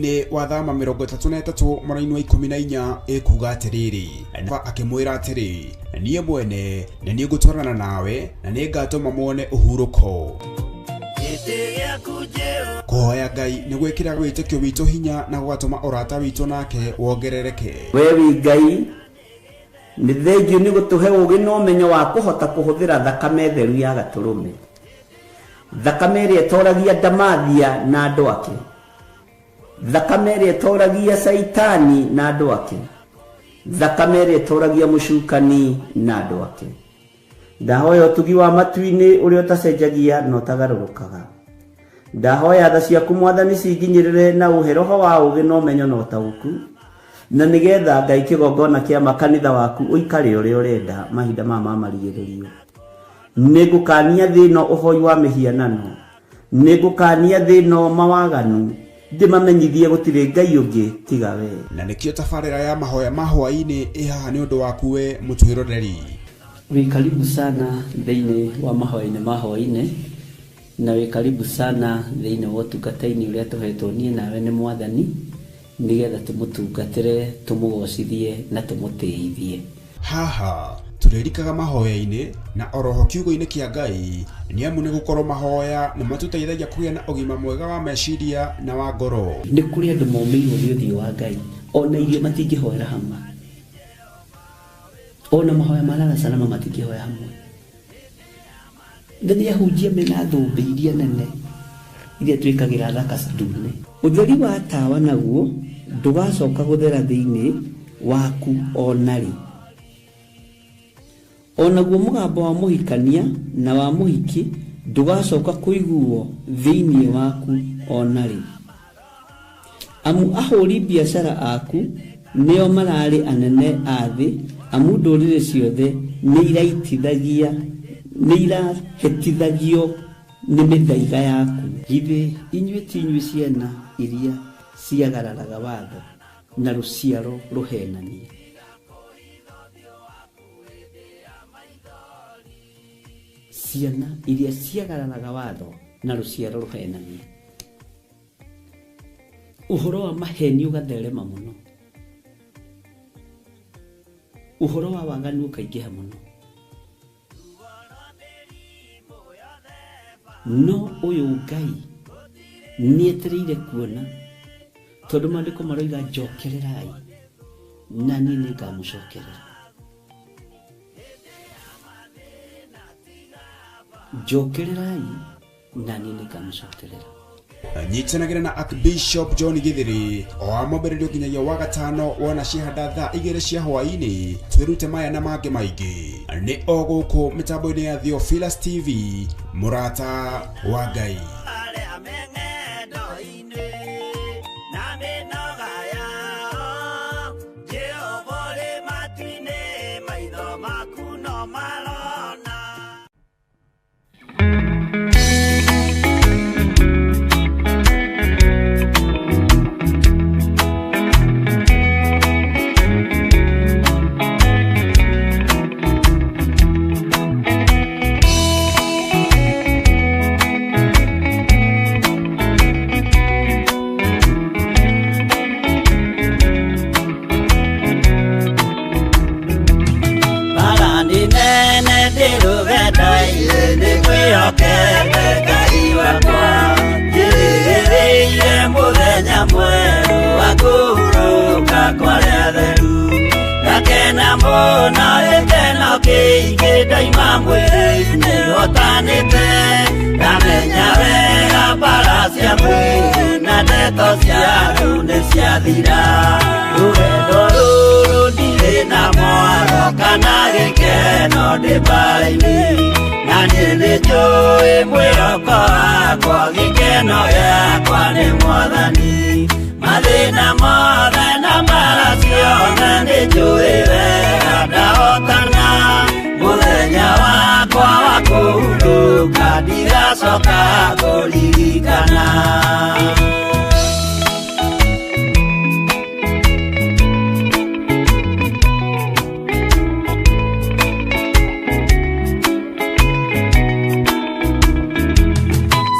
Mũhari-inĩ wa Thama 33 mũraini wa 14 ĩkuga atĩrĩrĩ, na akĩmwĩra atĩrĩ, niĩ mwene nĩ niĩ ngũtwarana nawe na nĩ ngatũma muone ũhurũko. Kũhoya Ngai nĩ gwĩkĩra wĩtĩkio witũ hinya na gũgatũma ũrata witũ nake wongerereke. We wĩ Ngai, nĩ thengiũ nĩ gũtũhe ũũgĩ na ũmenyo wa kũhota kũhũthĩra thakame theru ya gatũrũme, thakame ĩrĩa ĩtoragia ndamathia na andũ ake, thakame ĩrĩa ĩtoragia Caitani na andũ ake, thakame ĩrĩa ĩtoragia mũcukani na andũ ake. Ndahoya ũtugi wa matu-inĩ ũrĩa ũtacenjagia na ũtagarũrũkaga. Ndahoya tha ciaku Mwathani cinginyĩrĩre na ũhe roho wa ũũgĩ na ũmenyo na ũtaũku, na nĩgetha Ngai kĩgongona kĩa makanitha waku ũikare ũrĩa ũrenda mahinda maya ma marigĩrĩrio. Nĩngũkania thĩ ĩno ũhoi wa mĩhianano, nĩngũkania thĩ ĩno mawaganu, ndĩmamenyithie gũtirĩ Ngai ũngĩ tiga we. Na nĩkĩo tabarĩra ya mahoya ma hwaĩ-inĩ ĩ haha nĩ ũndũ waku we mũtwĩroreri. Wĩ karibu sana thĩinĩ wa mahoya-inĩ ma hwaĩ-inĩ, na wĩ karibu sana thĩinĩ wa ũtungata-inĩ ũrĩa tũhetwo niĩ nawe nĩ Mwathani, nĩgetha tũmũtungatĩre, tũmũgocithie na tũmũtĩithie. Haha tũrĩrikaga mahoya-inĩ na oroho kiugo-inĩ kĩa Ngai, nĩ amu nĩ gũkorwo mahoya nĩ matũteithagia kũgĩa na ũgima mwega wa meciria na wa ngoro. Nĩ kũrĩ andũ momĩirwo nĩ ũthiũ wa Ngai, ona irio matingĩhoera hamwe, ona mahoya ma lala salama matingĩhoya hamwe. Na nĩ ahunjia mena thũmbĩ iria nene iria twĩkagĩra thaka ndune. Ũtheri wa tawa naguo ndũgacoka gũthera thĩinĩ waku ona rĩ. Onaguo mũgambo wa mũhikania na wa mũhiki ndũgacoka kũiguo thĩinĩ waku ona rĩ. Amu ahũri biacara aku nĩo mararĩ anene a thĩ, amu ndũrĩrĩ ciothe nĩ irahĩtithagio nĩ mĩthaiga yaku. Githĩ inyuĩ ti inyuĩ ciana iria ciagararaga watho na rũciaro rũhenanie? Ciana iria ciagararaga watho na rũciaro rũhenanie. Ũhoro wa maheni ũgatherema mũno, ũhoro wa waganu ũkaingĩha mũno, no ũyũ Ngai nĩetereire kuona, tondũ maandĩko maroiga njokererai na niĩ nĩngamũcokerera. Njokererai na niĩ nĩngamũcokerera. Nyitanagĩra na Archbishop John Githiri o wa mwambĩrĩrio nginyagia wa gatano wona ciahanda thaa 2 cia hwaĩ-inĩ, twĩrute maya na mangĩ maingĩ. Nĩ o gũkũ mĩtambo-inĩ ya Theophilus TV, mũrata wa Ngai.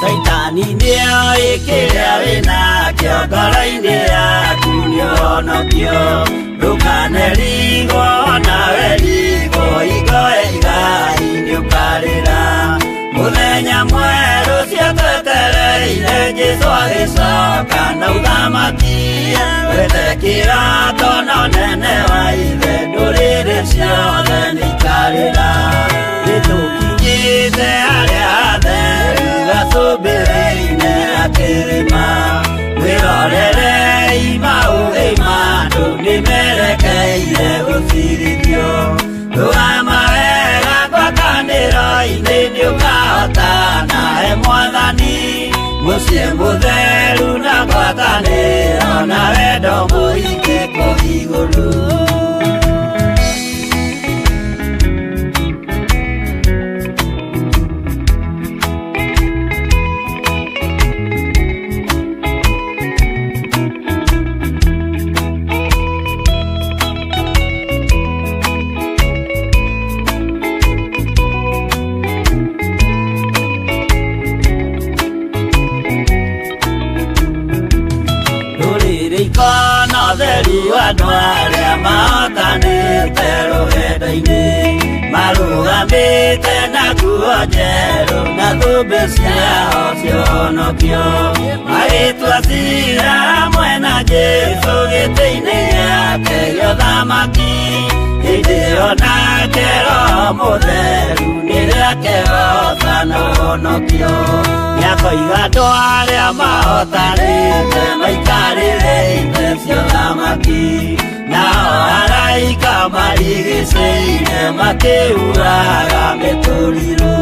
Saitani nĩoĩ kĩrĩa wĩnakĩo. ngoro-inĩ yaku nĩũhonokio ndũkanerigwo nawe rigwo hingo igai nĩũkarĩra mũthenya mwerũ ciatwetereire Jesũ agĩcoka na ũthamaki wethe kĩrato na ũnene wa ithe ndũrĩrĩ ciothe nĩikarĩra nĩtũkinyĩte harĩa hatheru gacũmbĩrĩ-inĩ ga kĩrĩma mwĩrorerei maũthĩ ma andũ nĩmerekeire gũcirithio rũgama wega ngwatanĩro-inĩ nĩũkahotana he mwathani mũciĩ mũtheru na ngwatanĩro na wendo mũingĩ kũu igũrũ. Andũ arĩa mahotanĩte rũgendo-inĩ marũgamĩte na nguo njerũ na thũmbĩ ciao cionokio magĩtua ciira hamwe na Jesũ gĩtĩ-inĩ gĩake gĩa ũthamaki hĩndĩ ĩyo nake Roho Mũtheru nĩrĩakehoca na ũhonokio nĩakoiga andũ arĩa mahotanĩte maikarĩre itĩ cia ũthamaki nao araika marigicĩire makĩuraga mĩtũrirũ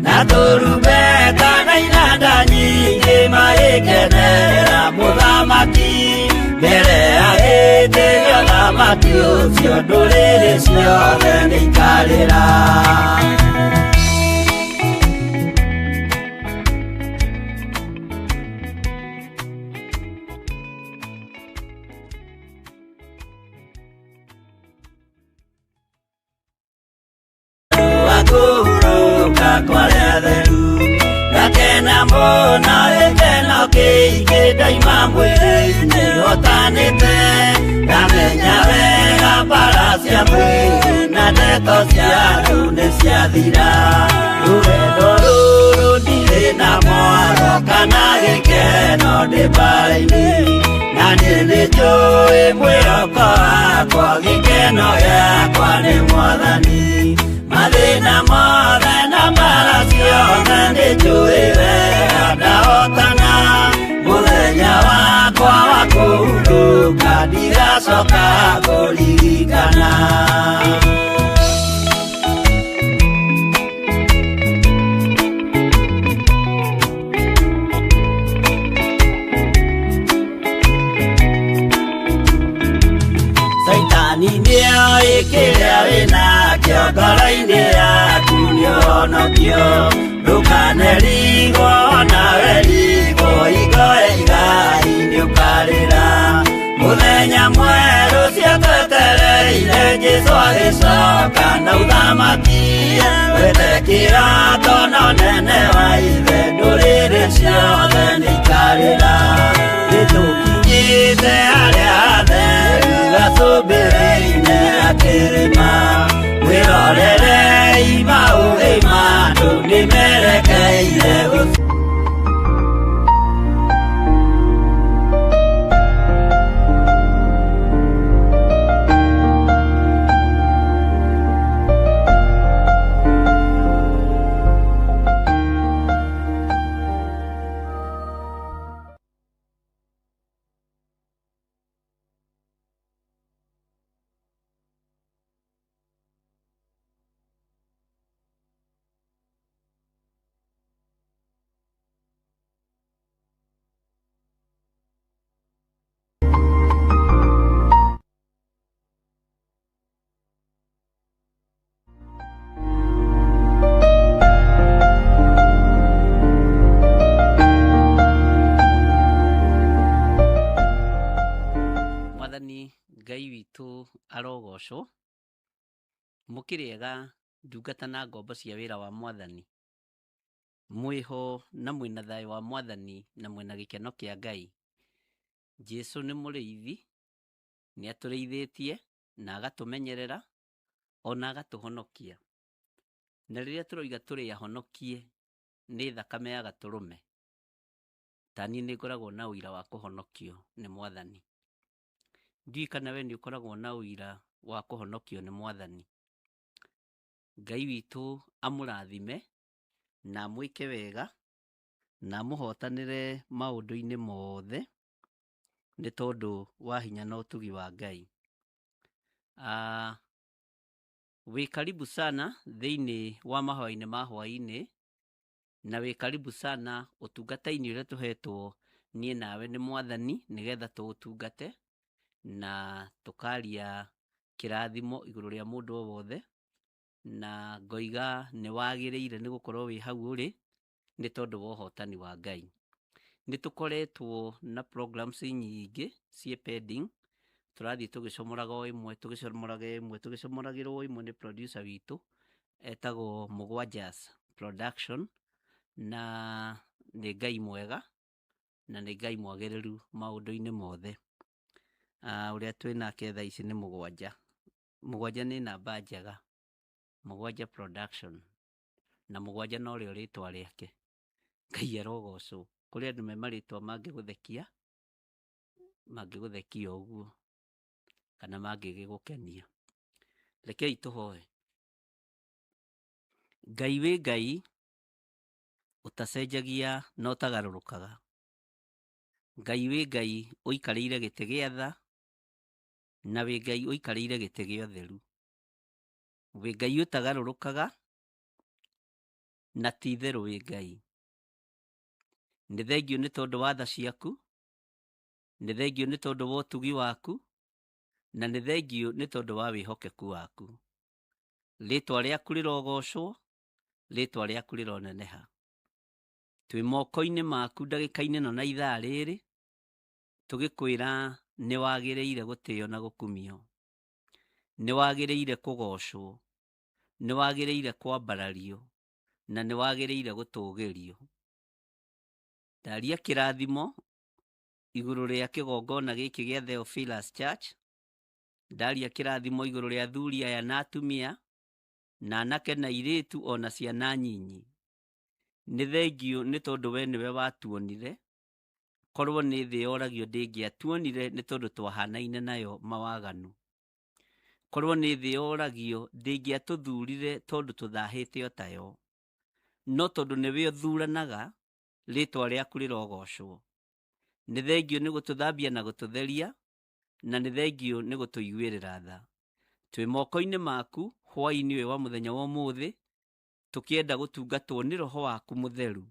na tũrumbeta na inanda nyingĩ magĩkenera mũthamaki mbere ya gĩtĩ gĩa ũthamaki ũcio ndũrĩrĩ ciothe nĩikarĩra. Kũhurũka kwa arĩa atheru ngakena mũno gĩkeno kĩingĩ ndaima mwĩrĩ-inĩ hotanĩte ndamenya wega mbara cia mwĩrĩ na ndeto cia andũ nĩciathira rũgendo rũrũ ndirĩ na mwaro kana gĩkeno ndĩ mbara-inĩ na niĩ nĩnjũĩ mwĩhoko wakwa gĩkeno gĩakwa nĩ mwathani mathĩna mothe na mbara ciothe nĩnjũĩ wega ndahotana mũthenya wakwa wa kũhurũka ndigacoka kũririkana. Saitani nĩoĩ kĩrĩa wĩnakĩo ngoro-inĩ yaku nĩũhonokio ndũkanerigwo nawe rigwo hingo igai nĩũkarĩra mũthenya mwerũ ciatwetereire Jesũ agĩcoka na ũthamaki wethe kĩrato na ũnene wa ithe ndũrĩrĩ ciothe nĩikarĩra nĩtũkinyĩte harĩa hatheru gacũmbĩrĩ-inĩ ga kĩrĩma mwĩrorerei maũthĩ ma andũ nĩmerekeire Ngai witũ arogocwo mũkĩrĩega ndungata na ngombo cia wĩra wa mwathani mwĩho na mwĩna thayũ wa mwathani na mwĩna gĩkeno kĩa Ngai. Jesu nĩ mũrĩithi, nĩ atũrĩithĩtie na agatũmenyerera ona agatũhonokia. Na rĩrĩa tũroiga tũrĩ ahonokie nĩ thakame ya gatũrũme, ta niĩ nĩ ngoragwo na ũira wa kũhonokio nĩ Mwathani. Ndiũĩ kana we nĩ ũkoragwo na ũira wa kũhonokio nĩ Mwathani. Ngai witũ amũrathime na amwĩke wega na amũhotanĩre maũndũ-inĩ mothe nĩ tondũ wa hinya na ũtugi wa Ngai. Wĩ karibu sana thĩinĩ wa mahoya-inĩ ma hwaĩ-inĩ, na wĩ karibu sana ũtungata-inĩ ũrĩa tũhetwo niĩ nawe nĩ Mwathani nĩgetha tũũtungate na tũkaria kĩrathimo igũrũ rĩa mũndũ o wothe, na ngoiga nĩ wagĩrĩire nĩ gũkorwo wĩ hau ũrĩ nĩ tondũ wa ũhotani wa Ngai. Nĩ tũkoretwo na programs nyingĩ ciĩ pending, tũrathiĩ tũgĩcomoraga o ĩmwe, tũgĩcomoraga ĩmwe, tũgĩcomoragĩrwo ĩmwe nĩ producer witũ etagwo Mũgwanjas Production, na nĩ Ngai mwega na nĩ Ngai mwagĩrĩru maũndũ-inĩ mothe. Ũrĩa twĩ nake thaa ici nĩ Mũgwanja. Mũgwanja nĩ namba njega, Mũgwanja Production, na Mũgwanja norĩo rĩtwa rĩake. Ngai arogocwo. Kũrĩ andũ me marĩtwa mangĩgũthekia, mangĩgũthekia ũguo kana mangĩgĩgũkenia. Rekei tũhoe. Ngai wĩ Ngai ũtacenjagia na ũtagarũrũkaga. Ngai wĩ Ngai ũikarĩire gĩtĩ gĩa tha, na wĩ Ngai ũikarĩire gĩtĩ gĩa ũtheru. Wĩ Ngai ũtagarũrũkaga na ti itherũ wĩ Ngai. Nĩ thengiũ nĩ tondũ wa tha ciaku, nĩ thengiũ nĩ tondũ wa ũtugi waku, na nĩ thengiũ nĩ tondũ wa wĩhokeku waku. Rĩtwa rĩaku rĩrogocwo, rĩtwa rĩaku rĩroneneha. Twĩ moko-inĩ maku ndagĩka-inĩ ĩno na ithaa rĩrĩ, tũgĩkwĩra nĩ wagĩrĩire gũtĩo na gũkumio, nĩ wagĩrĩire kũgocwo, nĩ wagĩrĩire kwambarario, na nĩ wagĩrĩire gũtũgĩrio. Ndaria kĩrathimo igũrũ rĩa kĩgongona gĩkĩ gĩa Theophilus Church, ndaria kĩrathimo igũrũ rĩa athuri aya na atumia, na anake na airĩtu ona ciana nyinyi. Nĩ thengiũ nĩ tondũ we nĩwe watuonire, korwo nĩ thĩ yoragio ndĩngĩatuonire nĩ tondũ twahanaine nayo mawaganu. Korwo nĩ thĩ yoragio ndĩngĩatũthurire tondũ tũthahĩte o tayo. No tondũ nĩwe ũthuranaga, rĩtwa rĩaku rĩrogocwo. Nĩ thengiũ nĩ gũtũthambia na gũtũtheria, na nĩ thengiũ nĩ gũtũiguĩrĩra tha. Twĩ moko-inĩ maku hwaĩ-inĩ ũyũ wa mũthenya wa ũmũthĩ, tũkĩenda gũtungatwo nĩ Roho waku mũtheru,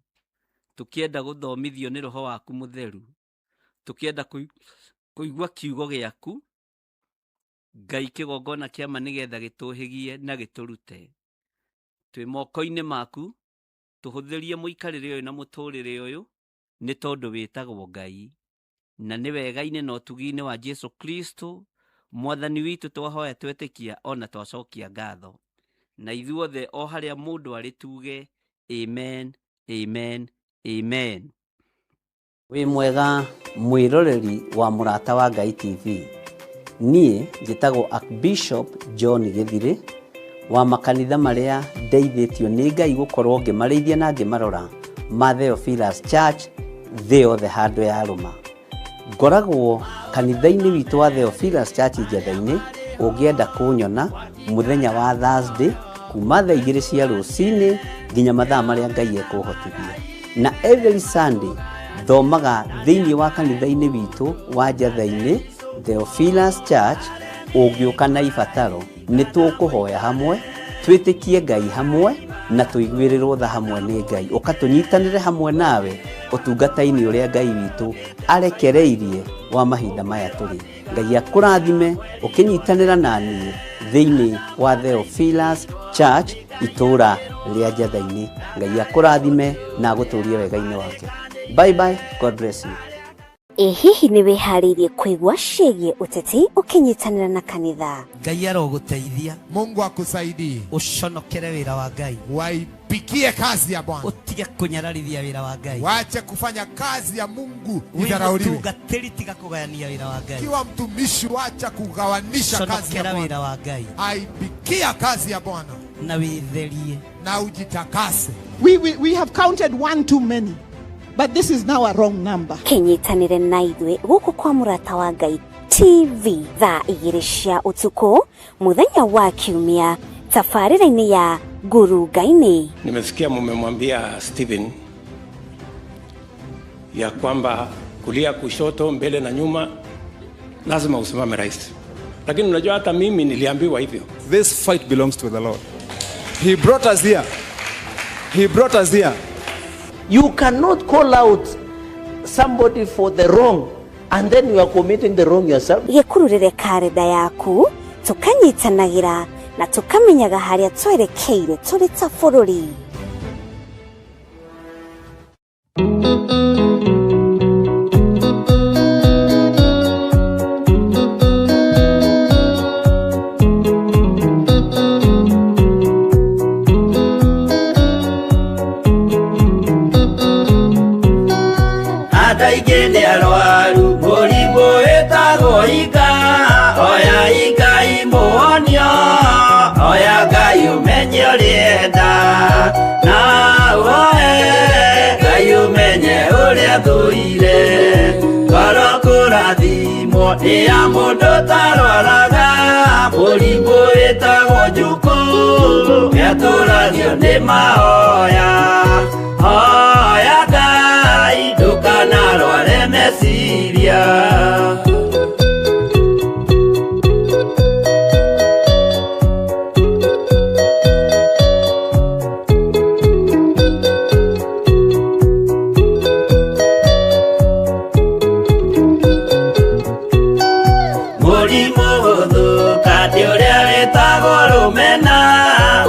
tũkĩenda gũthomithio nĩ Roho waku mũtheru, tũkĩenda kũigua kiugo gĩaku, Ngai kĩgongona kĩa ma nĩgetha gĩtũhĩgie na gĩtũrute. Twĩ moko-inĩ maku, tũhũthĩrie mũikarĩre ũyũ na mũtũrĩre ũyũ, nĩ tondũ wĩtagwo Ngai. Na nĩ wega-inĩ na ũtugi-inĩ wa Jesu Kristo, Mwathani witũ twahoya twetĩkia ona twacokia ngatho. Na ithuothe o harĩa mũndũ arĩ tuge amen, amen, amen. Wĩ mwega mwĩroreri wa Mũrata wa Ngai TV. Niĩ njĩtagwo Archbishop John Gĩthirĩ wa makanitha marĩa ndeithĩtio nĩ Ngai gũkorwo ngĩmarĩithia na ngĩmarora ma Theophilus Church thĩ yothe handũ yarũma. Ngoragwo kanitha-inĩ witũ wa Theophilus Church Njetha-inĩ, ũngĩenda kũnyona mũthenya wa Thursday kuma thaa 2 cia rũcinĩ nginya mathaa marĩa Ngai ekũhotithia. Na every Sunday thomaga thĩinĩ wa kanitha-inĩ witũ wa Njetha-inĩ Theophilus Church, ũngĩũka na ibataro nĩ tũkũhoya hamwe, twĩtĩkie Ngai hamwe na tũiguĩrĩrwo tha hamwe nĩ Ngai. Ũka tũnyitanĩre hamwe nawe ũtungata-inĩ ũrĩa Ngai witũ arekereirie wa mahinda maya tũrĩ. Ngai akũrathime ũkĩnyitanĩra na niĩ thĩinĩ wa Theophilus Church itũũra rĩa Njetha-inĩ. Ngai akũrathime na agũtũrie wega-inĩ wake. Bye bye, God bless you. Ĩ hihi nĩ wĩharĩirie kũigua ciĩgiĩ ũteti ũkĩnyitanĩra na kanitha? Ngai arogũteithia. Mungu akusaidie. Ũconokere wĩra wa Ngai. Pikie kazi ya Bwana. Ũtige kũnyararithia wĩra wa Ngai. Wache kufanya kazi ya Mungu Wĩ idharauliwe. mũtungatĩri tiga kũgayania wĩra wa Ngai. Kiwa mtumishi, wacha kugawanisha kazi ya Conokera Bwana. wĩra wa Ngai Aipikia kazi ya Bwana na wĩtherie. Na ujitakase. We have counted one too many, but this is now a wrong number. Kĩnyitanĩre na ithuĩ gũkũ kwa Mũrata wa Ngai TV thaa 2 cia ũtukũ mũthenya wa kiumia tabarĩra-inĩ ya Ngurunga-inĩ. Nimesikia mumemwambia Stephen ya kwamba kulia, kushoto, mbele na nyuma lazima usimame rais, lakini unajua hata mimi niliambiwa hivyo. This fight belongs to the Lord. He brought us here. He brought us here. You cannot call out somebody for the wrong and then you are committing the wrong yourself. Gĩkururĩre karenda yaku tũkanyitanagĩra na tũkamenyaga harĩa twerekeire tũrĩ ta bũrũri. Andũ aingĩ nĩ arwaru mũrimũ wĩtagwo ika. Oya Ngai mũhonio, oya Ngai ũmenye ũrĩa na woe Ngai ũmenye ũrĩa thũire. Ngoro kũrathimwo nĩ ya mũndũ ũtarwaraga mũrimũ wĩtagwo njukũ nĩatũragio nĩ mahoya. Hoya Ngai ndũkanarware meciria. Mũrimũ gũthũka nĩ ũrĩa wĩtagwo rũmena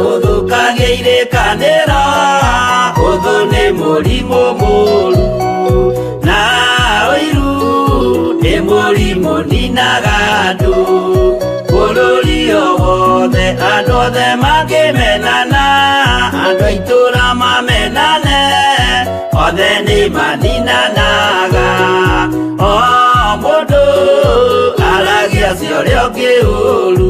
ũthũkagia irĩkanĩro. Ũthũ nĩ mũrimũ mũru na ũiru nĩ mũrimũ ninaga andũ. Bũrũri o wothe andũ othe mangĩmenana, andũ a itũũra mamenane, othe nĩ maninanaga. O mũndũ aragia cia ũrĩa ũngĩ ũru.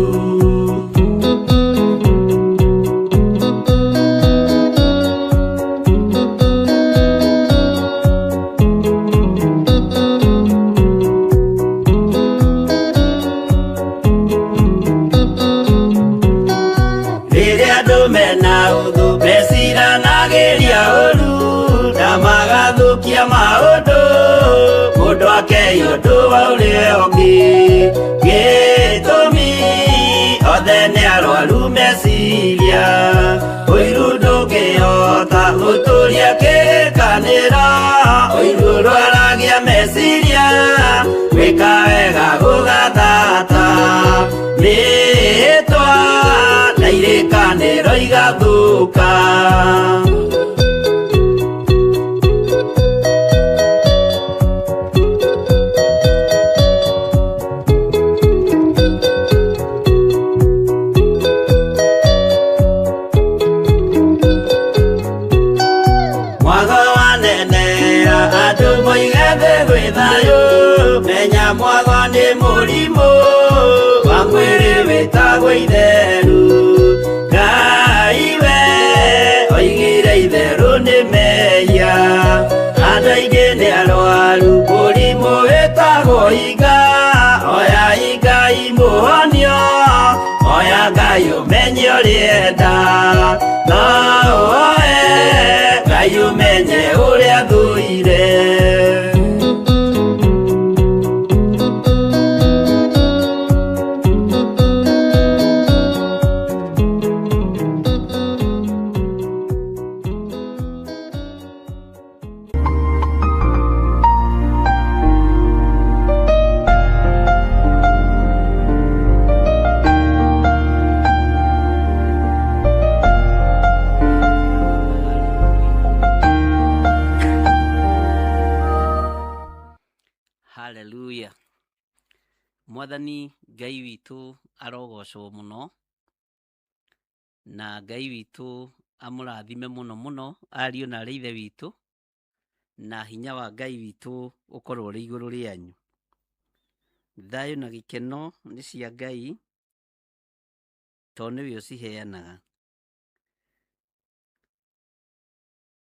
Rĩrĩa andũ mena ũthũ meciranagĩria ũru na magathũkia maũndũ, mũndũ akei ũndũ wa ũrĩa ũngĩ. Gĩtũmi othe nĩ arwaru meciria. Ũiru ndũngĩhota gũtũria kĩrĩkanĩro, ũiru ũrwaragia meciria, gwĩka wega gũgathata. Mĩhĩtwa na irĩkanĩro igathũka. Mwago wanenea andũ moige thĩ gwĩ thayũ, menya mwago nĩ mũrimũ wa mwĩrĩ wĩtagwo itheru. Ngai we oigire itherũ nĩ mehia, andũ aingĩ nĩ arwaru mũrimũ wĩtagwo iga. Oya Ngai mũhonio, oya Ngai ũmenye ũrĩa enda, no woe Ngai ũmenye ũrĩa thũire. Haleluya. Mwathani Ngai witũ arogocwo mũno, na Ngai witũ Amũrathime mũno mũno ariũ na arĩ ithe witũ, na hinya wa Ngai witũ ũkorwo ũrĩ igũrũ rĩanyu. Thayũ na gĩkeno nĩ cia Ngai, tondũ nĩwe ũciheanaga.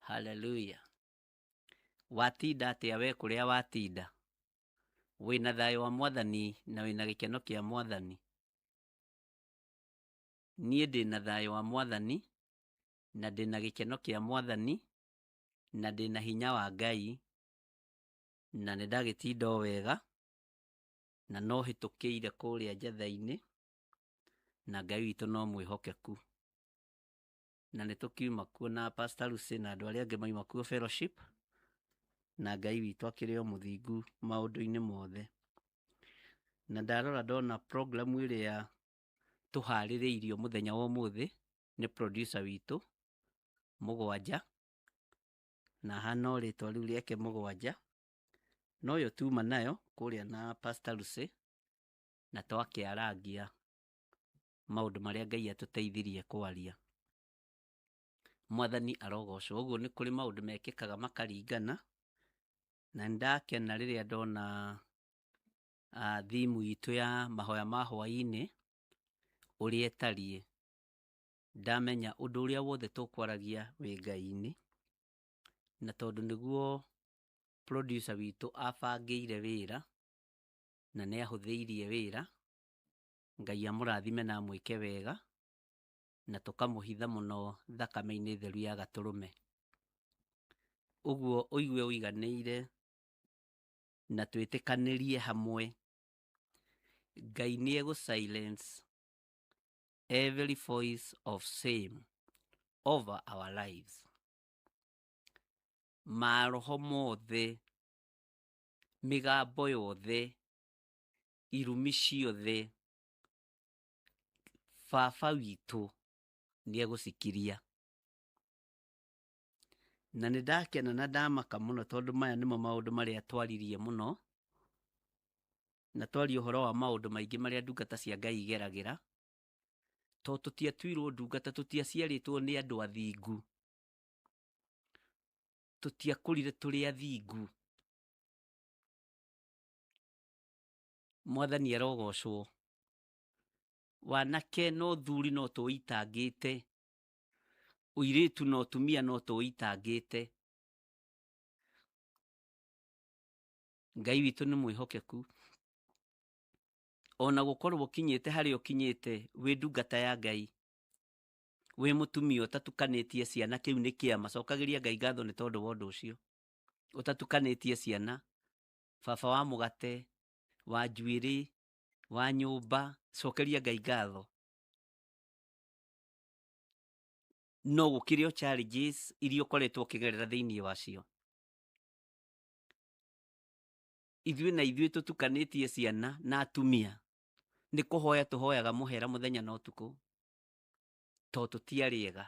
Haleluya. Watinda atĩa we kũrĩa watinda? Wĩna thayũ wa Mwathani na wĩna gĩkeno kĩa Mwathani. Niĩ ndĩna thayũ wa Mwathani na ndĩna gĩkeno kĩa Mwathani na ndĩna hinya wa Ngai, na nĩ ndagĩtinda o wega, na no hĩtũkĩire kũrĩa njatha-inĩ, na Ngai witũ no mwĩhokeku. Na nĩ tũkiuma kuo na Pastor Lucy na andũ arĩa angĩ mauma kuo fellowship, na Ngai witũ akĩrĩ o mũthingu maũndũ-inĩ mothe. Na ndarora ndona program ĩrĩa tũharĩrĩirio mũthenya wa ũmũthĩ nĩ producer witũ Mũgwanja, na hana o rĩtwa rĩu rĩake Mũgwanja, noyo tuma nayo kũrĩa na Pastor Lucy, na twakĩarangia maũndũ marĩa Ngai atũteithirie kwaria. Mwathani arogocwo. Ũguo nĩ kũrĩ maũndũ mekĩkaga makaringana, na nĩndakena rĩrĩa ndona thimu itũ ya mahoya ma hwaĩ-inĩ ũrĩa ĩtariĩ. Ndamenya ũndũ ũrĩa wothe tũkwaragia wĩ Ngai-inĩ, na tondũ nĩguo producer witũ abangĩire wĩra na nĩ ahũthĩirie wĩra, Ngai amũrathime na amwĩke wega, na tũkamũhitha mũno thakame-inĩ theru ya Gatũrũme. Ũguo ũigue ũiganĩire na twĩtĩkanĩrie hamwe, Ngai nĩ egũ silence every voice of shame over our lives. Maroho mothe, mĩgambo yothe, irumi ciothe, Baba witũ nĩ egũcikiria. Na nĩ ndakena na ndamaka mũno tondũ maya nĩmo maũndũ marĩa twaririe mũno, na twaria ũhoro wa maũndũ maingĩ marĩa ndungata cia Ngai igeragĩra, tondũ tũtiatuirwo ndungata, tũtiaciarĩtwo nĩ andũ athingu, tũtiakũrire tũrĩ athingu. Mwathani arogocwo. Wanake no thuri no tũitangĩte, ũirĩtu no tumia no tũitangĩte. Ngai witũ nĩ mwĩhokeku. Ona gũkorwo ũkinyĩte harĩa ũkinyĩte wĩ ndungata ya Ngai, wĩ mũtumia ũtatukanĩtie ciana, kĩu nĩ kĩama. Cokagĩria Ngai ngatho nĩ tondũ wa ũndũ ũcio. Ũtatukanĩtie ciana, baba wa mũgate, wa njuĩrĩ, wa nyũmba, cokeria Ngai ngatho. No gũkĩrĩ o challenges iria ũkoretwo ũkĩgerera thĩinĩ wacio. Ithuĩ na ithuĩ tũtukanĩtie ciana na atumia, nĩ kũhoya tũhoyaga mũhera mũthenya na ũtukũ, tondũ tũtiarĩ ega.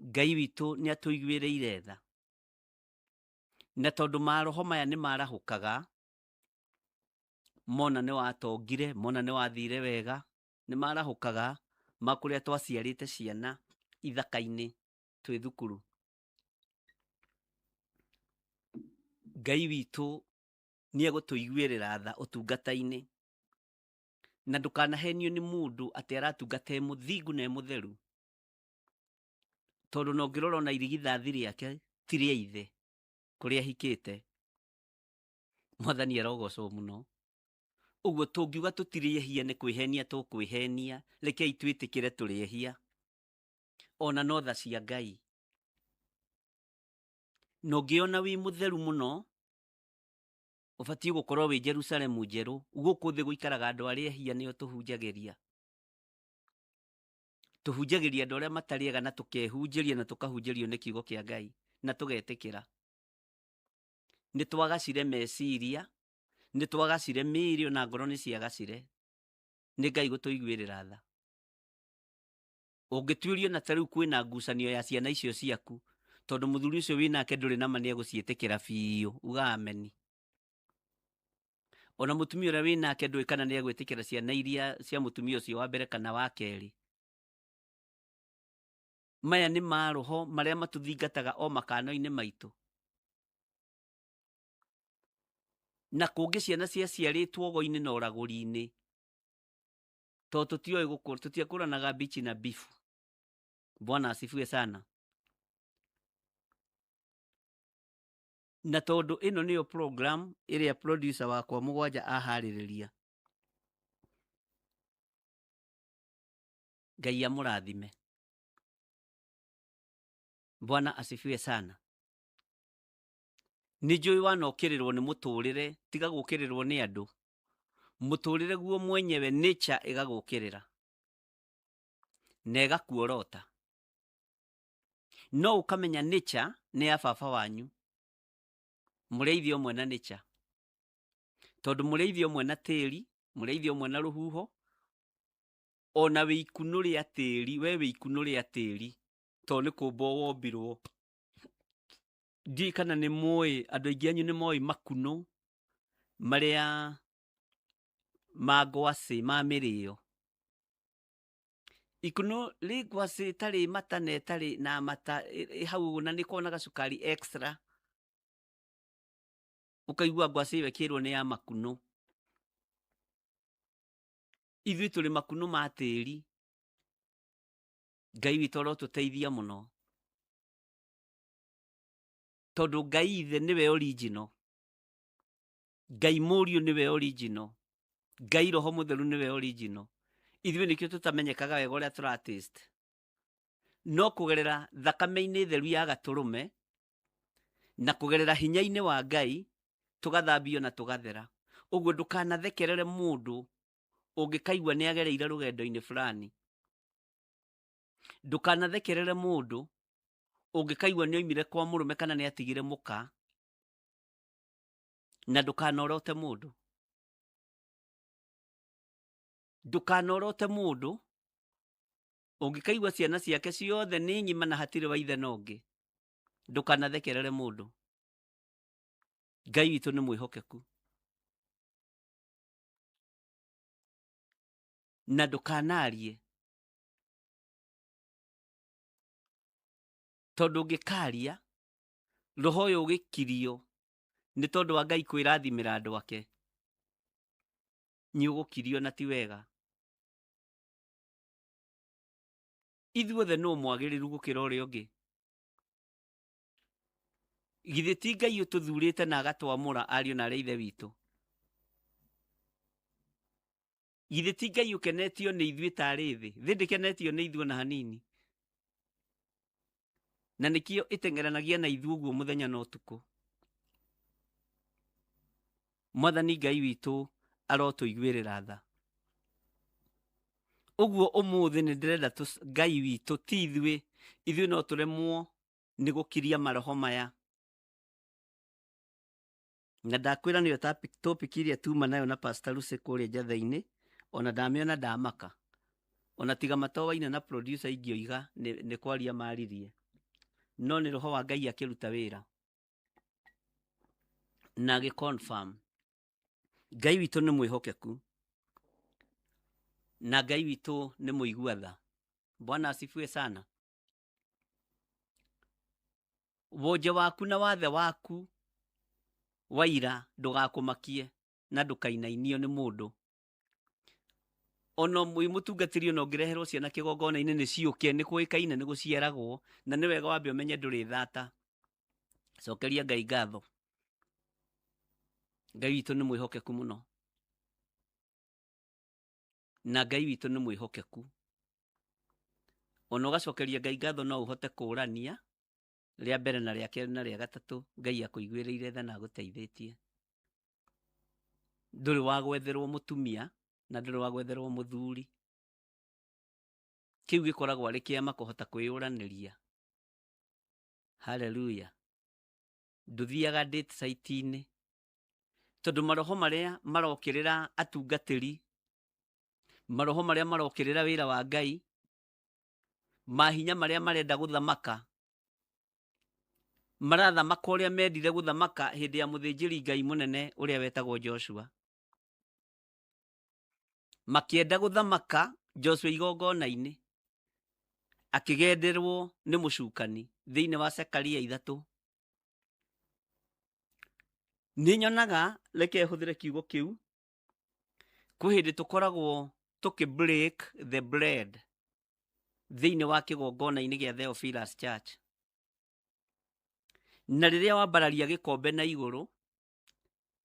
Ngai witũ nĩ atũiguĩrĩire tha, na tondũ maroho maya nĩ marahũkaga, mona nĩ watongire, mona nĩ wathire wega, nĩ marahũkaga ma kũrĩa twaciarĩte ciana ithaka-inĩ twĩ thukuru. Ngai witũ nĩ egũtũiguĩrĩra tha ũtungata-inĩ, na ndũkanahenio nĩ mũndũ atĩ aratungata e mũthingu na e mũtheru, tondũ na ũngĩrora ona irigithathi rĩake ti rĩa ithe kũrĩa ahikĩte. Mwathani arogocwo mũno. Ũguo tũngiuga tũtirĩ ehia nĩ kwĩhenia tũkwĩhenia. Rekei twĩtĩkĩre tũrĩ ehia, ona no tha cia Ngai. Na ũngĩona wĩ mũtheru mũno, ũbatiĩ gũkorwo wĩ Jerusalemu njerũ. Gũkũ thĩ gũikaraga andũ arĩa ehia, nĩo tũhunjagĩria. Tũhunjagĩria andũ arĩa matarĩ ega, na tũkehunjĩria na tũkahunjĩrio nĩ kiugo kĩa Ngai na tũgetĩkĩra. Nĩ twagacire meciria, nĩ twagacire mĩĩrĩ, ona ngoro nĩ ciagacire. Nĩ Ngai gũtũiguĩrĩra tha. Ũngĩtuĩrio na ta rĩu kwĩna ngucanio ya ciana icio ciaku, tondũ mũthuri ũcio wĩnake ndũrĩ nama nĩ egũciĩtĩkĩra biũ, uga ameni. Ona mũtumia ũrĩa wĩnake ndũĩ kana nĩ egwĩtĩkĩra ciana iria cia mũtumia ũcio wa mbere kana wa kerĩ. Maya nĩ maroho marĩa matũthingataga o makano-inĩ maitũ. Na kũngĩ ciana ciaciarĩtwo ũgo-inĩ na ũragũri-inĩ. Tondũ tũtioĩ gũkũ, tũtiakũranaga mbichi na bifu. Bwana asifiwe sana. Na tondũ ĩno nĩyo program ĩrĩa producer wakwa mũgwanja aharĩrĩria. Ngai amũrathime. Bwana asifiwe sana. Nĩ njũĩ wanokĩrĩrwo nĩ mũtũrĩre, tiga gũkĩrĩrwo nĩ andũ. Mũtũrĩre guo mwenyewe nature ĩgagũkĩrĩra na ĩgakuorota. No ũkamenya nature nĩ ya baba wanyu. Mũrĩithi ũmwe na nature. Tondũ mũrĩithi ũmwe na tĩri, mũrĩithi ũmwe na rũhuho, ona wĩ ikunũ rĩa tĩri, we wĩ ikunũ rĩa tĩri, tondũ nĩ kũmbwo wombirwo. Ndiũĩ kana nĩ mũĩ, andũ aingĩ anyu nĩ moĩ makunũ marĩa ma ngwacĩ ma mĩrĩo. Ikunũ rĩ ngwacĩ ĩtarĩ mata na ĩtarĩ na mata ĩ hau ũguo na nĩ ĩkoragwo na gacukari extra. Ũkaigua ngwacĩ ĩyo ĩkĩrwo nĩ ya makunũ. Ithuĩ tũrĩ makunũ ma tĩri. Ngai witũ arotũteithia mũno. Tondũ Ngai ithe nĩwe original. Ngai mũriũ nĩwe original. Ngai roho mũtheru nĩwe original. Ithuĩ nĩkĩo tũtamenyekaga wega ũrĩa tũra taste. No kũgerera thakame-inĩ theru ya gatũrũme na kũgerera hinya-inĩ wa Ngai tũgathambio na tũgathera. Ũguo ndũkanathekerere mũndũ ũngĩkaigua nĩ agereire rũgendo-inĩ fulani. Ndũkanathekerere mũndũ ũngĩkaigua nĩ oimire kwa mũrũme kana nĩ atigire mũka, na ndũkanorote mũndũ. Ndũkanorote mũndũ ũngĩkaigua ciana ciake ciothe nĩ ng'ima na hatirĩ wa ithe na ũngĩ. Ndũkanathekerere mũndũ. Ngai witũ nĩ mwĩhokeku. Na ndũkanarie. Tondũ ũngĩkaria, roho ũyũ ũgĩkirio nĩ tondũ wa Ngai kwĩrathimĩra andũ ake. Nĩ ũgũkirio na ti wega. Ithuothe nũ mwagĩrĩru gũkĩra ũrĩa ũngĩ. Githĩ ti Ngai ũtũthurĩte na agatwamũra ariũ na arĩa ithe witũ. Githĩ ti Ngai ũkenetio nĩ ithuĩ tarĩ thĩ. Thĩ ndĩkenetio nĩ ithuĩ ona hanini. Na nĩkĩo ĩteng'eranagia na ithuĩ ũguo mũthenya na ũtukũ. Mwathani Ngai witũ arotũiguĩrĩra tha. Ũguo ũmũthĩ nĩ ndĩrenda Ngai witũ ti ithuĩ, ithuĩ no tũremwo nĩ gũkiria maroho maya. Na ndakwĩra nĩyo topic ĩrĩa tuma nayo na Pastor Lucy kũrĩa njatha-inĩ, ona ndamĩona ndamaka. Ona tiga matowaine na producer ingĩoiga nĩ kwaria maririe. No nĩ roho wa Ngai akĩruta wĩra. Na agĩ confirm. Ngai witũ nĩ mwĩhokeku. Na Ngai witũ nĩ mũigua tha. Bwana asifiwe sana. Wonje waku na wathe waku waira ndũgakũmakie na ndũkainainio nĩ mũndũ. Ona mwĩ mũtungatĩri ona ũngĩreherwo ciana kĩgongona-inĩ nĩ ciũke, nĩ kũĩkaine nĩ gũciaragwo, na nĩ wega wambe ũmenye ndũrĩ thata. Cokeria Ngai ngatho. Ngai witũ nĩ mwĩhokeku mũno. Na Ngai witũ nĩ mwĩhokeku. Ona ũgacokeria Ngai ngatho no ũhote kũũrania rĩa mbere na rĩa kerĩ na rĩa gatatũ, Ngai akũiguĩrĩire tha na agũteithĩtie. Ndũrĩ wa gwetherwo mũtumia na ndũrĩ wa gwetherwo mũthuri. Kĩu gĩkoragwo arĩ kĩama kũhota kwĩyũranĩria. Hallelujah. Ndũthiaga date site-inĩ. Tondũ maroho marĩa marokĩrĩra atungatĩri, maroho marĩa marokĩrĩra wĩra wa Ngai, mahinya marĩa marenda gũthamaka, marathamaka ũrĩa mendire gũthamaka hĩndĩ ya mũthĩnjĩri Ngai mũnene ũrĩa wetagwo Joshua. Makĩenda gũthamaka Joshua igongona-inĩ. Akĩgenderwo nĩ mũcukani thĩinĩ wa Zekaria 3. Nĩ nyonaga reke hũthĩre kiugo kĩu, kwĩ hĩndĩ tũkoragwo tũkĩ break the bread thĩinĩ wa kĩgongona-inĩ gĩa Theophilus Church. Na rĩrĩa wambararia gĩkombe na igũrũ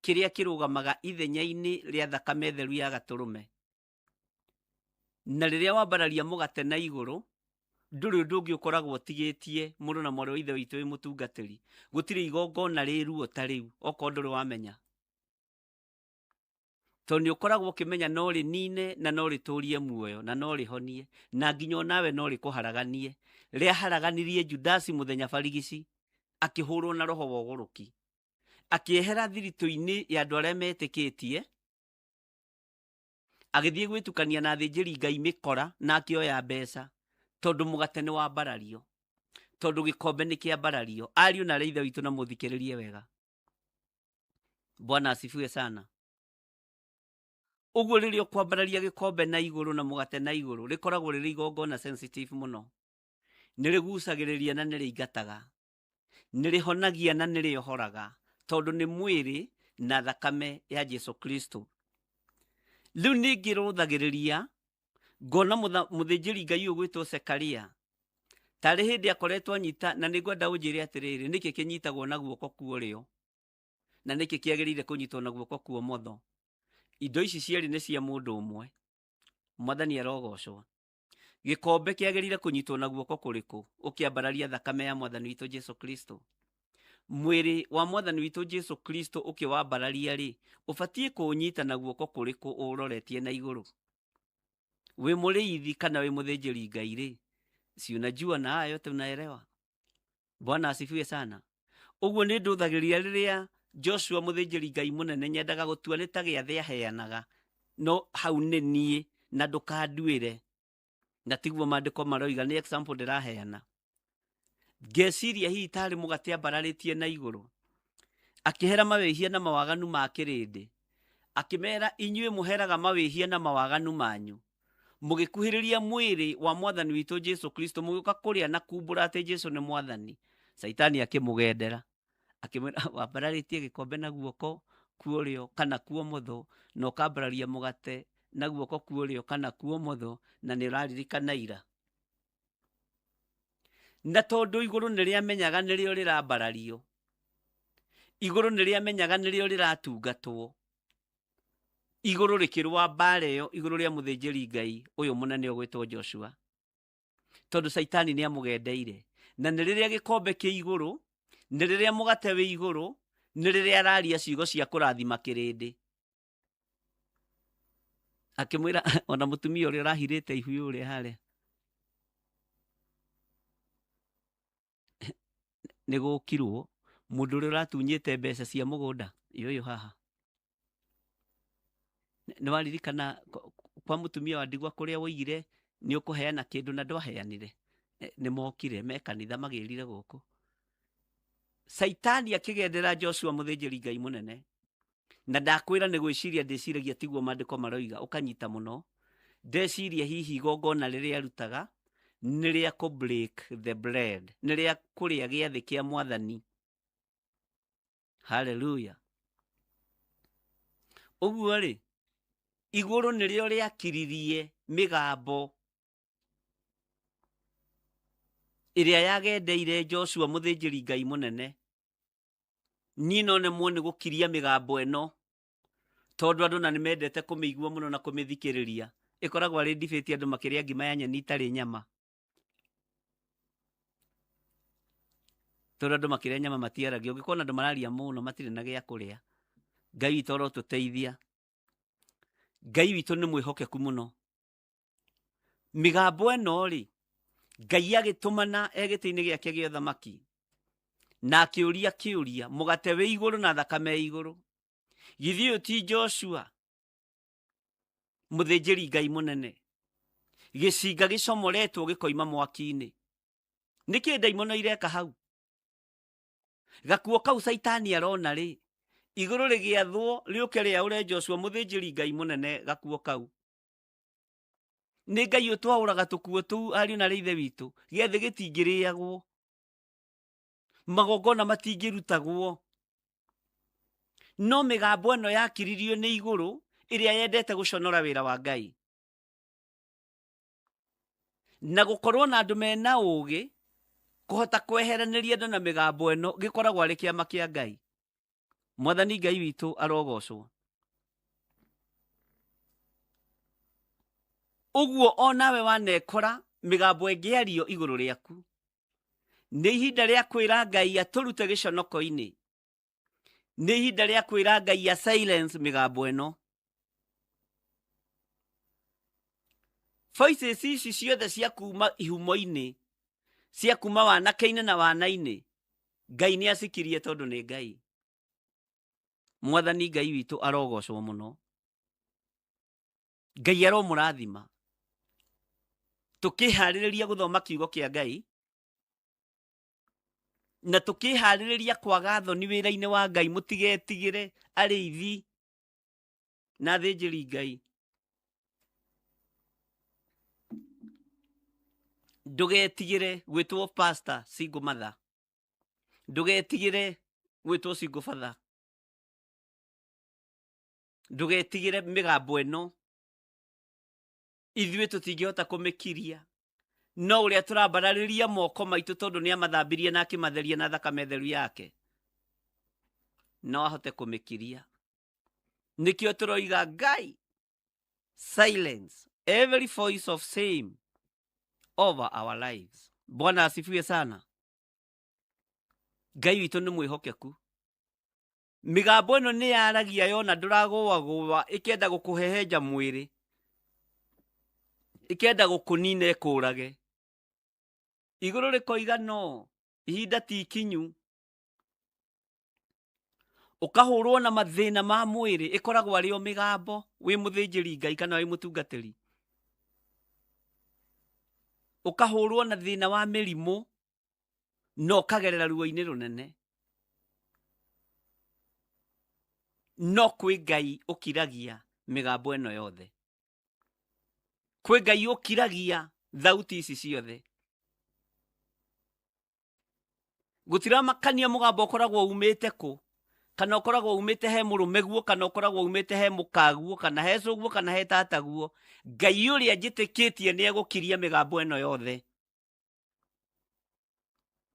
kĩrĩa kĩrũgamaga ithenya-inĩ rĩa thakame theru ya gatũrũme, na rĩrĩa wambararia mũgate na igũrũ, ndũrĩ ũndũ ũngĩ ũkoragwo ũtigĩtie mũrũ na mwarĩ wa ithe witũ wĩ mũtungatĩri. Gũtirĩ igongona rĩ ruo ta rĩu okorwo ndũrĩ wamenya, tondũ nĩ ũkoragwo ũkĩmenya no rĩnine na no rĩtũrie muoyo na no rĩhonie na nginya onawe no rĩkũharaganie. Rĩaharaganirie Judasi mũthenya barigici, akĩhũrwo na roho wa ũgũrũki, akĩehera thiritũ-inĩ ya andũ arĩa metĩkĩtie, agĩthiĩ gwĩtukania na athĩnjĩri Ngai mĩkora na akĩoya mbeca, tondũ mũgate nĩ wambarario, tondũ gĩkombe nĩ kĩambarario. Ariũ na ithe witũ, na mũthikĩrĩrie wega. Bwana asifiwe sana. Ũguo rĩrĩa ũkwambararia gĩkombe na igũrũ na mũgate na igũrũ, rĩkoragwo rĩrĩ igongona sensitive mũno. Nĩ rĩgucagĩrĩria na nĩ rĩingataga, nĩ rĩhonagia na nĩ rĩohoraga, tondũ nĩ mwĩrĩ na thakame ya Jesu Kristo. Rĩu nĩngĩrũthagĩrĩria ngona mũthĩnjĩri Ngai ũgwĩtwo Zekaria tarĩ hĩndĩ akoretwo anyita, na nĩngwenda ũnjĩre atĩrĩrĩ, nĩkĩ kĩnyitagwo na guoko kwa ũrĩo na nĩkĩ kĩagĩrĩire kũnyitwo na guoko kwa ũmotho? Indo ici cierĩ nĩ cia mũndũ ũmwe. Mwathani arogocwo. Gĩkombe kĩagĩrĩire kũnyitwo na guoko kũrĩkũ ũkĩambararia thakame ya Mwathani witũ Jesu Kristo? Mwĩrĩ wa Mwathani witũ Jesu Kristo ũkĩwambararia rĩ, ũbatiĩ kũũnyita na guoko kũrĩkũ ũroretie na igũrũ? Wĩ mũrĩithi kana wĩ mũthĩnjĩri Ngai rĩ, si unajua na haya yote unaelewa. Bwana asifiwe sana. Ũguo nĩ ndũthagĩrĩria rĩrĩa Joshua mũthĩnjĩri Ngai mũnene nyendaga gũtua nĩ ta gĩathĩ aheanaga, no hau nĩ niĩ na ndũkanduĩre, na tiguo maandĩko maroiga, nĩ example ndĩraheana. Ngeciria hihi tarĩ mũgate ambararĩtie na igũrũ, akĩhera mawĩhia na mawaganu ma kĩrĩndĩ, akĩmera inyuĩ mũheraga mawĩhia na mawaganu manyu, mũgĩkuhĩrĩria mwĩrĩ wa Mwathani witũ Jesu Kristo, mũgĩũka kũrĩa na kumbũra atĩ Jesu nĩ Mwathani. Caitani akĩmũgendera akĩmwĩra, wambararĩtie gĩkombe na guoko kwa ũrĩo kana kwa ũmotho, na ũkambararia mũgate na guoko kwa ũrĩo kana kwa ũmotho, na nĩ ũraririkana ira. Na tondũ igũrũ nĩ rĩamenyaga nĩrĩo rĩrambarario, igũrũ nĩ rĩamenyaga nĩrĩo rĩratungatwo, igũrũ rĩkĩrũa mbara ĩyo igũrũ rĩa mũthĩnjĩri Ngai ũyũ mũnene ũgwĩtwo Joshua, tondũ Caitani nĩ amũgendeire. Na nĩ rĩrĩa gĩkombe kĩ igũrũ, nĩ rĩrĩa mũgate wĩ igũrũ, nĩ rĩrĩa araria ciugo cia kũrathima kĩrĩndĩ. Akĩmwĩra ona mũtumia ũrĩa ũrahirĩte ihu ũrĩa harĩa nĩ gũkirwo, mũndũ ũrĩa ũratunyĩte mbeca cia mũgũnda ũyũ haha, nĩ waririkana kwa mũtumia wa ndigwa kũrĩa woigire nĩ ũkũheana kĩndũ na ndwaheanire? Nĩ mokire me kanitha magĩrire gũkũ. Caitani akĩgendera Joshua mũthĩnjĩri Ngai mũnene, na ndakwĩra nĩ gwĩciria ndĩciragia tiguo maandĩko maroiga, ũkanyita mũno. Ndeciria hihi igongona rĩrĩa arutaga nĩ rĩa kũ break the bread, nĩ rĩa kũrĩa gĩathĩ kĩa Mwathani. Haleluya. Ũguo rĩ, igũrũ nĩrĩo rĩakiririe mĩgambo ĩrĩa yagendeire Joshua mũthĩnjĩri Ngai mũnene. Niĩ no nemwo nĩ gũkiria mĩgambo ĩno, tondũ andũ na nĩmendete kũmĩigua mũno na kũmĩthikĩrĩria. Ĩkoragwo arĩ debate andũ makĩrĩa ngima ya nyeni itarĩ nyama, tondũ andũ makĩrĩa nyama matiaragia. Ũngĩkona andũ mararia mũno matirĩ na gĩa kũrĩa. Ngai witũ arotũteithia. Ngai witũ nĩ mwĩhokeku mũno. Mĩgambo ĩno rĩ, Ngai agĩtũmana e gĩtĩ-inĩ gĩake gĩa ũthamaki, na akĩũria kĩũria, mũgate wĩ igũrũ na thakame igũrũ, githĩ ũyũ ti Joshua mũthĩnjĩri Ngai mũnene, gĩcinga gĩcomoretwo gĩkoima mwaki-inĩ? Nĩkĩ ndaimono ireka hau? Gakuo kau Caitani arona rĩ, igũrũ rĩgĩathwo rĩũke rĩaũre Joshua mũthĩnjĩri Ngai mũnene gakuo kau. Nĩ Ngai ũtwaũraga tũkuo tũu ariũ na ithe witũ. Gĩathĩ gĩtingĩrĩagwo. Magongona matingĩrutagwo. No mĩgambo ĩno yakiririo nĩ igũrũ ĩrĩa yendete gũconora wĩra wa Ngai. Na gũkorwo na andũ mena ũũgĩ kũhota kweheranĩria andũ na mĩgambo ĩno gĩkoragwo arĩ kĩama kĩa Ngai. Mwathani Ngai witũ arogocwo. Ũguo onawe wanekora mĩgambo ĩngĩario igũrũ rĩaku. Nĩ ihinda rĩa kwĩra Ngai atũrute gĩconoko-inĩ. Nĩ ihinda rĩa kwĩra Ngai ya silence mĩgambo ĩno. Voices ici ciothe cia kuma ihumo-inĩ, cia kuma wanake-inĩ na wana-inĩ, Ngai nĩ acikirie tondũ nĩ Ngai. Mwathani Ngai witũ arogocwo mũno. Ngai aromũrathima. Tũkĩharĩrĩria gũthoma kiugo kĩa Ngai na tũkĩharĩrĩria kwaga thoni wĩra-inĩ wa Ngai, mũtigetigĩre arĩithi na athĩnjĩri Ngai. Ndũgetigĩre gwĩtwo pastor single mother. Ndũgetigĩre gwĩtwo single father. Ndũgetigĩre mĩgambo ĩno. Ithuĩ tũtingĩhota kũmĩkiria. No ũrĩa tũrambararĩria moko maitũ tondũ nĩ amathambirie na akĩmatheria na thakame theru yake, no ahote kũmĩkiria. Nĩkĩo tũroiga Ngai, silence every voice of shame over our lives. Bwana asifiwe sana. Ngai witũ nĩ mwĩhokeku. Mĩgambo ĩno nĩ yaragia yona ndũragũagũa, ĩkenda gũkũhehenja mwĩrĩ, ĩkenda gũkũnina ĩkũrage. Igũrũ rĩkoiga no, ihinda ti ikinyu. Ũkahũrwo na mathĩna ma mwĩrĩ, ĩkoragwo arĩ o mĩgambo wĩ mũthĩnjĩri Ngai kana wĩ mũtungatĩri. Ũkahũrwo na thĩna wa mĩrimũ no ũkagerera ruo-inĩ rũnene. No kwĩ Ngai ũkiragia mĩgambo ĩno yothe. Kwĩ Ngai ũkiragia thauti ici ciothe. Gũtiramakania mũgambo ũkoragwo umĩte kũ, kana ũkoragwo umĩte he mũrũmeguo, kana ũkoragwo umĩte he mũkaguo, kana he cũguo, kana he tataguo. Ngai ũrĩa njĩtĩkĩtie nĩ egũkiria mĩgambo ĩno yothe.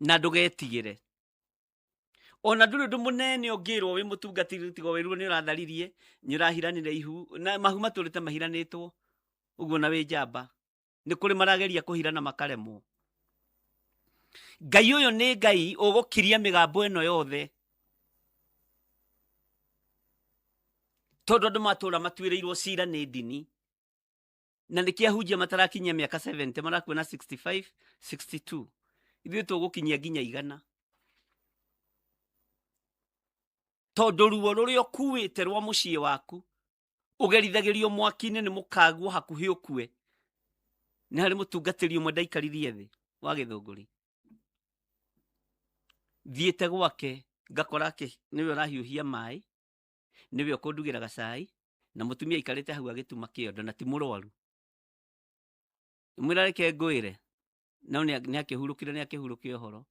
Na ndũgetigĩre. Ona ndũrĩ ũndũ mũnene ũngĩrwo wĩ mũtungatĩri tiga wĩrwo nĩ ũratharirie, nĩ ũrahiranire ihu, na mahu matũrĩte mahiranĩtwo ũguo na wĩ njamba. Nĩ kũrĩ marageria kũhirana makaremwo. Ngai ũyũ nĩ Ngai ũgũkiria mĩgambo ĩno yothe. Tondũ andũ matũra matuĩrĩirwo cira nĩ ndini. Na nĩkĩo ahunjia matarakinyia mĩaka 70, marakua na 65, 62. Ithuĩ tũgũkinyia nginya 100. Tondũ ruo rũrĩa ũkuĩte rwa mũciĩ waku, ũgerithagĩrio mwaki-inĩ nĩ mũkaguo hakuhĩ ũkue. Nĩ harĩ mũtungatĩri ũmwe ndaikaririe thĩ wa Gĩthũngũri. Thiĩte gwake ngakora nĩwe ũrahiũhia maĩ, nĩwe ũkũndugĩra gacai, na mũtumia aikarĩte hau agĩtuma kĩondo na ti mũrwaru. Mwĩra reke ngwĩre, no nĩ akĩhurũkire, nĩ akĩhurũkia ũhoro.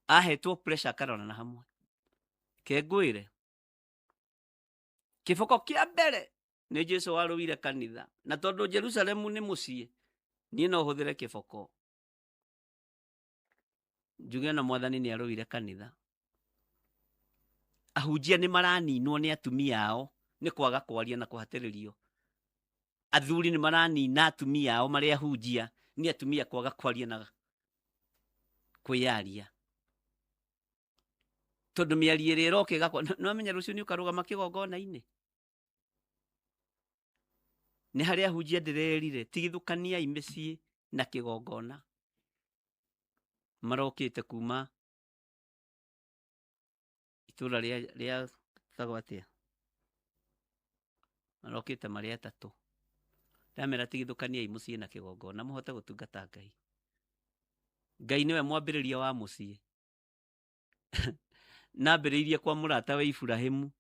Ahetwo pressure akarora na hamwe. Ke ngwĩre, kĩboko kĩa mbere nĩ Jesũ warũire kanitha, na tondũ Jerusalemu nĩ mũciĩ, niĩ no hũthĩre kĩboko. Njuge na Mwathani nĩ arũire kanitha. Ahunjia nĩ maraninwo nĩ atumia ao nĩ kwaga kwaria na kũhatĩrĩrio. Athuri nĩ maranina atumia ao marĩ ahunjia nĩ atumia kwaga kwaria na kwĩyaria. Tondũ mĩario ĩrĩa ĩroka ĩgakwa, nĩ wamenya rũciũ nĩ ũkarũgama kĩgongona-inĩ. Nĩ harĩ ahunjia ndĩrerire, tigithũkaniai mĩciĩ na kĩgongona. Marokĩte kuma itũra rĩa tagwo atĩa? Marokĩte marĩ atatũ. Ndamera tigithũkaniai mũciĩ na kĩgongona mũhote gũtungata Ngai. Ngai nĩwe mwambĩrĩria wa mũciĩ. Nambĩrĩirie kwa mũrata wa Iburahĩmu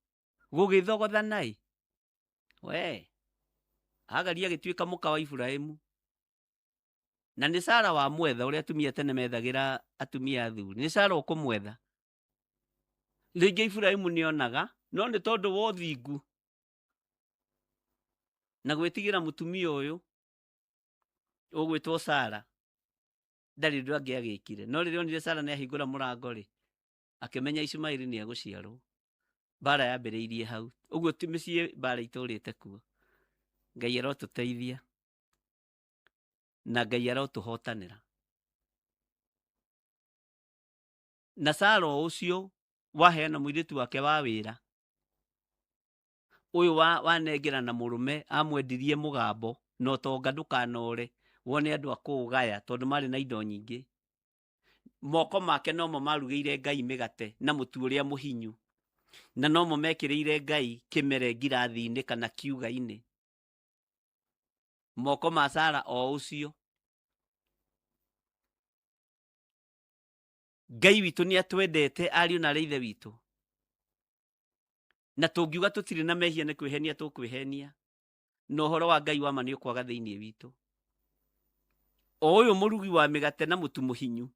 gũgĩthogothanai. We Hagari agĩtuĩka mũka wa Iburahĩmu. Na nĩ Sara wamwetha, ũrĩa atumia tene methagĩra atumia athuri. Nĩ Sara ũkũmwetha. Rĩngĩ Iburahĩmu nĩonaga, no nĩ tondũ wa ũthingu na gwĩtigĩra mũtumia ũyũ ũgwĩtwo Sara, ndarĩ ũndũ angĩagĩkire. No rĩrĩa onire Sara nĩahingũra mũrango rĩ, akĩmenya Ishumaeli nĩegũciarwo. Mbara yambĩrĩirie hau. Ũguo ti mĩciĩ mbara itũrĩte kuo. Ngai arotũteithia na Ngai arotũhotanĩra. Na Sara o ũcio waheana mũirĩtu wake wa wĩra, ũyũ wanengera na mũrũme amwendirie mũgambo na ũtonga ndũkanore wone andũ a kũũgaya tondũ marĩ na indo nyingĩ. Moko make nomo marugĩire Ngai mĩgate na mũtu ũrĩa mũhinyu, na nomo mekĩrĩire Ngai kĩmere ngirathi-inĩ kana kiuga-inĩ. Moko ma Sara o ũcio. Ngai witũ nĩ atwendete ariũ na arĩ ithe witũ, na tũngiuga tũtirĩ na mehia nĩ kwĩhenia tũkwĩhenia, na ũhoro wa Ngai wa ma nĩ ũkwaga thĩinĩ witũ. O ũyũ mũrugi wa mĩgate na mũtu mũhinyu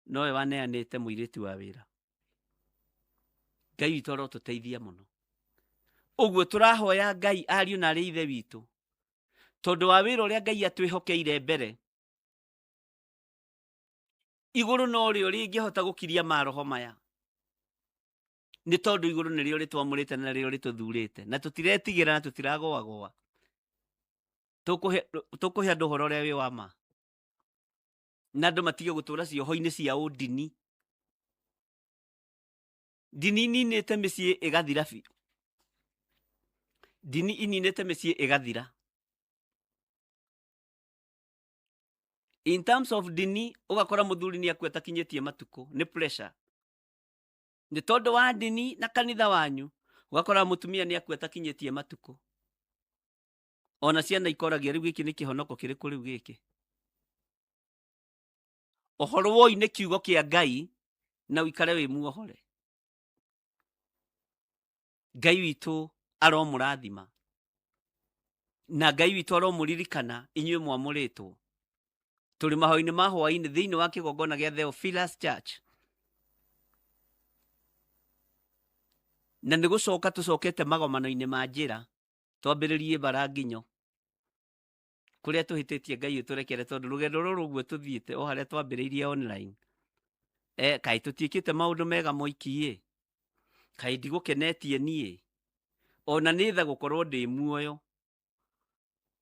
nowe waneanĩte mũirĩtu wa wĩra. Ngai witũ arotũteithia mũno. Ũguo tũrahoya Ngai ariũ na arĩ ithe witũ, tondũ wa wĩra ũrĩa Ngai atwĩhokeire mbere, igũrũ no rĩo rĩngĩhota gũkiria maroho maya, nĩ tondũ igũrũ nĩrĩo rĩtwamũrĩte na nĩrĩo rĩtũthurĩte, na tũtiretigĩra na tũtiragũagũa. Tũkũhe andũ ũhoro ũrĩa wĩ wa ma, na andũ matige gũtũra cioho-inĩ cia ũndini. Ndini ininĩte mĩciĩ ĩgathira biũ. Ndini ininĩte mĩciĩ ĩgathira. In terms of ndini, ũgakora mũthuri nĩ akua atakinyĩtie matukũ, nĩ pressure. Nĩ tondũ wa ndini na kanitha wanyu, ũgakora mũtumia nĩ akua atakinyĩtie matukũ. Ona ciana ikoragia rĩu gĩkĩ nĩ kĩhonoko kĩrĩkũ rĩu gĩkĩ. Ũhoro woi nĩ kiugo kĩa Ngai na ũikare wĩ muohore. Ngai witũ aromũrathima na Ngai witũ aromũririkana inyuĩ mwamũrĩtwo. Tũrĩ mahoya-inĩ ma hwaĩ-inĩ thĩinĩ wa kĩgongona gĩa Theophilus Church, na nĩ gũcoka tũcokete magomano-inĩ ma njĩra twambĩrĩrie bara nginyo kũrĩa tũhĩtĩtie Ngai ũtũrekere, tondũ rũgendo rũrũ ũguo tũthiĩte o harĩa twambĩrĩirie online, kaĩ tũtiĩkĩte maũndũ mega moiki-ĩ, kaĩ ndigũkenetie niĩ, ona nĩ tha gũkorwo ndĩ muoyo.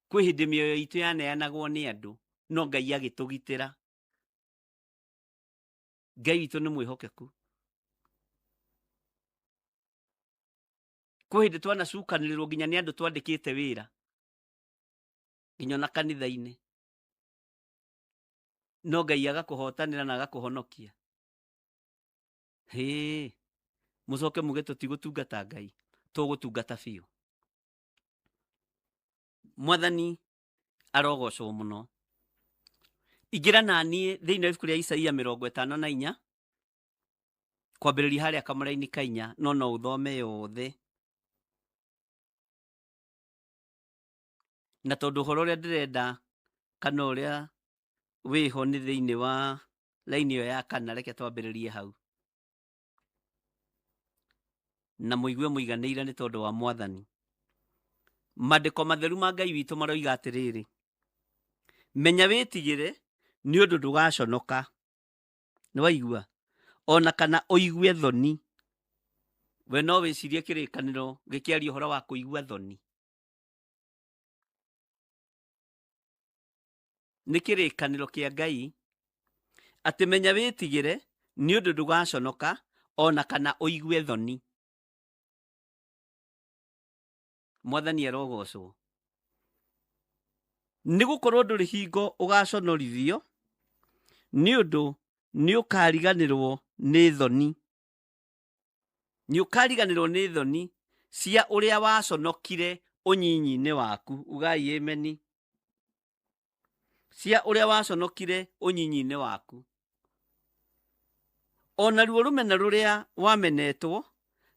Kwĩ hĩndĩ mĩoyo itũ yaneanagwo nĩ andũ, no Ngai agĩtũgitĩra. Ngai witũ nĩ mwĩhokeku. Kwĩ hĩndĩ twanacukanĩrĩrwo nginya nĩ andũ twandĩkĩte wĩra nginya ona kanitha-inĩ, no Ngai agakũhotanĩra na agakũhonokia. Hĩ, mũcoke muge tũtigũtungata Ngai, tũgũtungata biũ. Mwathani arogocwo mũno. Ingĩra na niĩ thĩinĩ wa ibuku rĩa Isaia 54 kwambĩrĩria harĩa kamũra-inĩ ka 4, no no ũthome yothe. Na tondũ ũhoro ũrĩa ndĩrenda kana ũrĩa wĩho nĩ thĩinĩ wa laini ĩyo ya 4, reke twambĩrĩrie hau na mũigue mũiganĩire nĩ tondũ wa Mwathani. Maandĩko matheru ma Ngai witũ maroiga atĩrĩrĩ, menya wĩtigĩre nĩ ũndũ ndũgaconoka. Nĩ waigua? Ona kana ũigue thoni. We no wĩcirie kĩrĩkanĩro gĩkĩaria ũhoro wa kũigua thoni. Nĩ kĩrĩkanĩro kĩa Ngai atĩ menya wĩtigĩre nĩ ũndũ ndũgaconoka ona kana ũigue thoni. Mwathani arogocwo. Nĩ gũkorwo ndũrĩ hingo ũgaconorithio, nĩ ũndũ nĩ ũkariganĩrwo nĩ thoni. Nĩ ũkariganĩrwo nĩ thoni cia ũrĩa waconokire ũnyinyi-inĩ waku. Ugai ameni. Cia ũrĩa waconokire ũnyinyi-inĩ waku. Ona ruo rũmena rũrĩa wamenetwo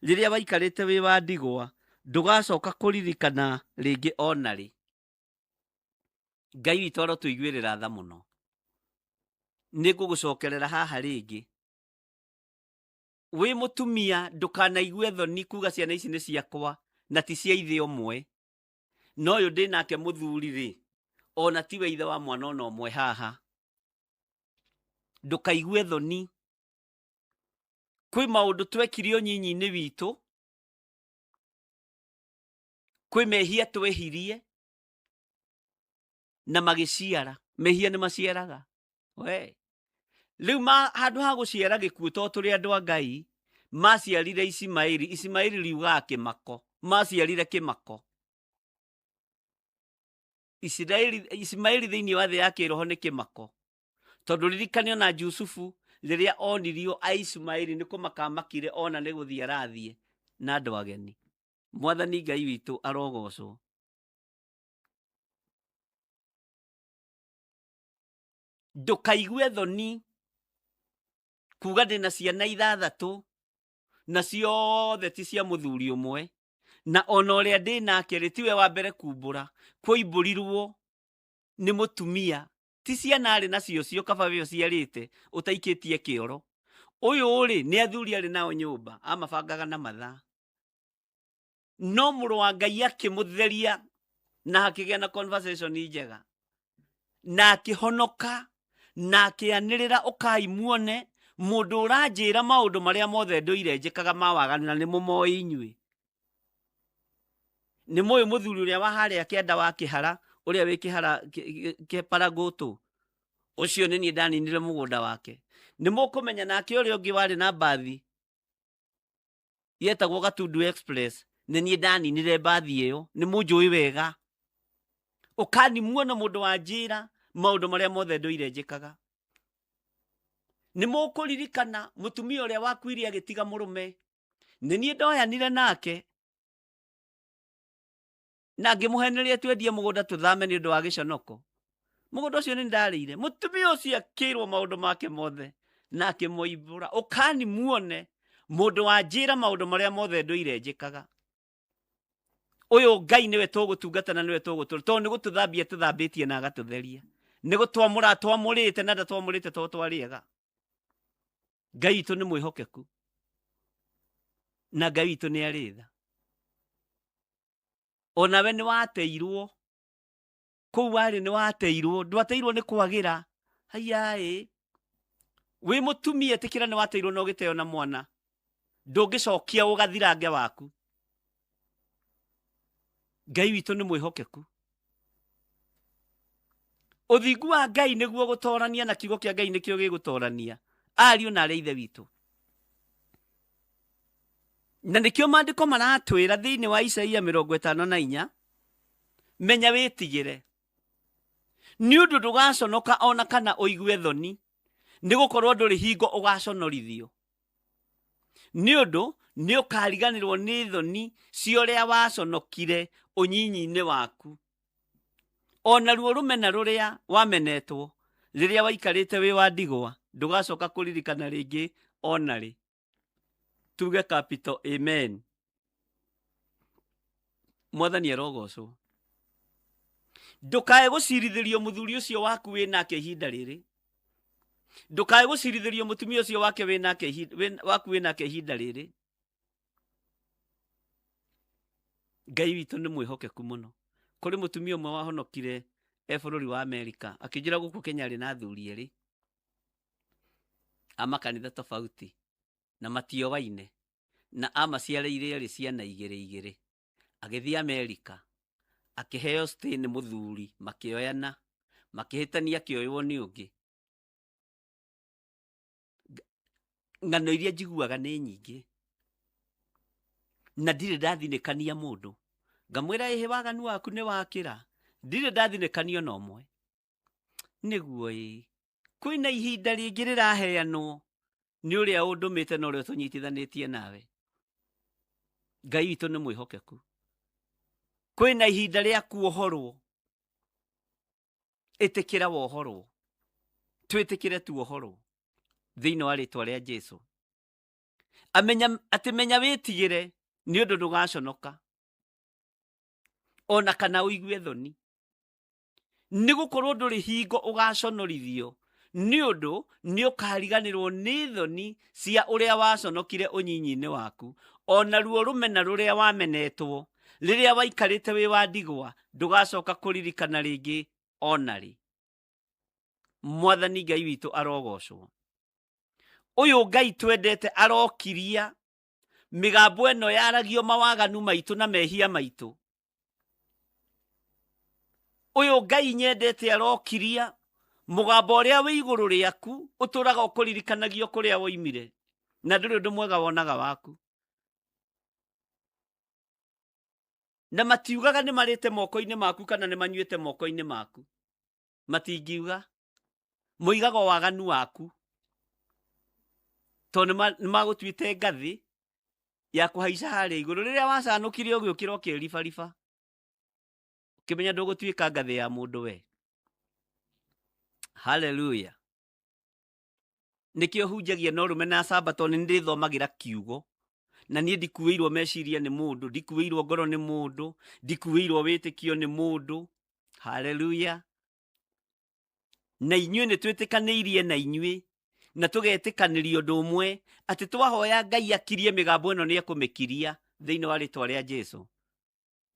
rĩrĩa waikarĩte wĩ wa ndigwa, Ndũgacoka kũririkana rĩngĩ ona rĩ. Ngai witũ arotũiguĩrĩra tha mũno. Nĩ ngũgũcokerera haha rĩngĩ. Wĩ mũtumia ndũkanaigue thoni kuga ciana ici nĩ ciakwa na ti cia ithe ũmwe. Na ũyũ ndĩ nake mũthuri rĩ, ona tiwe ithe wa mwana ona ũmwe haha. Ndũkaigue thoni. Kwĩ maũndũ twekire ũnyinyi-inĩ witũ, kwĩ mehia twehirie na magĩciara. Mehia nĩ maciaraga. We rĩu handũ ha gũciara gĩkuũ to tũrĩ andũ a Ngai, maciarire Isimaili. Isimaili riugaga kĩmako. Maciarire kĩmako. Isimaili thĩinĩ wa thĩ ya kĩroho nĩ kĩmako. Tondũ ririkane ona Jusufu rĩrĩa onirio a Ismaili nĩ kũmakamakire ona nĩ gũthiĩ arathiĩ na andũ ageni. Mwathani Ngai witũ arogocwo. Ndũkaigue thoni kuga ndĩna ciana ithathatũ na ciothe ti cia mũthuri ũmwe, na ona ũrĩa ndĩ nake rĩ tiwe wa mbere kumbũra, kwoimbũrirwo nĩ mũtumia. Ti ciana arĩ nacio cio kaba we ũciarĩte ũtaikĩtie kĩoro. Ũyũ rĩ nĩ athuri arĩ nao nyũmba amabangaga na mathaa, no mũrũ wa Ngai akĩmũtheria na hakĩgĩa na conversation njega na akĩhonoka na akĩanĩrĩra ũkai muone mũndũ ũranjĩra maũndũ marĩa mothe ndũire njĩkaga ma waganu na nĩ mũmoĩ inyuĩ. Nĩ mũĩ mũthuri ũrĩa wa harĩa kĩanda wa kĩhara, ũrĩa wĩ kĩhara kĩparagũtũ, ũcio nĩ niĩ ndaninire mũgũnda wake. Nĩ mũkũmenya nake ũrĩa ũngĩ warĩ na mbathi yetagwo Gatundu Express, nĩ niĩ ndaninire mbathi ĩyo. Nĩ mũnjũĩ wega. Ũkani muone mũndũ wanjĩra maũndũ marĩa mothe ndũire njĩkaga. Nĩ mũkũririkana mũtumia ũrĩa wakuire agĩtiga mũrũme, nĩ niĩ ndoyanire nake na ngĩmũheneria twendie mũgũnda tũthame nĩ ũndũ wa gĩconoko. Mũgũnda ũcio nĩ ndarĩire. Mũtumia ũcio akĩrwo maũndũ make mothe na akĩmoimbũra. Ũkani muone mũndũ wanjĩra maũndũ marĩa mothe ndũire njĩkaga. Ũyũ Ngai nĩwe tũgũtungata na nĩwe tũgũtũra, tondũ nĩ gũtũthambia tũthambĩtie na agatũtheria, nĩ gũtwamũra twamũrĩte na ndatwamũrĩte tondũ twarĩega. Ngai witũ nĩ mwĩhokeku na Ngai witũ nĩ arĩ tha. Onawe nĩ wateirwo kũu warĩ, nĩ wateirwo, ndwateirwo nĩ kwagĩra. Haiyaĩ, wĩ mũtumia ĩtĩkĩra nĩ wateirwo na ũgĩteo na mwana, ndũngĩcokia ũgathirange waku. Ngai witũ nĩ mwĩhokeku. Ũthingu wa Ngai nĩguo gũtorania na kiugo kĩa Ngai nĩkĩo gĩgũtorania ariũ na arĩa ithe witũ. Na nĩkĩo maandĩko maratwĩra thĩinĩ wa Isaia 54, menya wĩtigĩre, nĩ ũndũ ndũgaconoka ona kana ũigue thoni, nĩ gũkorwo ndũrĩ hingo ũgaconorithio. Nĩ ũndũ nĩ ũkariganĩrwo nĩ thoni cia ũrĩa waconokire ũnyinyi-inĩ waku, ona ruo rũmena rũrĩa wamenetwo rĩrĩa waikarĩte wĩ wa ndigwa, ndũgacoka kũririkana rĩngĩ ona rĩ. Tuge capital amen. Mwathani arogocwo. Ndũkae gũcirithĩrio mũthuri ũcio waku wĩ nake ihinda rĩrĩ, ndũkae gũcirithĩrio mũtumia ũcio wake wĩ nake waku wĩ nake ihinda rĩrĩ. Ngai witũ nĩ mwĩhokeku mũno. Kũrĩ mũtumia ũmwe wahonokire e bũrũri wa Amerika, akĩnjĩra gũkũ Kenya arĩ na athuri erĩ a makanitha tofauti na matiowaine, na amaciarĩire erĩ ciana igĩrĩ igĩrĩ. Agĩthiĩ Amerika akĩheo stay nĩ mũthuri, makĩoyana, makĩhĩtania akĩoywo nĩ ũngĩ. Ng'ano iria njiguaga nĩ nyingĩ na ndirĩ ndathinĩkania mũndũ. Ngamwĩra ĩhĩ waganu waku nĩ wakĩra, ndirĩ ndathinĩkania ona ũmwe. Nĩguo ĩ, kwĩna ihinda rĩngĩ rĩraheanwo nĩ ũrĩa ũndũmĩte na ũrĩa tũnyitithanĩtie nawe. Ngai witũ nĩ mwĩhokeku. Kwĩna ihinda rĩa kuohorwo, ĩtĩkĩra wohorwo, twĩtĩkĩre tuohorwo thĩinĩ wa rĩtwa rĩa Jesu. Amenya atĩ menya wĩtigĩre nĩ ũndũ ndũgaconoka. Ona kana ũigue thoni. Nĩ gũkorwo ndũrĩ hingo ũgaconorithio nĩ ũndũ nĩ ũkariganĩrwo nĩ thoni cia ũrĩa waconokire ũnyinyi-inĩ waku, ona ruo rũmena rũrĩa wamenetwo rĩrĩa waikarĩte wĩ wa ndigwa ndũgacoka kũririkana rĩngĩ ona rĩ. Mwathani Ngai witũ arogocwo. Ũyũ Ngai twendete arokiria mĩgambo ĩno yaragio mawaganu maitũ na mehia maitũ. Ũyũ Ngai nyendete arokiria mũgambo ũrĩa wĩ igũrũ rĩaku ũtũraga ũkũririkanagio kũrĩa woimire na ndũrĩ ũndũ mwega wonaga waku. Na matiugaga nĩ marĩte moko-inĩ maku kana nĩ manyuĩte moko-inĩ maku. Matingiuga. Moigaga waganu waku. Tondũ nĩ magũtuĩte ngathĩ ya kũhaica harĩa igũrũ. Rĩrĩa wacanũkire ũgĩũkĩra ũkĩribariba, ũkĩmenya ndũgũtuĩka ngathĩ ya mũndũ we. Hallelujah. Nĩkĩo hunjagia na ũrũme na Sabato nĩ ndĩthomagĩra kiugo. Na niĩ ndikuĩirwo meciria nĩ mũndũ, ndikuĩirwo ngoro nĩ mũndũ, ndikuĩirwo wĩtĩkio nĩ mũndũ. Hallelujah. Na inyuĩ nĩ twĩtĩkanĩirie na inyuĩ na tũgetĩkanĩria ũndũ ũmwe atĩ twahoya Ngai akirie mĩgambo ĩno nĩ ekũmĩkiria thĩinĩ wa rĩtwa rĩa Jesũ.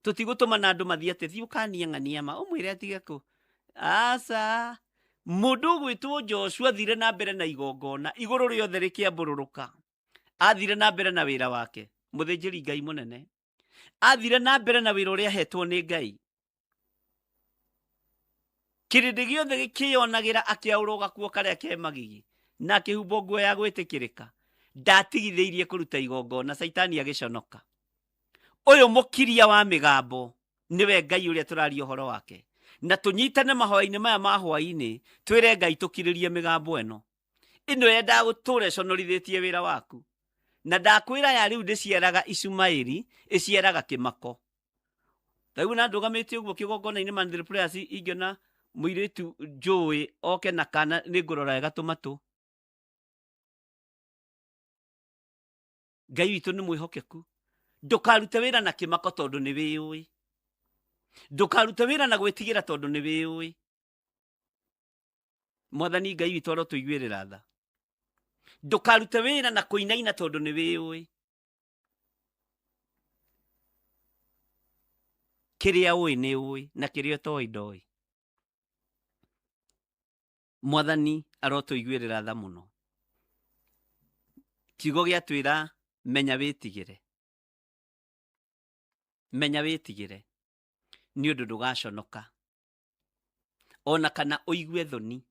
Tũtigũtũmana andũ mathiĩ atĩ thiĩ ũkanie ng'ania ma ũmwĩre atige kũ. Aca. Mũndũ ũgwĩtwo Joshua athire na mbere na igongona igũrũ rĩothe rĩkĩambũrũrũka. Athire na mbere na wĩra wake, mũthĩnjĩri Ngai mũnene. Athire na mbere na wĩra ũrĩa ahetwo nĩ Ngai. Kĩrĩndĩ gĩothe gĩkĩyonagĩra akĩaũrwo gakuo karĩa ke magigi na akĩhumbwo nguo ya gwĩtĩkĩrĩka. Ndatigithĩirie kũruta igongona, Caitani agĩconoka. Ũyũ mũkiria wa mĩgambo nĩwe Ngai ũrĩa tũraria ũhoro wake. Na tũnyitane mahoya-inĩ maya ma hwaĩ-inĩ twĩre Ngai tũkirĩrie mĩgambo ĩno. Ĩno yendaga gũtũra ĩconorithĩtie wĩra waku. Na ndakwĩra ya rĩu ndĩciaraga Ishumaeli, ĩciaraga kĩmako. Rĩu na ndũgamĩte ũguo kĩgongona-inĩ Monthly Prayers ingĩona mũirĩtu njũĩ oke na kana nĩ ngũrora wega tũmatũ. Ngai witũ nĩ mwĩhokeku. Ndũkarute wĩra na kĩmako tondũ nĩ wĩyũĩ. Ndũkarute wĩra na gwĩtigĩra tondũ nĩ wĩyũĩ. Mwathani Ngai witũ arotũiguĩrĩra tha. Ndũkarute wĩra na kũinaina tondũ nĩ wĩyũĩ. Kĩrĩa ũĩ nĩ ũĩ na kĩrĩa ũtoĩ ndoĩ. Mwathani arotũiguĩrĩra tha mũno. Kiugo gĩatwĩra menya wĩtigĩre. Menya wĩtigĩre nĩ ũndũ ndũgaconoka ona kana ũigue thoni,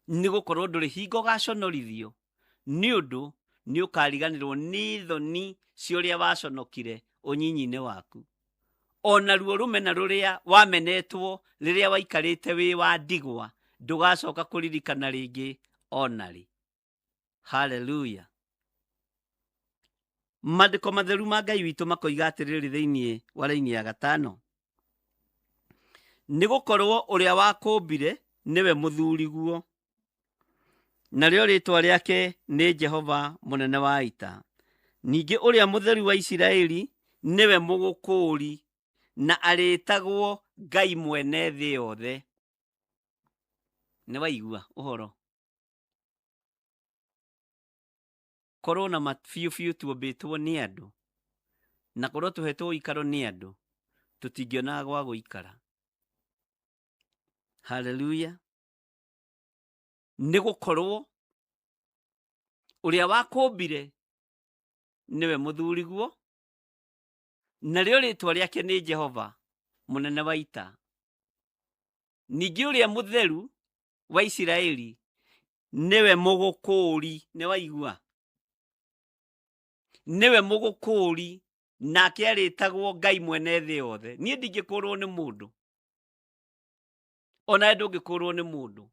nĩ gũkorwo ndũrĩ hingo ũgaconorithio nĩ ũndũ nĩ ũkariganĩrwo nĩ thoni cia ũrĩa waconokire ũnyinyi-inĩ waku, ona ruo rũmena rũrĩa wamenetwo rĩrĩa waikarĩte wĩ wa ndigwa ndũgacoka kũririkana rĩngĩ ona rĩ. Hallelujah. Maandĩko matheru ma Ngai witũ makoiga atĩrĩrĩ thĩinĩ wa raini ya gatano, nĩ gũkorwo ũrĩa wakũmbire nĩwe mũthuriguo, narĩo rĩtwa rĩake nĩ Jehova mũnene wa ita. Ningĩ ũrĩa mũtheru wa Isiraeli nĩwe mũgũkũũri, na arĩtagwo Ngai mwene thĩ yothe. Nĩ waigua ũhoro? Korwo na ma biũ biũ tuombĩtwo nĩ andũ na korwo tũhetwo ũikaro nĩ andũ tũtingĩonaga gwa gũikara. Hallelujah. Nĩ gũkorwo ũrĩa wakũmbire nĩwe mũthuriguo, narĩo rĩtwa rĩake nĩ Jehova mũnene wa ita. Ningĩ ũrĩa mũtheru wa Isiraeli nĩwe mũgũkũũri. Nĩ waigua? Nĩwe mũgũkũũri, nake arĩtagwo Ngai mwene thĩ yothe. Niĩ ndingĩkũũrwo nĩ mũndũ, onawe ndũngĩkũũrwo nĩ mũndũ.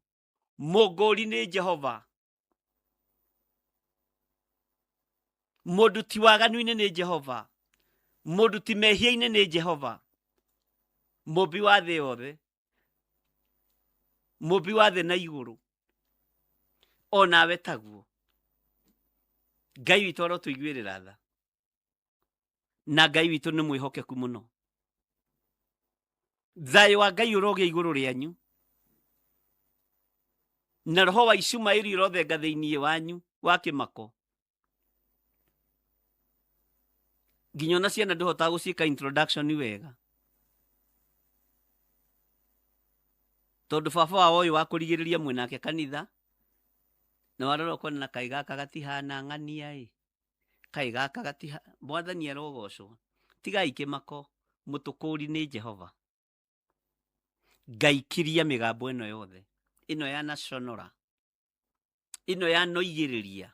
Mũngũũri nĩ Jehova. Mũndũ ti waganu-inĩ nĩ Jehova. Mũndũ ti mehia-inĩ nĩ Jehova. Mũmbi wa thĩ yothe, mũmbi wa thĩ na igũrũ, onawe taguo. Ngai witũ arotũiguĩrĩra tha, na Ngai witũ nĩ mwĩhokeku mũno. Thayũ wa Ngai ũrogĩa igũrũ rĩanyu, na roho wa Ishumaeli ũrothenga thĩinĩ wanyu wa kĩmako. Nginya ona ciana ndũhotaga gũciĩka introduction wega, tondũ baba wao ũyũ wa kũrigĩrĩria mwĩnake kanitha, na warora ũkona na kaĩ gaka gatihana ng'ania ĩ, kaĩ gaka gatiha. Mwathani arogocwo. Tigai kĩmako, mũtũkũri nĩ Jehova. Ngai kiria mĩgambo ĩno yothe, ĩno yanaconora, ĩno yanoigĩrĩria,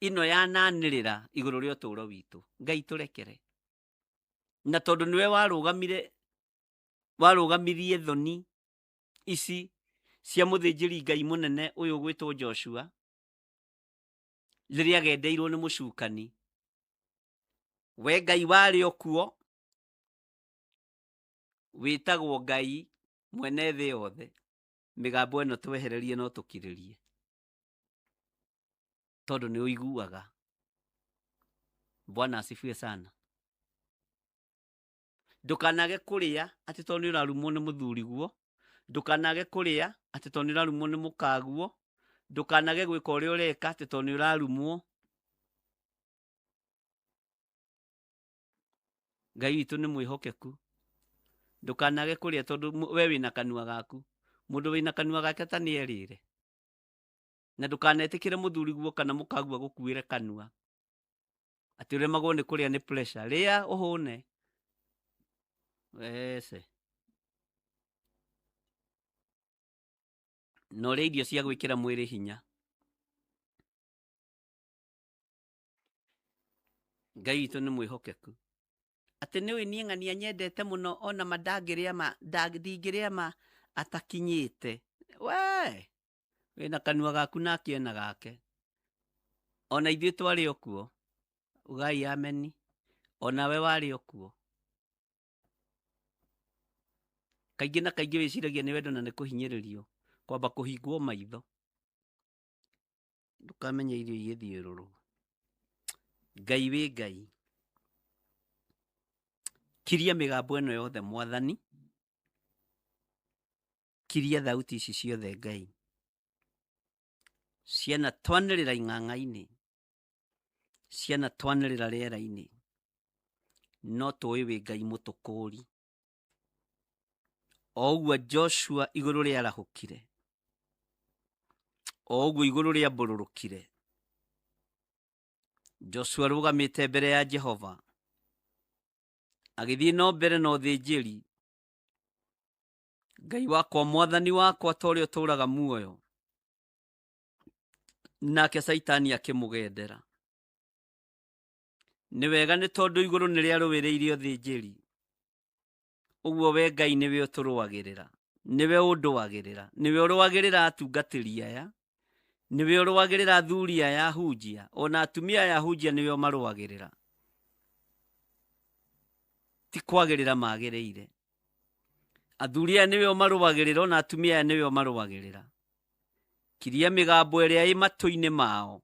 ĩno yananĩrĩra igũrũ rĩa ũtũũro witũ. Ngai tũrekere. Na tondũ nĩwe warũgamire, warũgamirie thoni ici cia mũthĩnjĩri Ngai mũnene ũyũ ũgwĩtwo Joshua, rĩrĩa agendeirwo nĩ mũcukani. We Ngai warĩ o kuo, wĩtagwo Ngai mwene thĩ yothe. Mĩgambo ĩno twehererie no tũkirĩrie, tondũ nĩ ũiguaga. Bwana asifiwe sana. Ndũkanage kũrĩa atĩ tondũ nĩ ũrarumwo nĩ mũthuriguo, ndũkanage kũrĩa atĩ tondũ nĩ ũrarumwo nĩ mũkaguo, ndũkanage gwĩka ũrĩa ũreka atĩ tondũ nĩ ũrarumwo. Ngai witũ nĩ mwĩhokeku. Ndũkanage kũrĩa tondũ we wĩna kanua gaku. Mũndũ wĩna kanua gake ta nĩerĩre. Na ndũkanetĩkĩre mũthuriguo kana mũkaguo agũkuĩre kanua, atĩ ũremagwo nĩ kũrĩa nĩ pressure. Rĩa ũhũne. Wece. Na ũrĩe irio cia gwĩkĩra mwĩrĩ hinya. Ngai witũ nĩ mwĩhokeku. Atĩ nĩũĩ niĩ ng'ania nyendete mũno ona ma ndangĩrĩa ma, ndingĩrĩa ma atakinyĩte. We! Wĩna kanua gaku nake ena gake. Ona ithuĩ twarĩ o kuo. Ugai ameni. Onawe warĩ o kuo. Kaingĩ na kaingĩ wĩciragia nĩ wendo na nĩ kũhinyĩrĩrio, kwamba kũhingwo maitho. Ndũkamenye irio igĩthiũrũrwo. Ngai wĩ Ngai. Kiria mĩgambo ĩno yothe Mwathani. Kiria thauti ici ciothe Ngai. Ciana twanĩrĩra ing'ang'a-inĩ, ciana twanĩrĩra rĩera-inĩ, no tũĩ wĩ Ngai mũtũkũri. O ũguo Joshua igũrũ rĩarahũkire, o ũguo igũrũ rĩambũrũrũkire, Joshua arũgamĩte mbere ya Jehova, agĩthiĩ no mbere na ũthĩnjĩri. Ngai wakwa, Mwathani wakwa, ta ũrĩa ũtũũraga muoyo. Nake Caitani akĩmũgendera. Nĩ wega nĩ tondũ igũrũ nĩ rĩarũĩrĩire ũthĩnjĩri. Ũguo we Ngai nĩwe ũtũrũagĩrĩra, nĩwe ũndũagĩrĩra, nĩwe ũrũagĩrĩra atungatĩri aya, nĩwe ũrũagĩrĩra athuri aya ahunjia, ona atumia aya ahunjia nĩwe ũmarũagĩrĩra. Ti kwagĩrĩra magĩrĩire. Athuri aya nĩwe ũmarũagĩrĩra, ona atumia aya nĩwe ũmarũagĩrĩra. Kiria mĩgambo ĩrĩa ĩ matũ-inĩ mao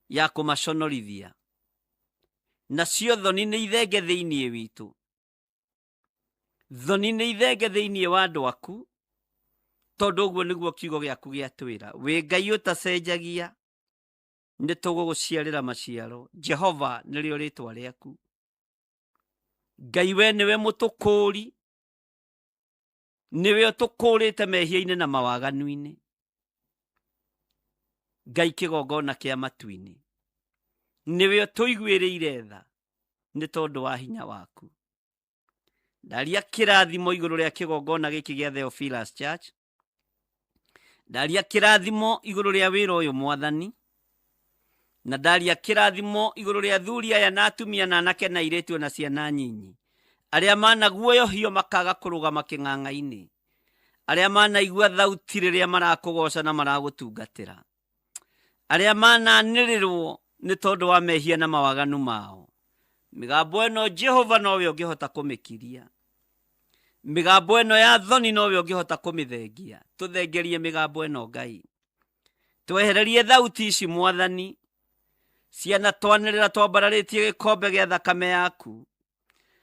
ya kũmaconorithia. Nacio thoni nĩ ithenge thĩinĩ witũ. Thoni nĩ ithenge thĩinĩ wa andũ aku, tondũ ũguo nĩguo kiugo gĩaku gĩatwĩra. Wĩ Ngai ũtacenjagia, nĩ tũgũgũciarĩra maciaro. Jehova nĩrĩo rĩtwa rĩaku. Ngai we nĩwe mũtũkũri, nĩwe ũtũkũrĩte mehia-inĩ na mawaganu-inĩ. Ngai kĩgongona kĩa matu-inĩ, nĩwe ũtũiguĩrĩire tha nĩ tondũ wa hinya waku. Ndaria kĩrathimo igũrũ rĩa kĩgongona gĩkĩ gĩa Theophilus Church. Ndaria kĩrathimo igũrũ rĩa wĩra ũyũ Mwathani, na ndaria kĩrathimo igũrũ rĩa athuri aya na atumia na anake na airĩtu na ciana nyinyi, arĩa managuoyohio makaga kũrũgama kĩng'ang'a-inĩ, arĩa manaigua thauti rĩrĩa marakũgoca na maragũtungatĩra, arĩa mananĩrĩrwo nĩ tondũ wa mehia na mawaganu mao. Mĩgambo ĩno Jehova nowe ũngĩhota kũmĩkiria. Mĩgambo ĩno ya thoni nowe ũngĩhota kũmĩthengia. Tũthengerie mĩgambo ĩno Ngai. Twehererie thauti ici Mwathani. Ciana twanĩrĩra twambararĩtie gĩkombe gĩa thakame yaku.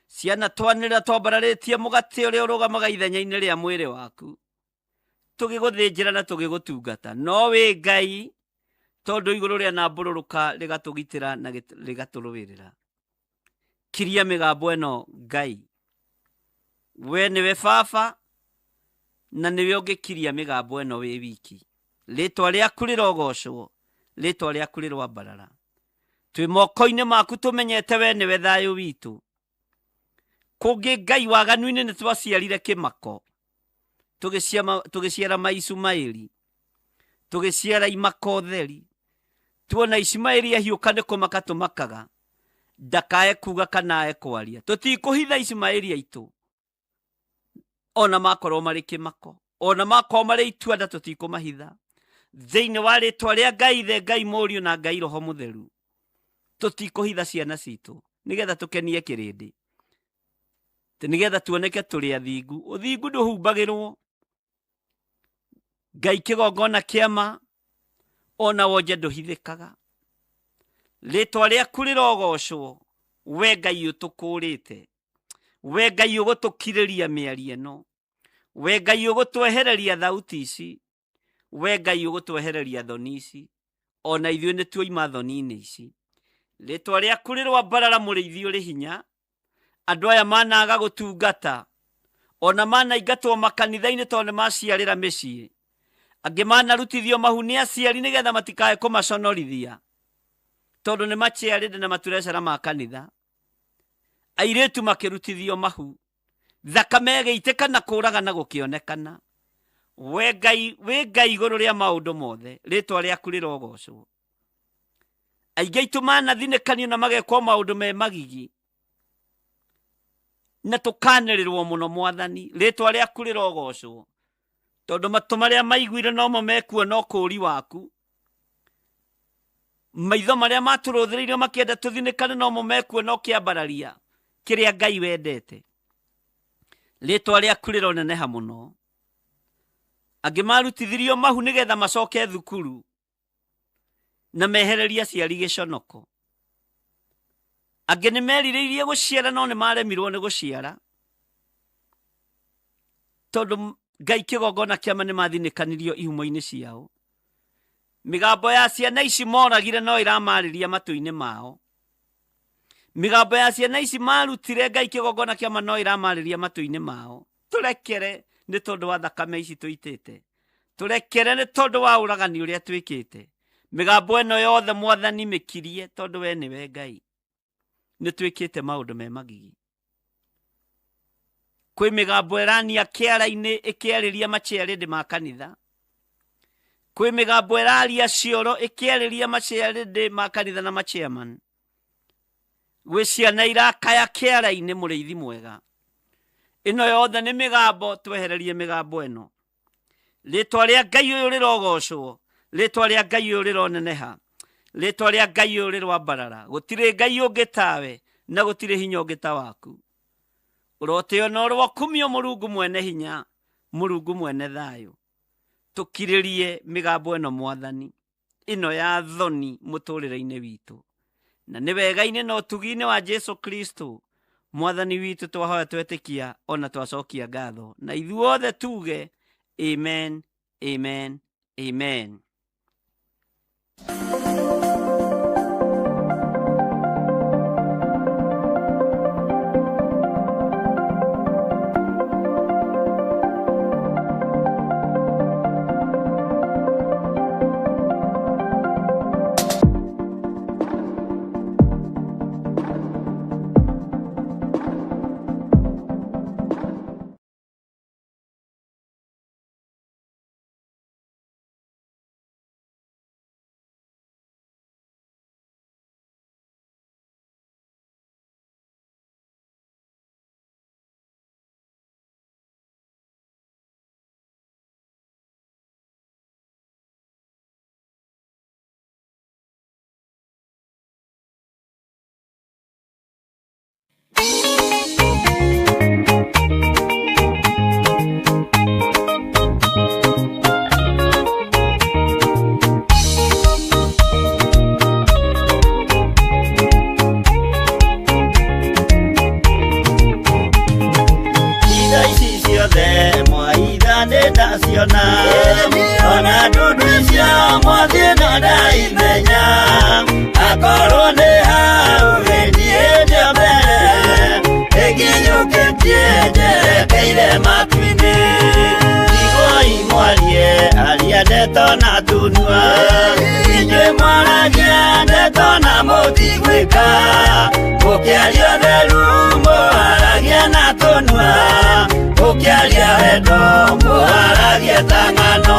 Ciana twanĩrĩra twambararĩtie mũgate ũrĩa ũrũgamaga ithenya-inĩ rĩa mwĩrĩ waku, tũgĩgũthĩnjĩra na tũgĩgũtungata. No wĩ Ngai, tondũ igũrũ rĩa nambũrũrũka rĩgatũgitĩra na rĩgatũrũĩrĩra. Kiria mĩgambo ĩno Ngai, we nĩwe baba na nĩwe ũngĩkiria mĩgambo ĩno wĩ wiki. Rĩtwa rĩaku rĩrogocwo, rĩtwa rĩaku rĩroambarara. Twĩ moko-inĩ maku tũmenyete we nĩwe thayũ witũ. Kũngĩ Ngai waganu-inĩ nĩ twaciarire kĩmako, tũgĩciara Maishumaeli, tũgĩciara imako theri. Tuona Ishumaeli ahiũka nĩ kũmaka tũmakaga, ndakae kuga kana ae kwaria. Tũtikũhitha Ishumaeli aitũ, ona makorwo marĩ kĩmako, ona makorwo marĩ ituanda, tũtikũmahitha. Thĩinĩ wa rĩtwa rĩa Ngai Ithe, Ngai Mũriũ na Ngai Roho Mũtheru, tũtikũhitha ciana citũ nĩgetha tũkenie kĩrĩndĩ, nĩgetha tuoneke tũrĩ athingu. Ũthingu ndũhumbagĩrwo. Ngai kĩgongona kĩama ona wonje ndũhithĩkaga. Rĩtwa rĩaku rĩrogocwo, we Ngai ũtũkũrĩte, we Ngai ũgũtũkirĩria mĩario ĩno, we Ngai ũgũtwehereria thauti ici, we Ngai ũgũtwehereria thoni ici, ona ithuĩ nĩ tuoima thoni-inĩ ici. Rĩtwa rĩaku rĩroambarara, mũrĩithi ũrĩ hinya. Andũ aya managa gũtungata, ona manaingatwo makanitha-inĩ tondũ nĩ maciarĩra mĩciĩ. Angĩ manarutithio mahu nĩ aciari nĩgetha matikae kũmaconorithia, tondũ nĩ maciarĩte na maturecera ma kanitha. Airĩtu makĩrutithio mahu, thakame ĩgĩitĩka na kũragana gũkĩonekana. We Ngai, wĩ Ngai igũrũ rĩa maũndũ mothe, rĩtwa rĩaku rĩrogocwo. Aingĩ aitũ manathinĩkanio na magekwo maũndũ me magigi, na tũkanĩrĩrwo mũno Mwathani, rĩtwa rĩaku rĩrogocwo. Tondũ matũ marĩa maiguire nomo mekuona ũkũũri waku, maitho marĩa matũrũthĩrĩirio makĩenda tũthinĩkane nomo mekuona ũkĩambararia kĩrĩa Ngai wendete. Rĩtwa rĩaku rĩroneneha mũno. Angĩ marutithirio mahu nĩgetha macoke thukuru na mehererie aciari gĩconoko. Angĩ nĩ merirĩirie gũciara no nĩ maremirwo nĩ gũciara, tondũ Ngai kĩgongona kĩama nĩ mathinĩkanirio ihumo-inĩ ciao. Mĩgambo ya ciana ici moragire no ĩramarĩria matũ-inĩ mao. Mĩgambo ya ciana ici marutire Ngai kĩgongona kĩama no ĩramarĩria matũ-inĩ mao. Tũrekere nĩ tondũ wa thakame ici tũitĩte, tũrekere nĩ tondũ wa ũragani ũrĩa twĩkĩte. Mĩgambo ĩno yothe Mwathani mĩkirie, tondũ we nĩwe Ngai. Nĩ twĩkĩte maũndũ me magigi. Kwĩ mĩgambo ĩrania kĩara-inĩ ĩkĩarĩria maciarĩndĩ ma kanitha, kwĩ mĩgambo ĩraria cioro ĩkĩarĩria maciarĩndĩ ma kanitha na machairman, gwĩ ciana irakaya kĩara-inĩ mũrĩithi mwega. Ĩno yothe nĩ mĩgambo, twehererie mĩgambo ĩno. Rĩtwa rĩa Ngai ũyũ rĩrogocwo, rĩtwa rĩa Ngai ũyũ rĩroneneha, rĩtwa rĩa Ngai ũyũ rĩroambarara. Gũtirĩ Ngai ũngĩ tawe na gũtirĩ hinya ũngĩ ta waku. Ũrotĩo na ũrokumio Mũrungu mwene hinya, Mũrungu mwene thayũ. Tũkirĩrie mĩgambo ĩno Mwathani, ĩno ya thoni mũtũrĩre-inĩ witũ. Na nĩ wega-inĩ na ũtugi-inĩ wa Jesu Kristo Mwathani witũ twahoya twetĩkia ona twacokia ngatho, na ithuothe tuge amen, amen, amen. ndaciona ona ndundu icio mothiĩ no ndaimenya akorwo nĩ hau niĩ ndĩ mbere ĩnginyũkĩtie njerekeire matu-inĩ tigoi mwarie aria ndeto na tunua inyuĩ mwaragia ndeto na mũtigwĩka mũkĩaria ũtheru mũharagia na tũnua mũkĩaria wendo mũharagia ta ng'ano.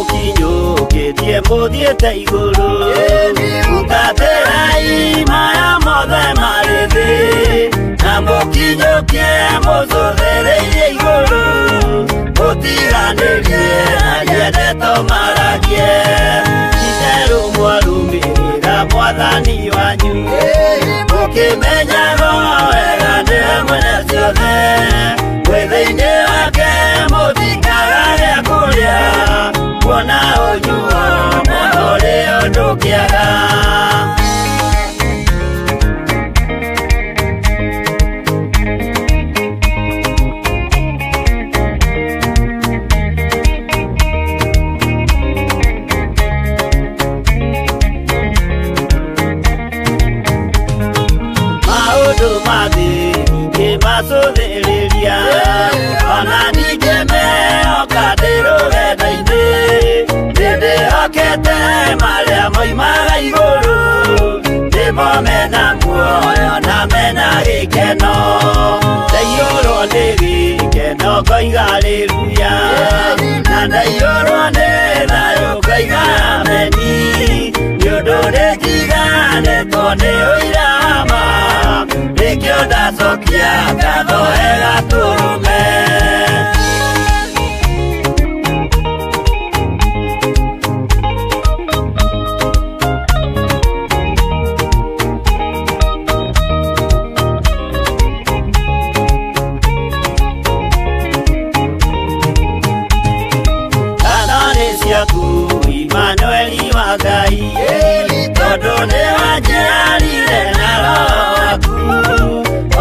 Mũkinyũkĩtie mũthiĩte igũrũ hutatĩrai maya mothe marĩ thĩ na mũkinyũkie mũcũthĩrĩirie igũrũ mũtiganĩrie aria ndeto maragie itherũ mwarũmĩrĩra mwathani wanyu mũkĩmenyaga wega nĩwe mwene ciothe mwĩ thĩinĩ wake mũtikaga gĩa kũrĩa kuona ũnyuo mũno ũrĩ ũndũ kĩaga. Maũndũ ma thĩ ngĩmacũthĩrĩria ona ningĩ mehoka ndĩ rũgendo-inĩ nĩndĩhokete marĩa moimaga igũrũ nĩmo mena muoyo na mena gĩkeno ndaiyũrwo nĩ gĩkeno ngoiga haleluya na ndaiyũrwo nĩ thayũ ngoiga ameni nĩ ũndũ nĩnjiganĩtwo nĩ ũira wa ma nĩkĩo ndacokia ngatho he Gatũrũme. Immanueli wa Ngai tondũ nĩwanjiarire na roho waku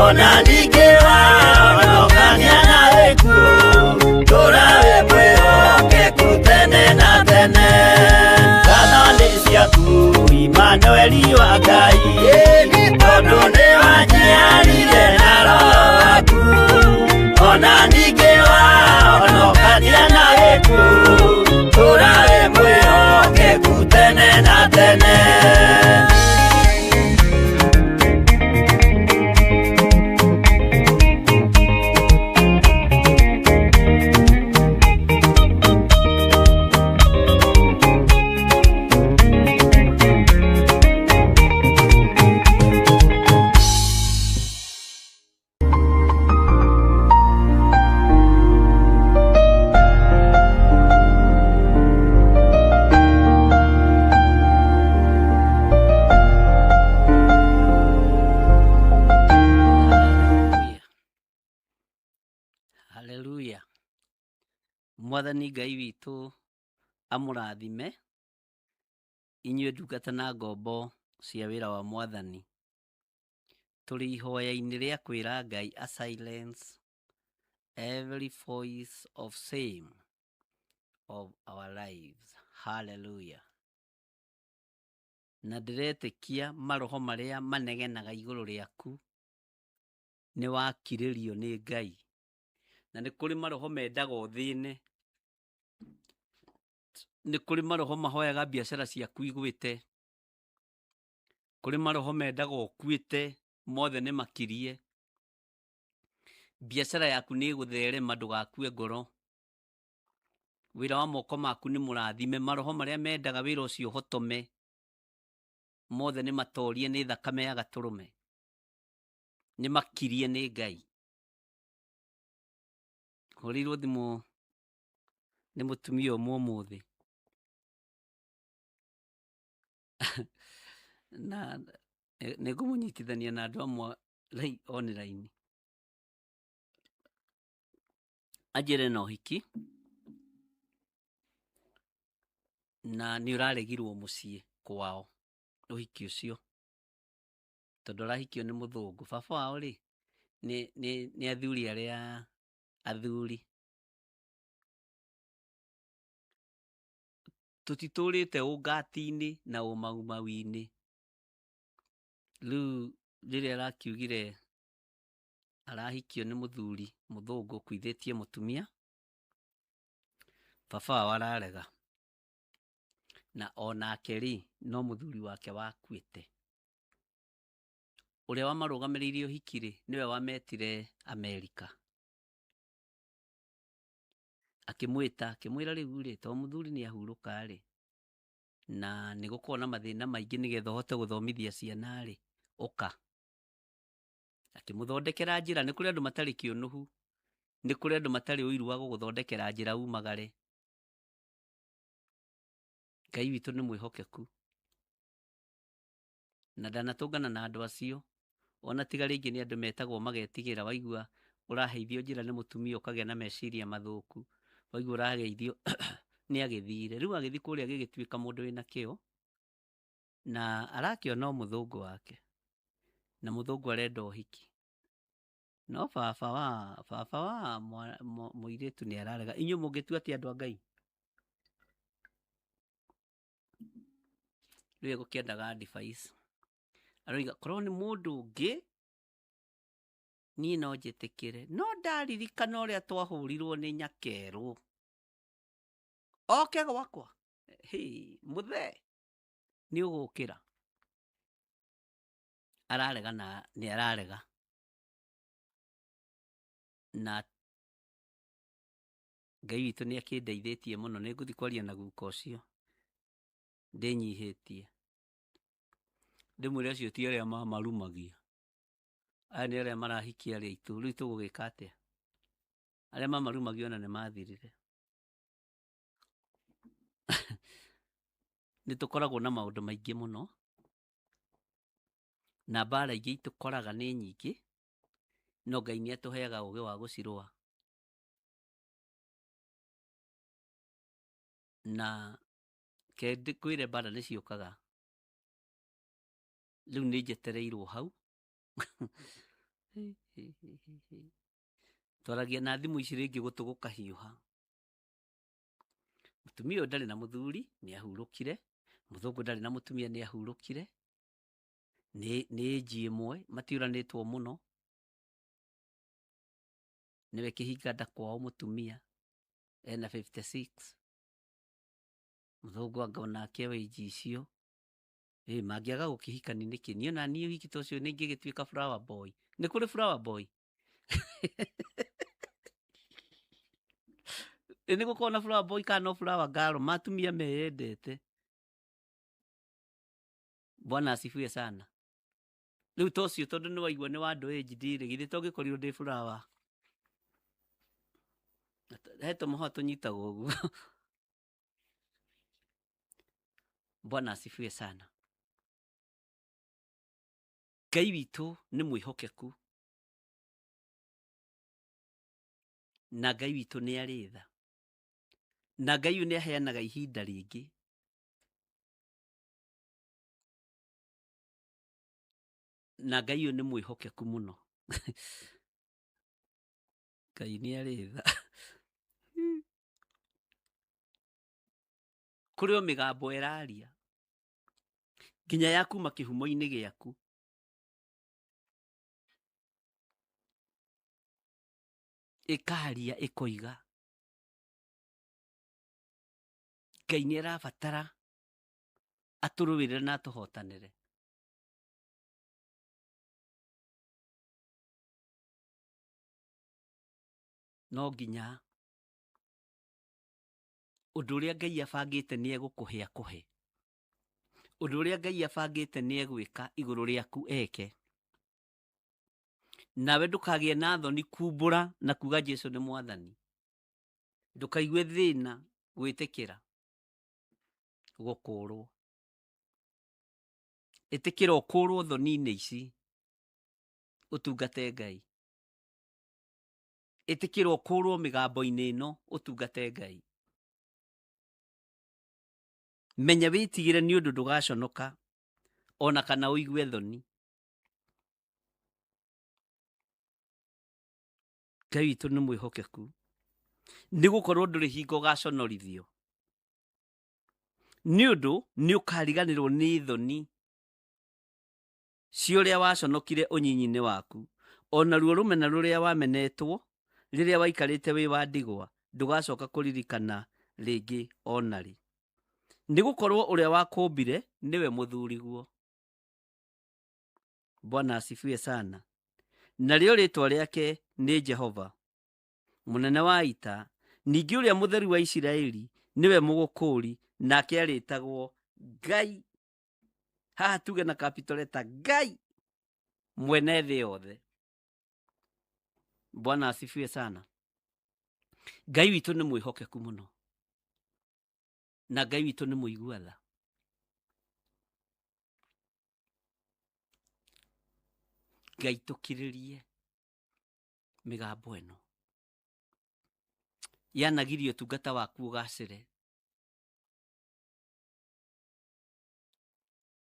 ona ningĩ wahonokania na gĩkuũ tũra wĩ mwĩhokeku tene na tene. Ngatho nĩ ciaku Immanueli wa Ngai tondũ nĩwanjiarire na roho waku ona ningĩ wahonokania na gĩkuũ tũra wĩ mwĩhokeku tene na tene. Haleluya. Mwathani Ngai witũ amũrathime inyuĩ ndungata na ngombo cia wĩra wa mwathani. Tũrĩ ihoya-inĩ rĩa kwĩra Ngai a silence every voice of shame of our lives. Hallelujah. Na ndĩretĩkia maroho marĩa manegenaga igũrũ rĩaku nĩ wakirĩrio nĩ Ngai. Na nĩ kũrĩ maroho mendaga ũthĩne, nĩ kũrĩ maroho mahoyaga biacara ciaku igwĩte, kũrĩ maroho mendaga ũkuĩte, mothe nĩ makirie. Biacara yaku nĩ ĩgũtherema, ndũgakue ngoro. Wĩra wa moko maku nĩ mũrathime, maroho marĩa mendaga wĩra ũcio ũhotome, mothe nĩ matorie nĩ thakame ya Gatũrũme, nĩ makirie nĩ Ngai. Hũrĩirwo thimũ nĩ mũtumia ũmwe ũmũthĩ na nĩ ngũmũnyitithania na andũ amwe online. Anjĩre na ũhiki na nĩ ũraregirwo mũciĩ kwao ũhiki ũcio tondũ arahikio nĩ mũthũngũ. Baba wao rĩ nĩ athuri arĩa athuri. Tũtitũrĩte ũngati-inĩ na ũmaumau-inĩ. Rĩu rĩrĩa arakiugire arahikio nĩ mũthuri mũthũngũ ũkuithĩtie mũtumia, baba wao ararega. Na onake rĩ no mũthuri wake wakuĩte. Ũrĩa wamarũgamĩrĩire ũhiki rĩ nĩwe wametire Amerika. Akĩmwĩta akĩmwĩra rĩu rĩ to mũthuri nĩ ahurũka rĩ na nĩ gũkoragwo na mathĩna maingĩ nĩgetha ũhote gũthomithia ciana rĩ ũka. Akĩmũthondekera njĩra. Nĩ kũrĩ andũ matarĩ kĩũnũhu, nĩ kũrĩ andũ matarĩ ũiru wa gũgũthondekera njĩra umagare. Ngai witũ nĩ mwĩhokeku na ndanatũngana na andũ acio ona tiga rĩngĩ nĩ andũ metagwo magetigĩra. Waigua ũraheithio njĩra nĩ mũtumia ũkagĩa na meciria mathũku, waigua ũrageithio nĩ agĩthire. Rĩu agĩthiĩ kũrĩa agĩgĩtuĩka mũndũ wĩna kĩo na arakĩona o mũthũngũ wake na mũthũngũ arenda ũhiki, no baba wa mũirĩtu nĩ ararega. Inyuĩ mũngĩtua atĩa andũ a Ngai? Rĩu egũkĩendaga advice. Aroiga korwo nĩ mũndũ ũngĩ niĩ no njĩtĩkĩre, no ndaririkana ũrĩa twahũrirwo nĩ nyakerũ oke gwakwa mũthee nĩ ũgũkĩra. Ararega na nĩ ararega na Ngai witũ nĩ akĩndeithĩtie mũno. Nĩ ngũthiĩ kwaria na guka ũcio ndĩnyihĩtie, ndĩmwĩre acio ti arĩa mamarumagia, aya nĩ arĩa marahikia arĩa aitũ. Rĩu tũgũgĩka atĩa? Arĩa mamarumagia ona nĩ mathirire. Nĩ tũkoragwo na maũndũ maingĩ mũno na mbara ingĩ itũkoraga nĩ nyingĩ, no Ngai nĩ atũheaga ũgĩ wa gũcirũa. Na ke kwĩre mbara nĩ ciũkaga. Rĩu nĩ njetereirwo hau. Twaragia na thimũ ici rĩngĩ gũtũ gũkahiũha. Mũtumia ũyũ ndarĩ na mũthuri nĩ ahurũkire, mũthũngũ ndarĩ na mũtumia nĩ ahurũkire. Nĩ ĩnji ĩmwe matiũranĩtwo mũno. Nĩwe kĩhinga nda kwao mũtumia ena 56, mũthũngũ anga onake wĩ ĩnji icio. Mangĩaga gũkĩhikani nĩkĩ? Niĩ ona niĩ ũhiki ta ũcio nĩ ingĩgĩtuĩka flower boy. Nĩ kũrĩ flower boy? Nĩ gũkorwo na flower boy kana no flower girl? Matumia meyendete. Bwana asifiwe sana. Rĩu ta ũcio tondũ nĩ waigua nĩ wa andũ age rĩ, githĩ to ngĩkorirwo ndĩ flower? He tũmũhwa tũnyitagwo ũguo. Bwana asifiwe sana. Ngai witũ nĩ mwĩhokeku na Ngai witũ nĩ arĩ tha na Ngai ũyũ nĩ aheanaga ihinda rĩngĩ. Na Ngai ũyũ nĩ mwĩhokeku mũno. Ngai nĩ arĩ tha. Kũrĩ o mĩgambo ĩraria nginya ya kuma kĩhumo-inĩ gĩaku. Ĩkaria ĩkoiga Ngai nĩ arabatara atũrũĩrĩre na atũhotanĩre. No nginya ũndũ ũrĩa Ngai abangĩte nĩ egũkũhe akũhe. Ũndũ ũrĩa Ngai abangĩte nĩ egwĩka igũrũ rĩaku eke. Nawe ndũkagĩe na thoni kumbũra na kuga Jesu nĩ mwathani. Ndũkaigue thĩna gwĩtĩkĩra gũkũrwo. Ĩtĩkĩra ũkũrwo thoni-inĩ ici ũtungate Ngai. Ĩtĩkĩra ũkũrwo mĩgambo-inĩ ĩno ũtungate Ngai. Menya wĩtigĩre nĩ ũndũ ndũgaconoka ona kana ũigue thoni. Ngai witũ nĩ mwĩhokeku, nĩ gũkorwo ndũrĩ hingo ũgaconorithio, nĩ ũndũ nĩ ũkariganĩrwo nĩ thoni cia ũrĩa waconokire ũnyinyi-inĩ waku, ona ruo rũmena rũrĩa wamenetwo rĩrĩa waikarĩte wĩ wa ndigwa, ndũgacoka kũririkana rĩngĩ ona rĩ. Nĩ gũkorwo ũrĩa wakũmbire nĩwe mũthuriguo. Bwana asifiwe sana. Narĩo rĩtwa rĩake nĩ Jehova mũnene wa ita, ningĩ ũrĩa mũtheru wa Isiraeli nĩwe mũgũkũũri, nake arĩtagwo Ngai. Haha tuge na capital letter, Ngai mwene thĩ yothe. Bwana asifiwe sana. Ngai witũ nĩ mwĩhokeku mũno, na Ngai witũ nĩ mũigua tha. Ngai tũkirĩrie mĩgambo ĩno yanagiria ũtungata waku ũgacĩre,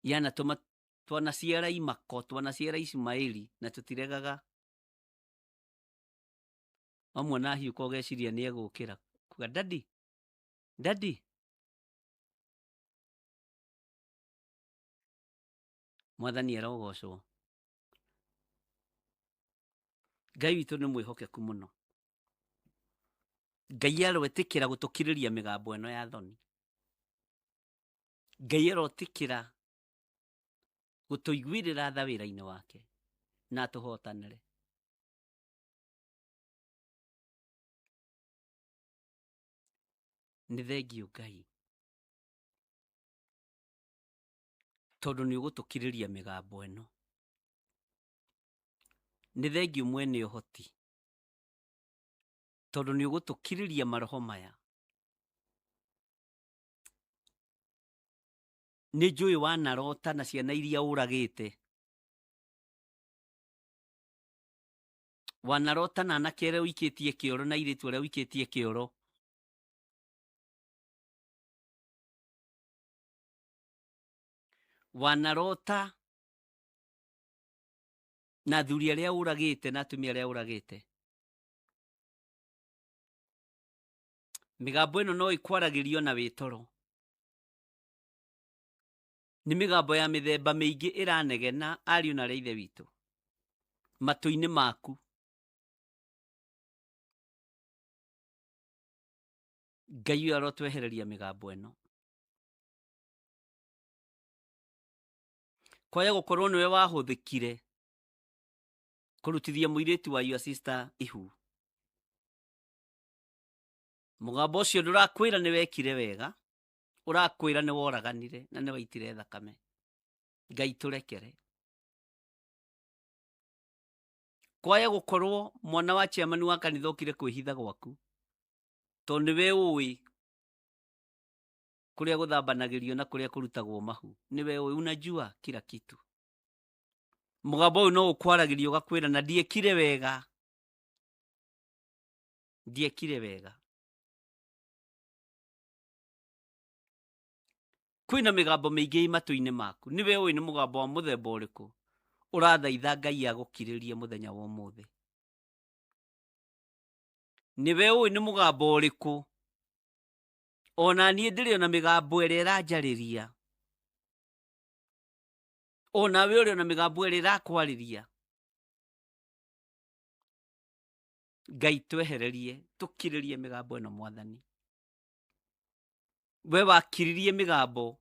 yanatũma twanaciara imako, twanaciara Ishumaeli na tũtiregaga. Wamwona ahiũka ũgeciria nĩ egũkĩra kuga daddy daddy. Mwathani arogocwo. Ngai witũ nĩ mwĩhokeku mũno. Ngai aroĩtĩkĩra gũtũkirĩria mĩgambo ĩno ya thoni. Ngai arotĩkĩra gũtũiguĩrĩra tha wĩra-inĩ wake na atũhotanĩre. Nĩ thengiũ Ngai, tondũ nĩ ũgũtũkirĩria mĩgambo ĩno. Nĩ thengiũ mwene ũhoti, tondũ nĩ ũgũtũkirĩria maroho maya. Nĩ njũĩ wanarota na ciana iria ũragĩte, wanarota na anake arĩa ũikĩtie kĩoro na airĩtu arĩa ũikĩtie kĩoro. Wanarota na athuri arĩa ũragĩte na atumia arĩa ũragĩte. Mĩgambo ĩno no ĩkwaragĩrio na wĩtoro. Nĩ mĩgambo ya mĩthemba mĩingĩ ĩranegena ariũ na arĩa ithe witũ matũ-inĩ maku. Ngai ũyũ arotwehereria mĩgambo ĩno. Kwaya gũkorwo nĩwe wahũthĩkire kũrutithia mũirĩtu wa your sister ihu, mũgambo ũcio ndũrakwĩra nĩ wekire wega, ũrakwĩra nĩ woraganire na nĩ waitire thakame. Ngai tũrekere. Kwaya gũkorwo mwana wa chairman wa kanitha okire kwĩhitha gwaku, tondũ nĩwe ũĩ kũrĩa gũthambanagĩrio na kũrĩa kũrutagwo mahu, nĩwe ũĩ, unajua kila kitu. Mũgambo ũyũ no ũkwaragĩria ũgakwĩra na ndiekire wega, ndiekire wega. Kwĩna mĩgambo mĩingĩ ĩ matũ-inĩ maku, nĩwe ũĩ nĩ mũgambo wa mũthemba ũrĩkũ ũrathaitha Ngai agũkirĩrie mũthenya wa ũmũthĩ. Nĩwe ũĩ nĩ mũgambo ũrĩkũ. Ona niĩ ndĩrĩ ona mĩgambo ĩrĩa ĩranjarĩria, onawe ũrĩ ona mĩgambo ĩrĩa ĩrakwarĩria. Ngai twehererie, tũkirĩrie mĩgambo ĩno Mwathani. We wakiririe mĩgambo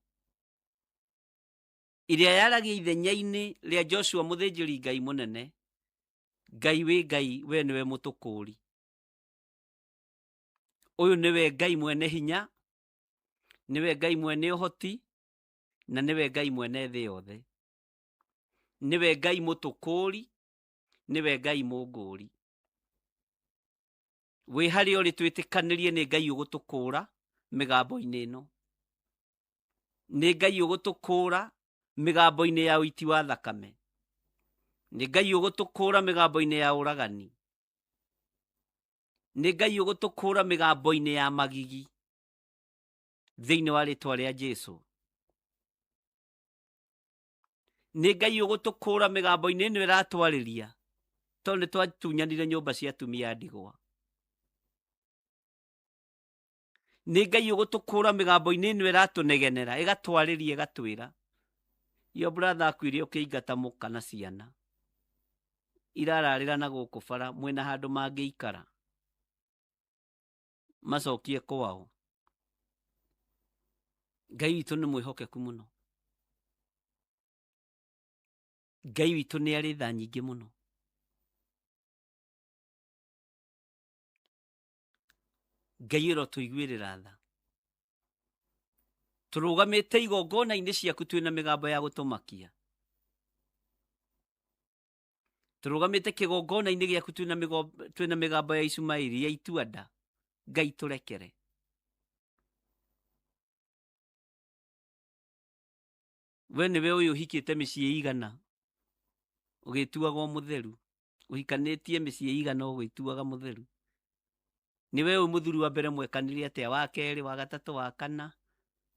ĩrĩa yaragia ithenya-inĩ rĩa Joshua mũthĩnjĩri Ngai mũnene. Ngai wĩ Ngai, we nĩwe mũtũkũũri. Ũyũ nĩwe Ngai mwene hinya, nĩwe Ngai mwene ũhoti, na nĩwe Ngai mwene thĩ yothe. Nĩwe Ngai mũtũkũũri, nĩwe Ngai mũngũũri. Wĩ harĩa ũrĩ twĩtĩkanĩrie nĩ Ngai ũgũtũkũũra mĩgambo-inĩ ĩno. Nĩ Ngai ũgũtũkũũra mĩgambo-inĩ ya ũiti wa thakame. Nĩ Ngai ũgũtũkũũra mĩgambo-inĩ ya ũragani. Nĩ Ngai ũgũtũkũra mĩgambo-inĩ ya magigi thĩinĩ wa rĩtwa rĩa Jesu. Nĩ Ngai ũgũtũkũra mĩgambo-inĩ ĩno ĩratwarĩria, tondũ nĩ twatunyanire nyũmba cia atumia a ndigwa. Nĩ Ngai ũgũtũkũra mĩgambo-inĩ ĩno ĩratũnegenera, ĩgatwarĩria, ĩgatwĩra your brother akuire ũkĩingata mũka na ciana irararĩra na gũkũ bara, mwĩna handũ mangĩikara macokie kwao. Ngai witũ nĩ mwĩhokeku mũno. Ngai witũ nĩ arĩ tha nyingĩ mũno. Ngai ĩrotũiguĩrĩra tha. Tũrũgamĩte igongona-inĩ ciaku twĩna mĩgambo ya gũtũmakia. Tũrũgamĩte kĩgongona-inĩ gĩaku twĩna mĩgambo ya Ishumaeli ya ituanda. Ngai tũrekere. We nĩwe ũyũ ũhikĩte mĩciĩ igana ũgĩtuagwo mũtheru, ũhikanĩtie mĩciĩ igana ũgĩtuaga mũtheru. Nĩwe ũyũ mũthuri wa mbere mwekanire atĩa, wa kerĩ, wa gatatũ, wa kana,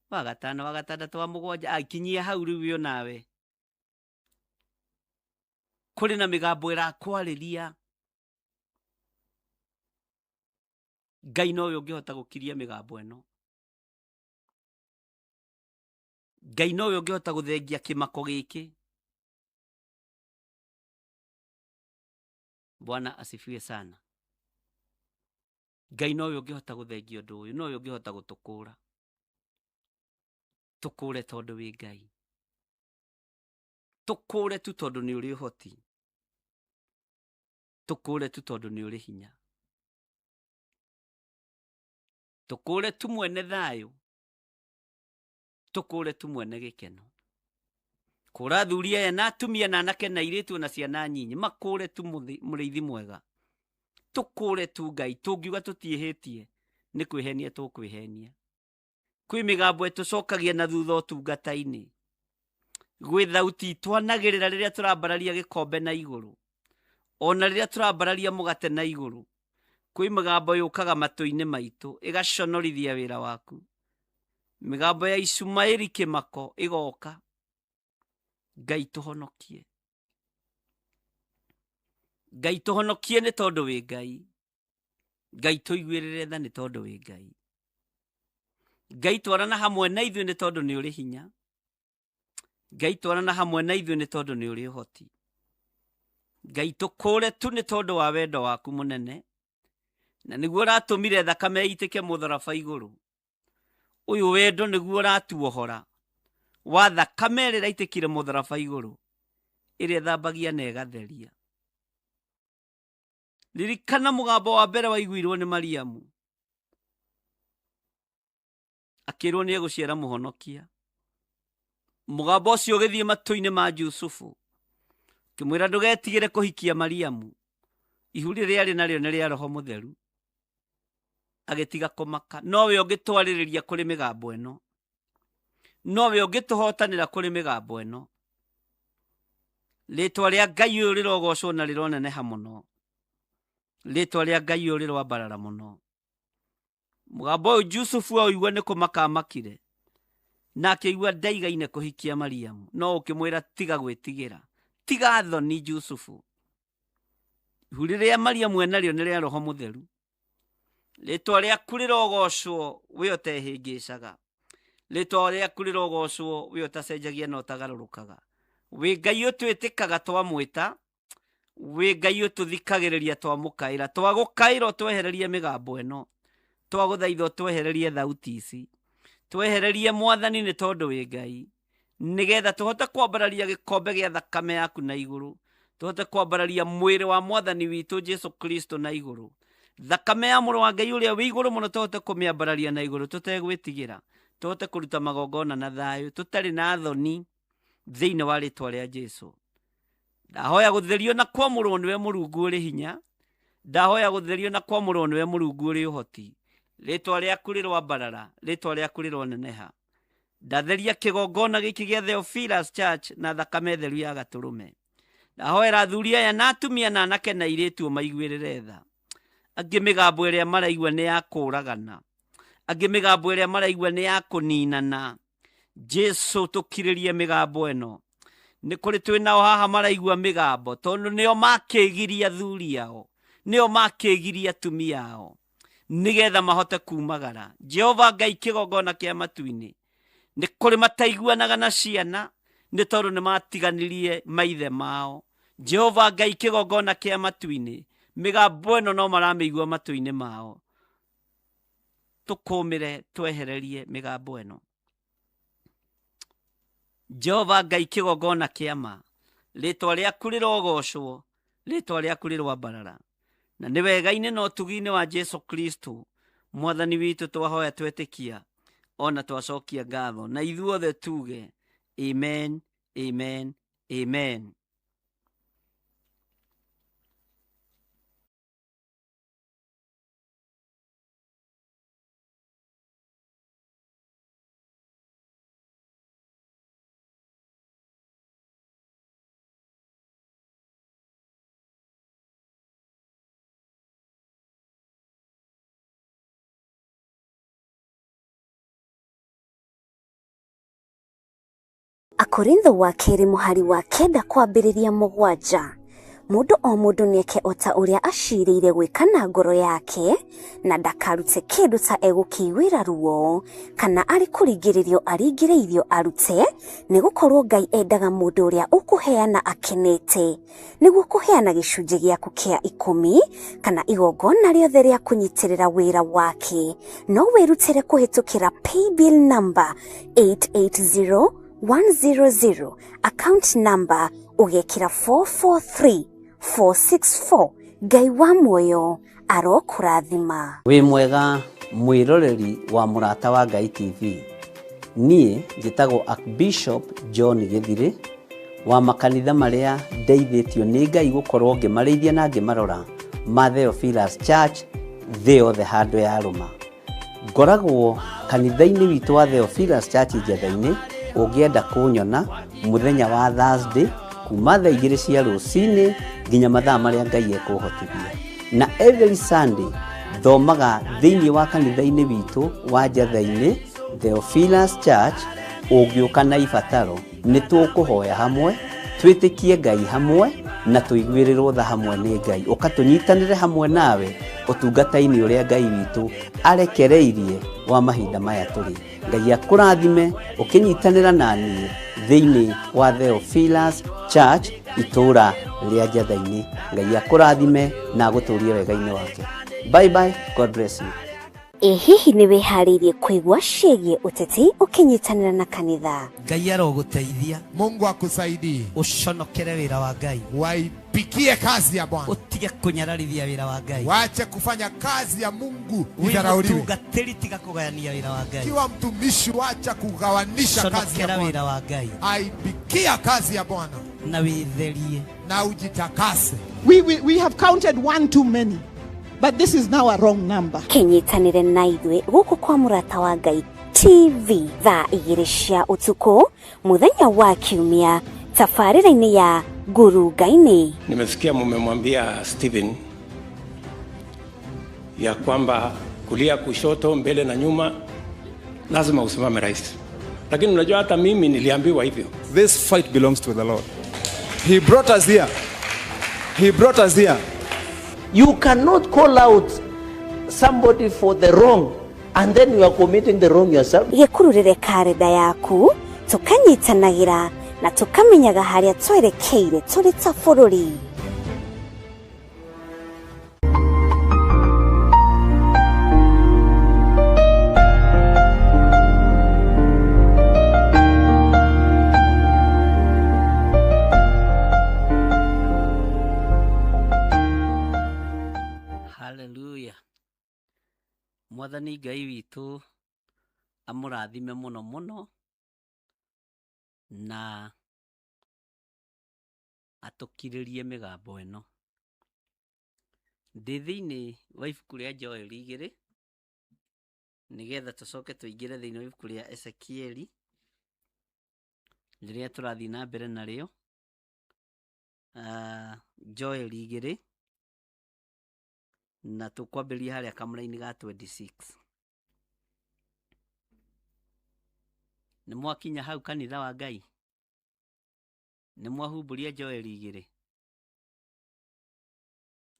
wa gatano, wa gatandatũ, wa mũgwanja, akinyia hau rĩu we onawe. Kũrĩ na mĩgambo ĩrakwarĩria. Ngai nowe ũngĩhota gũkiria mĩgambo ĩno. Ngai nowe ũngĩhota gũthengia kĩmako gĩkĩ. Bwana asifiwe sana. Ngai nowe ũngĩhota gũthengia ũndũ ũyũ, nowe ũngĩhota gũtũkũra. Tũkũre tondũ wĩ Ngai. Tũkũre tu tondũ nĩ ũrĩ ũhoti. Tũkũre tu tondũ nĩ ũrĩ hinya. Tũkũre tu mwene thayũ. Tũkũre tu mwene gĩkeno. Kũra athuri aya na atumia na anake na airĩtu na ciana nyinyi, makũre tu mũrĩithi mwega. Tũkũre tu Ngai, tũngiuga tũtiĩhĩtie nĩ kwĩhenia tũkwĩhenia. Kwĩ mĩgambo ĩtũcokagia na thutha ũtungata-inĩ. Gwĩ thauti twanagĩrĩra rĩrĩa tũrambararia gĩkombe na igũrũ, ona rĩrĩa tũrambararia mũgate na igũrũ. Kwĩ mĩgambo yũkaga matũ-inĩ maitũ ĩgaconorithia wĩra waku. Mĩgambo ya Ishumaeli kĩmako ĩgoka. Ngai tũhonokie. Ngai tũhonokie nĩ tondũ wĩ Ngai. Ngai tũiguĩrĩre tha nĩ tondũ wĩ Ngai. Ngai twarana hamwe na ithuĩ nĩ tondũ nĩ ũrĩ hinya. Ngai twarana hamwe na ithuĩ nĩ tondũ nĩ ũrĩ ũhoti. Ngai tũkũre tu nĩ tondũ wa wendo waku mũnene, na nĩguo ũratũmire thakame ĩitĩke mũtharaba igũrũ. Ũyũ wendo nĩguo ũratuohora wa thakame ĩrĩa ĩraitĩkire mũtharaba igũrũ, ĩrĩa ĩthambagia na ĩgatheria. Ririkana mũgambo wa mbere waiguirwo nĩ Mariamu akĩrwo nĩ egũciara mũhonokia. Mũgambo ũcio ũgĩthiĩ matũ-inĩ ma Jusufu, ũkĩmwĩra ndũgetigĩre kũhikia Mariamu, ihu rĩrĩa arĩ narĩo nĩ rĩa Roho Mũtheru. Agĩtiga kũmaka. Nowe ũngĩtwarĩrĩria kũrĩ mĩgambo ĩno, nowe ũngĩtũhotanĩra kũrĩ mĩgambo ĩno. Rĩtwa rĩa Ngai ũyũ rĩrogocwo na rĩroneneha mũno. Rĩtwa rĩa Ngai ũyũ rĩroambarara mũno. Mũgambo ũyũ Jusufu aũigua nĩ kũmaka amakire, na akĩigua ndaigaine kũhikia Mariamu, no ũkĩmwĩra tiga gwĩtigĩra, tiga thoni Jusufu. Ihu rĩrĩa Mariamu enarĩo nĩ rĩa Roho Mũtheru. Rĩtwa rĩaku rĩrogocwo we ũtehĩngĩcaga. Rĩtwa rĩaku rĩrogocwo we ũtacenjagia na ũtagarũrũkaga. Wĩ Ngai ũtwĩtĩkaga twamwĩta, wĩ Ngai ũtũthikagĩrĩria twamũkaĩra. Twagũkaĩra ũtwehererie mĩgambo ĩno, twagũthaitha ũtwehererie thauti ici, twehererie Mwathani nĩ tondũ wĩ Ngai, nĩgetha tũhote kwambararia gĩkombe gĩa thakame yaku na igũrũ, tũhote kwambararia mwĩrĩ wa Mwathani witũ Jesu Kristo na igũrũ, thakame ya mũrũ wa Ngai ũrĩa wĩ igũrũ mũno tũhote kũmĩambararia na igũrũ tũtegwĩtigĩra, tũhote kũruta magongona na thayũ tũtarĩ na thoni thĩinĩ wa rĩtwa rĩa Jesu. Ndahoya gũtherio na kwamũrwo nĩwe Mũrungu ũrĩ hinya. Ndahoya gũtherio na kwamũrwo nĩwe Mũrungu ũrĩ ũhoti. Rĩtwa rĩaku rĩroambarara, rĩtwa rĩaku rĩroneneha. Ndatheria kĩgongona gĩkĩ gĩa Theophilus Church na thakame theru ya gatũrũme. Ndahoera athuri aya na atumia na anake na airĩtu ũmaiguĩrĩre tha. Angĩ mĩgambo ĩrĩa maraigua nĩ ya kũũragana, angĩ mĩgambo ĩrĩa maraigua nĩ ya kũninana. Jesu tũkirĩrie mĩgambo ĩno. Nĩ kũrĩ twĩ nao haha maraigua mĩgambo tondũ nĩo makĩgiria athuri ao, nĩo makĩgiria atumia ao nĩgetha mahote kumagara. Jehova Ngai kĩgongona kĩa matu-inĩ, nĩ kũrĩ mataiguanaga na ciana nĩ tondũ nĩ matiganirie maithe mao. Jehova Ngai kĩgongona kĩa matu-inĩ, mĩgambo ĩno no maramĩigua matũ-inĩ mao. Tũkũmĩre twehererie mĩgambo ĩno. Jehova Ngai kĩgongona kĩa ma, rĩtwa rĩaku rĩrogocwo, rĩtwa rĩaku rĩroambarara. Na nĩ wega-inĩ na ũtugi-inĩ wa Jesu Kristo mwathani witũ twahoya twetĩkia ona twacokia ngatho, na ithuothe tuge amen, amen, amen. Akorintho wa kerĩ mũhari wa 9 kwambĩrĩria 7. Mũndũ o mũndũ nĩeke o ta ũrĩa acirĩire gwĩka na ngoro yake, na ndakarute kĩndũ ta egũkĩiguĩra ruo kana arĩ kũringĩrĩrio aringĩrĩirio arute, nĩgũkorwo Ngai endaga mũndũ ũrĩa ũkũheana akenete. Nĩguo kũheana gĩcunjĩ gĩaku kĩa 10 kana igongona rĩothe rĩa kũnyitĩrĩra wĩra wake, no wĩrutĩre kũhĩtũkĩra paybill number 880 100, account number ũgekĩra 443 464. Ngai wa muoyo arokũrathima. Wĩ mwega mwĩroreri wa Mũrata wa Ngai TV. Niĩ njĩtagwo Archbishop John Gĩthirĩ wa makanitha marĩa ndeithĩtio nĩ Ngai gũkorwo ngĩmarĩithia na ngĩmarora ma Theophilus Church thĩ yothe handũ ya rũma. Ngoragwo kanitha-inĩ witũ wa Theophilus Church Njetha-inĩ. Ũngĩenda kũnyona mũthenya wa Thursday kuma thaa 2 cia rũcinĩ nginya mathaa marĩa Ngai ekũhotithia. Na every Sunday thomaga thĩinĩ wa kanitha-inĩ witũ wa Njetha-inĩ Theophilus Church. Ũngĩũka na ibataro nĩ tũkũhoya hamwe, twĩtĩkie Ngai hamwe na tũiguĩrĩrwo tha hamwe nĩ Ngai. Ũka tũnyitanĩre hamwe nawe ũtungata-inĩ ũrĩa Ngai witũ arekereirie wa mahinda maya tũrĩ. Ngai akũrathime ũkĩnyitanĩra na niĩ thĩinĩ wa Theophilus Church itũũra rĩa Njetha-inĩ. Ngai akũrathime na agũtũrie wega-inĩ wake. Bye bye, God bless you. Ĩ hihi nĩ wĩharĩirie kũigua ciĩgiĩ ũteti ũkĩnyitanĩra na kanitha? Ngai arogũteithia. Mungu akusaidie. Ũconokere wĩra wa Ngai. Waipikie kazi ya Bwana. Ũtige kũnyararithia wĩra wa Ngai. Wache kufanya kazi ya Mungu Wĩ idharauliwe. mũtungatĩri tiga kũgayania wĩra wa Ngai. Kiwa mtumishi wacha kugawanisha kazi ya Conokera wĩra Bwana. wa Ngai. Aipikia kazi ya Bwana Na wĩtherie. na ujitakase. We have counted one too many, but this is now a wrong number. Kĩnyitanĩre na ithuĩ gũkũ kwa Mũrata wa Ngai TV thaa 2 cia ũtukũ mũthenya wa Kiumia tabarĩra-inĩ ya Ngurunga-inĩ. Nimesikia mumemwambia Stephen ya kwamba kulia, kushoto, mbele na nyuma lazima usimame rais. Lakini unajua hata mimi niliambiwa hivyo. This fight belongs to the Lord. He brought us here. He brought us here. You cannot call out somebody for the wrong and then you are committing the wrong yourself. Gĩkururĩre karenda yaku tũkanyitanagĩra na tũkamenyaga harĩa twerekeire tũrĩ ta bũrũri. Hallelujah. Mwathani Ngai witũ amũrathime mũno mũno na atũkirĩrie mĩgambo ĩno. Ndĩ thĩinĩ wa ibuku rĩa Joeli 2 nĩgetha tũcoke tũingĩre thĩinĩ wa ibuku rĩa Ezekieli rĩrĩa tũrathiĩ na mbere narĩo. Joeli 2 Na tũkwambĩrĩria harĩa kamũraini ga 26. Nĩ mwakinya hau kanitha wa Ngai? Nĩ mwahumbũria Joeli 2?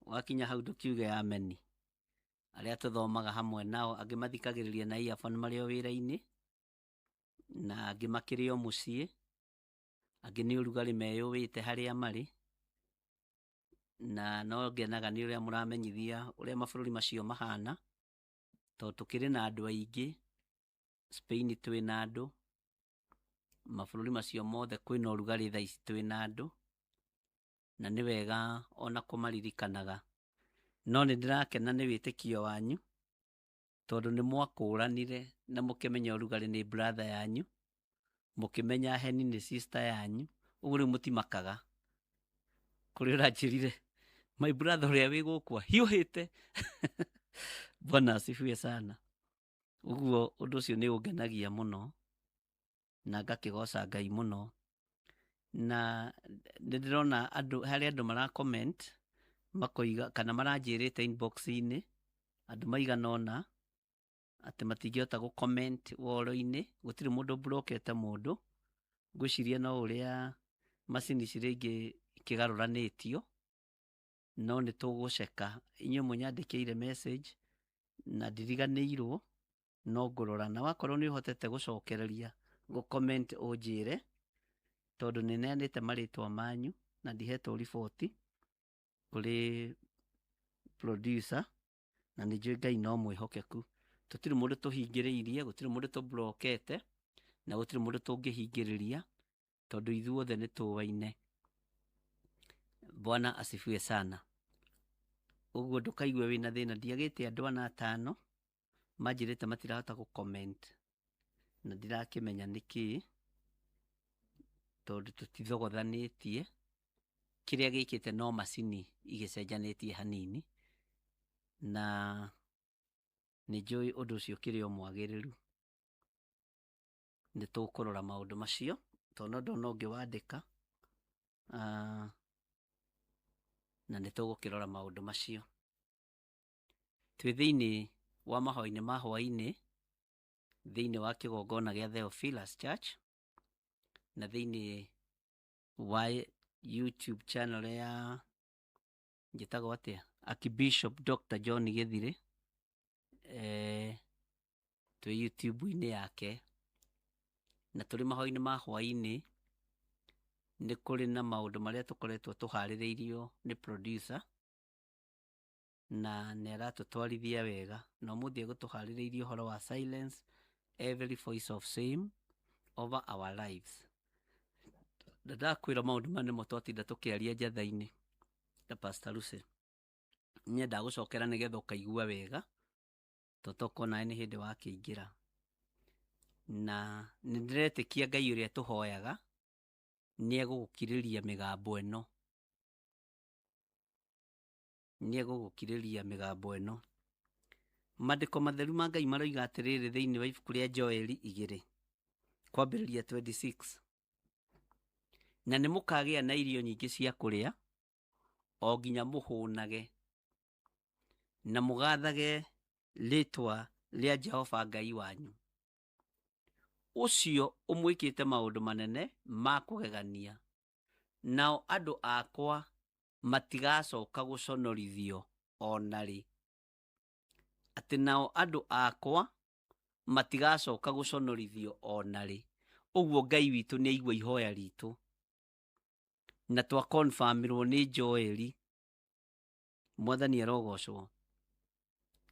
Wakinya hau ndũkiuge ameni. Arĩa tũthomaga hamwe nao, angĩ mathikagĩrĩria na earphone marĩ o wĩra-inĩ, na angĩ makĩrĩ o mũciĩ, angĩ nĩ ũrugarĩ meyũwĩte harĩa marĩ, na no ngenaga nĩ ũrĩa mũramenyithia ũrĩa mabũrũri macio mahana, tondũ tũkĩrĩ na andũ aingĩ. Spain twĩna andũ, mabũrũri macio mothe kwĩna ũrugarĩ thaa ici twĩna andũ, na nĩ wega ona kũmaririkanaga. No nĩ ndĩrakena nĩ wĩtĩkio wanyu, tondũ nĩ mwakũranire na mũkĩmenya ũrugarĩ nĩ brother yanyu, mũkĩmenya heni nĩ sister yanyu, ũguo rĩu mũtimakaga. Kũrĩ ũranjĩrire, my brother ũrĩa wĩ gũkũ ahiũhĩte. Bwana asifiwe sana. Ũguo ũndũ ũcio nĩ ũngenagia mũno na ngakĩgoca Ngai mũno. Na nĩ ndĩrona andũ, harĩ andũ mara comment makoiga kana maranjĩrĩte inbox-inĩ andũ maigana ũna atĩ matingĩhota gũ comment woro-inĩ, gũtirĩ mũndũ mburokete mũndũ. Ngwĩciria no ũrĩa macini ici rĩngĩ ikĩgarũranĩtio, no nĩ tũgũceka. Inyuĩ mũnyandĩkĩire message na ndiriganĩirwo, no ngũrora. Na wakorwo nĩ ũhotete gũcokereria gũ comment ũnjĩre, tondũ nĩ neanĩte marĩtwa manyu na ndihetwo riboti kũrĩ producer, na nĩ njũĩ Ngai no mwĩhokeku. Tũtirĩ mũndũ tũhingĩrĩirie, gũtirĩ mũndũ tũmburokete, na gũtirĩ mũndũ tũngĩhingĩrĩria, tondũ ithuothe nĩ tũwaine. Bwana asifiwe sana. Ũguo ndũkaigue wĩna thĩna. Ndiagĩte andũ ana atano manjĩrĩte matirahota gũ comment, na ndirakĩmenya nĩkĩĩ, tondũ tũtithogothanĩtie. Kĩrĩa gĩkĩte no macini igĩcenjanĩtie hanini, na nĩ njũĩ ũndũ ũcio ũkĩrĩ o mwagĩrĩru. Nĩ tũkũrora maũndũ macio, tondũ no ndona ũngĩ wandĩka, na nĩ tũgũkĩrora maũndũ macio. Twĩ thĩinĩ wa mahoya-inĩ ma hwaĩ-inĩ, thĩinĩ wa kĩgongona gĩa Theophilus Church, na thĩinĩ wa YouTube channel ya njĩtagwo atĩa, Archbishop Dr. John Gĩthirĩ, twĩ YouTube-inĩ yake. Na tũrĩ mahoya-inĩ ma hwaĩ-inĩ, nĩ kũrĩ na maũndũ marĩa tũkoretwo tũharĩrĩirio nĩ producer, na nĩ aratũtwarithia wega. Na ũmũthĩ egũtũharĩrĩirie ũhoro wa silence every voice of shame over our lives. Na ndakwĩra maũndũ maya nĩmo twatinda tũkĩaria njatha-inĩ na Pastor Lucy. Nyendaga gũcokera nĩgetha ũkaigua wega, tondũ tokorwo nawe nĩ hĩndĩ wakĩingĩra. Na nĩ ndĩretĩkia Ngai ũrĩa tũhoyaga nĩ egũgũkirĩria mĩgambo ĩno. Nĩ egũgũkirĩria mĩgambo ĩno. Maandĩko matheru ma Ngai maroiga atĩrĩrĩ thĩinĩ wa ibuku rĩa Joeli 2 kwambĩrĩria 26. Na nĩ mũkagĩa na irio nyingĩ cia kũrĩa, o nginya mũhũnage, na mũgathage rĩĩtwa rĩa Jehova Ngai wanyu, ũcio ũmwĩkĩte maũndũ manene ma kũgegania. Nao andũ akwa matigacoka gũconorithio o na rĩ. Atĩ nao andũ akwa matigacoka gũconorithio o na rĩ. Ũguo Ngai witũ nĩ aigua ihoya ritũ, na twa confirmirwo nĩ Joeli. Mwathani arogocwo.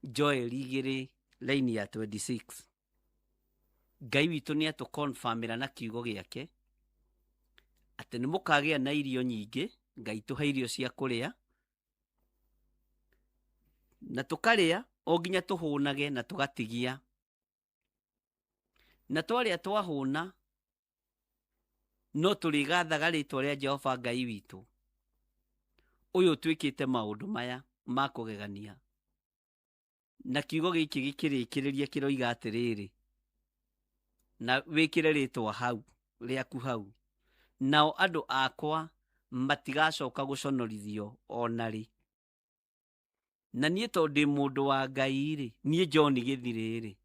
Joeli 2 line ya 26. Ngai witũ nĩ atũconfirmĩra na kiugo gĩake atĩ nĩ mũkagĩa na irio nyingĩ. Ngai tũhe irio cia kũrĩa, na tũkarĩa o nginya tũhũnage na tũgatigia. Na twarĩa twahũna, no tũrĩgathaga rĩĩtwa rĩa Jehova Ngai witũ, ũyũ ũtwĩkĩte maũndũ maya ma kũgegania. Na kiugo gĩkĩ gĩkĩrĩkĩrĩria kĩroiga atĩrĩrĩ, na wĩkĩre rĩĩtwa hau rĩaku hau, nao andũ akwa matigacoka gũconorithio o na rĩ. Na niĩ tondũ ndĩ mũndũ wa Ngai rĩ, niĩ John Gĩthirĩ rĩ,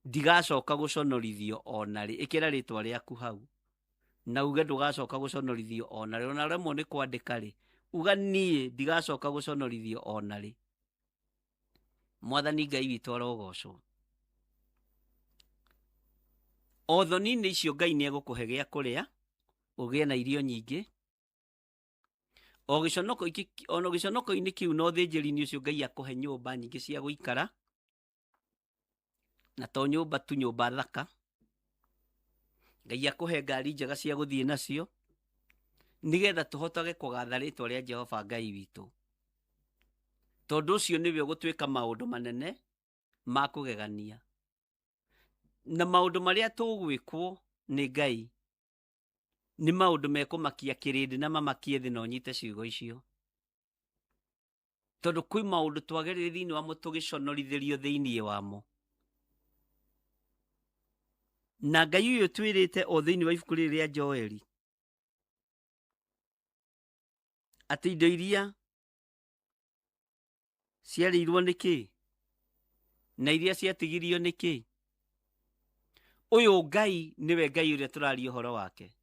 ndigacoka gũconorithio ona rĩ. Ĩkĩra rĩtwa rĩaku hau na uge ndũgacoka gũconorithio ona rĩ. Ona remwo nĩ kwandĩka rĩ, uga niĩ ndigacoka gũconorithio ona rĩ. Mwathani Ngai witũ arogocwo. O thoni-inĩ icio Ngai nĩ egũkũhe gĩa kũrĩa, ũgĩe na irio nyingĩ. O gĩconoko-inĩ kĩu na ũthĩnjĩri-inĩ ũcio Ngai akũhe nyũmba nyingĩ cia gũikara, na to nyũmba tu, nyũmba thaka. Ngai akũhe ngari njega cia gũthiĩ nacio, nĩgetha tũhotage kũgatha rĩtwa rĩa Jehova Ngai witũ. Tondũ ũcio nĩwe ũgũtuĩka maũndũ manene ma kũgegania. Na maũndũ marĩa tũgwĩkwo nĩ Ngai nĩ maũndũ mekũmakia kĩrĩndĩ na mamakie thĩ, na ũnyite ciugo icio. Tondũ kwĩ maũndũ twagereire thĩinĩ wamo tũgĩconorithĩrio thĩinĩ wamo. Na Ngai ũyũ twĩrĩte o thĩinĩ wa ibuku rĩrĩ rĩa Joeli atĩ indo iria ciarĩirwo nĩ kĩ na iria ciatigirio nĩ kĩ. Ũyũ Ngai nĩwe Ngai ũrĩa tũraria ũhoro wake.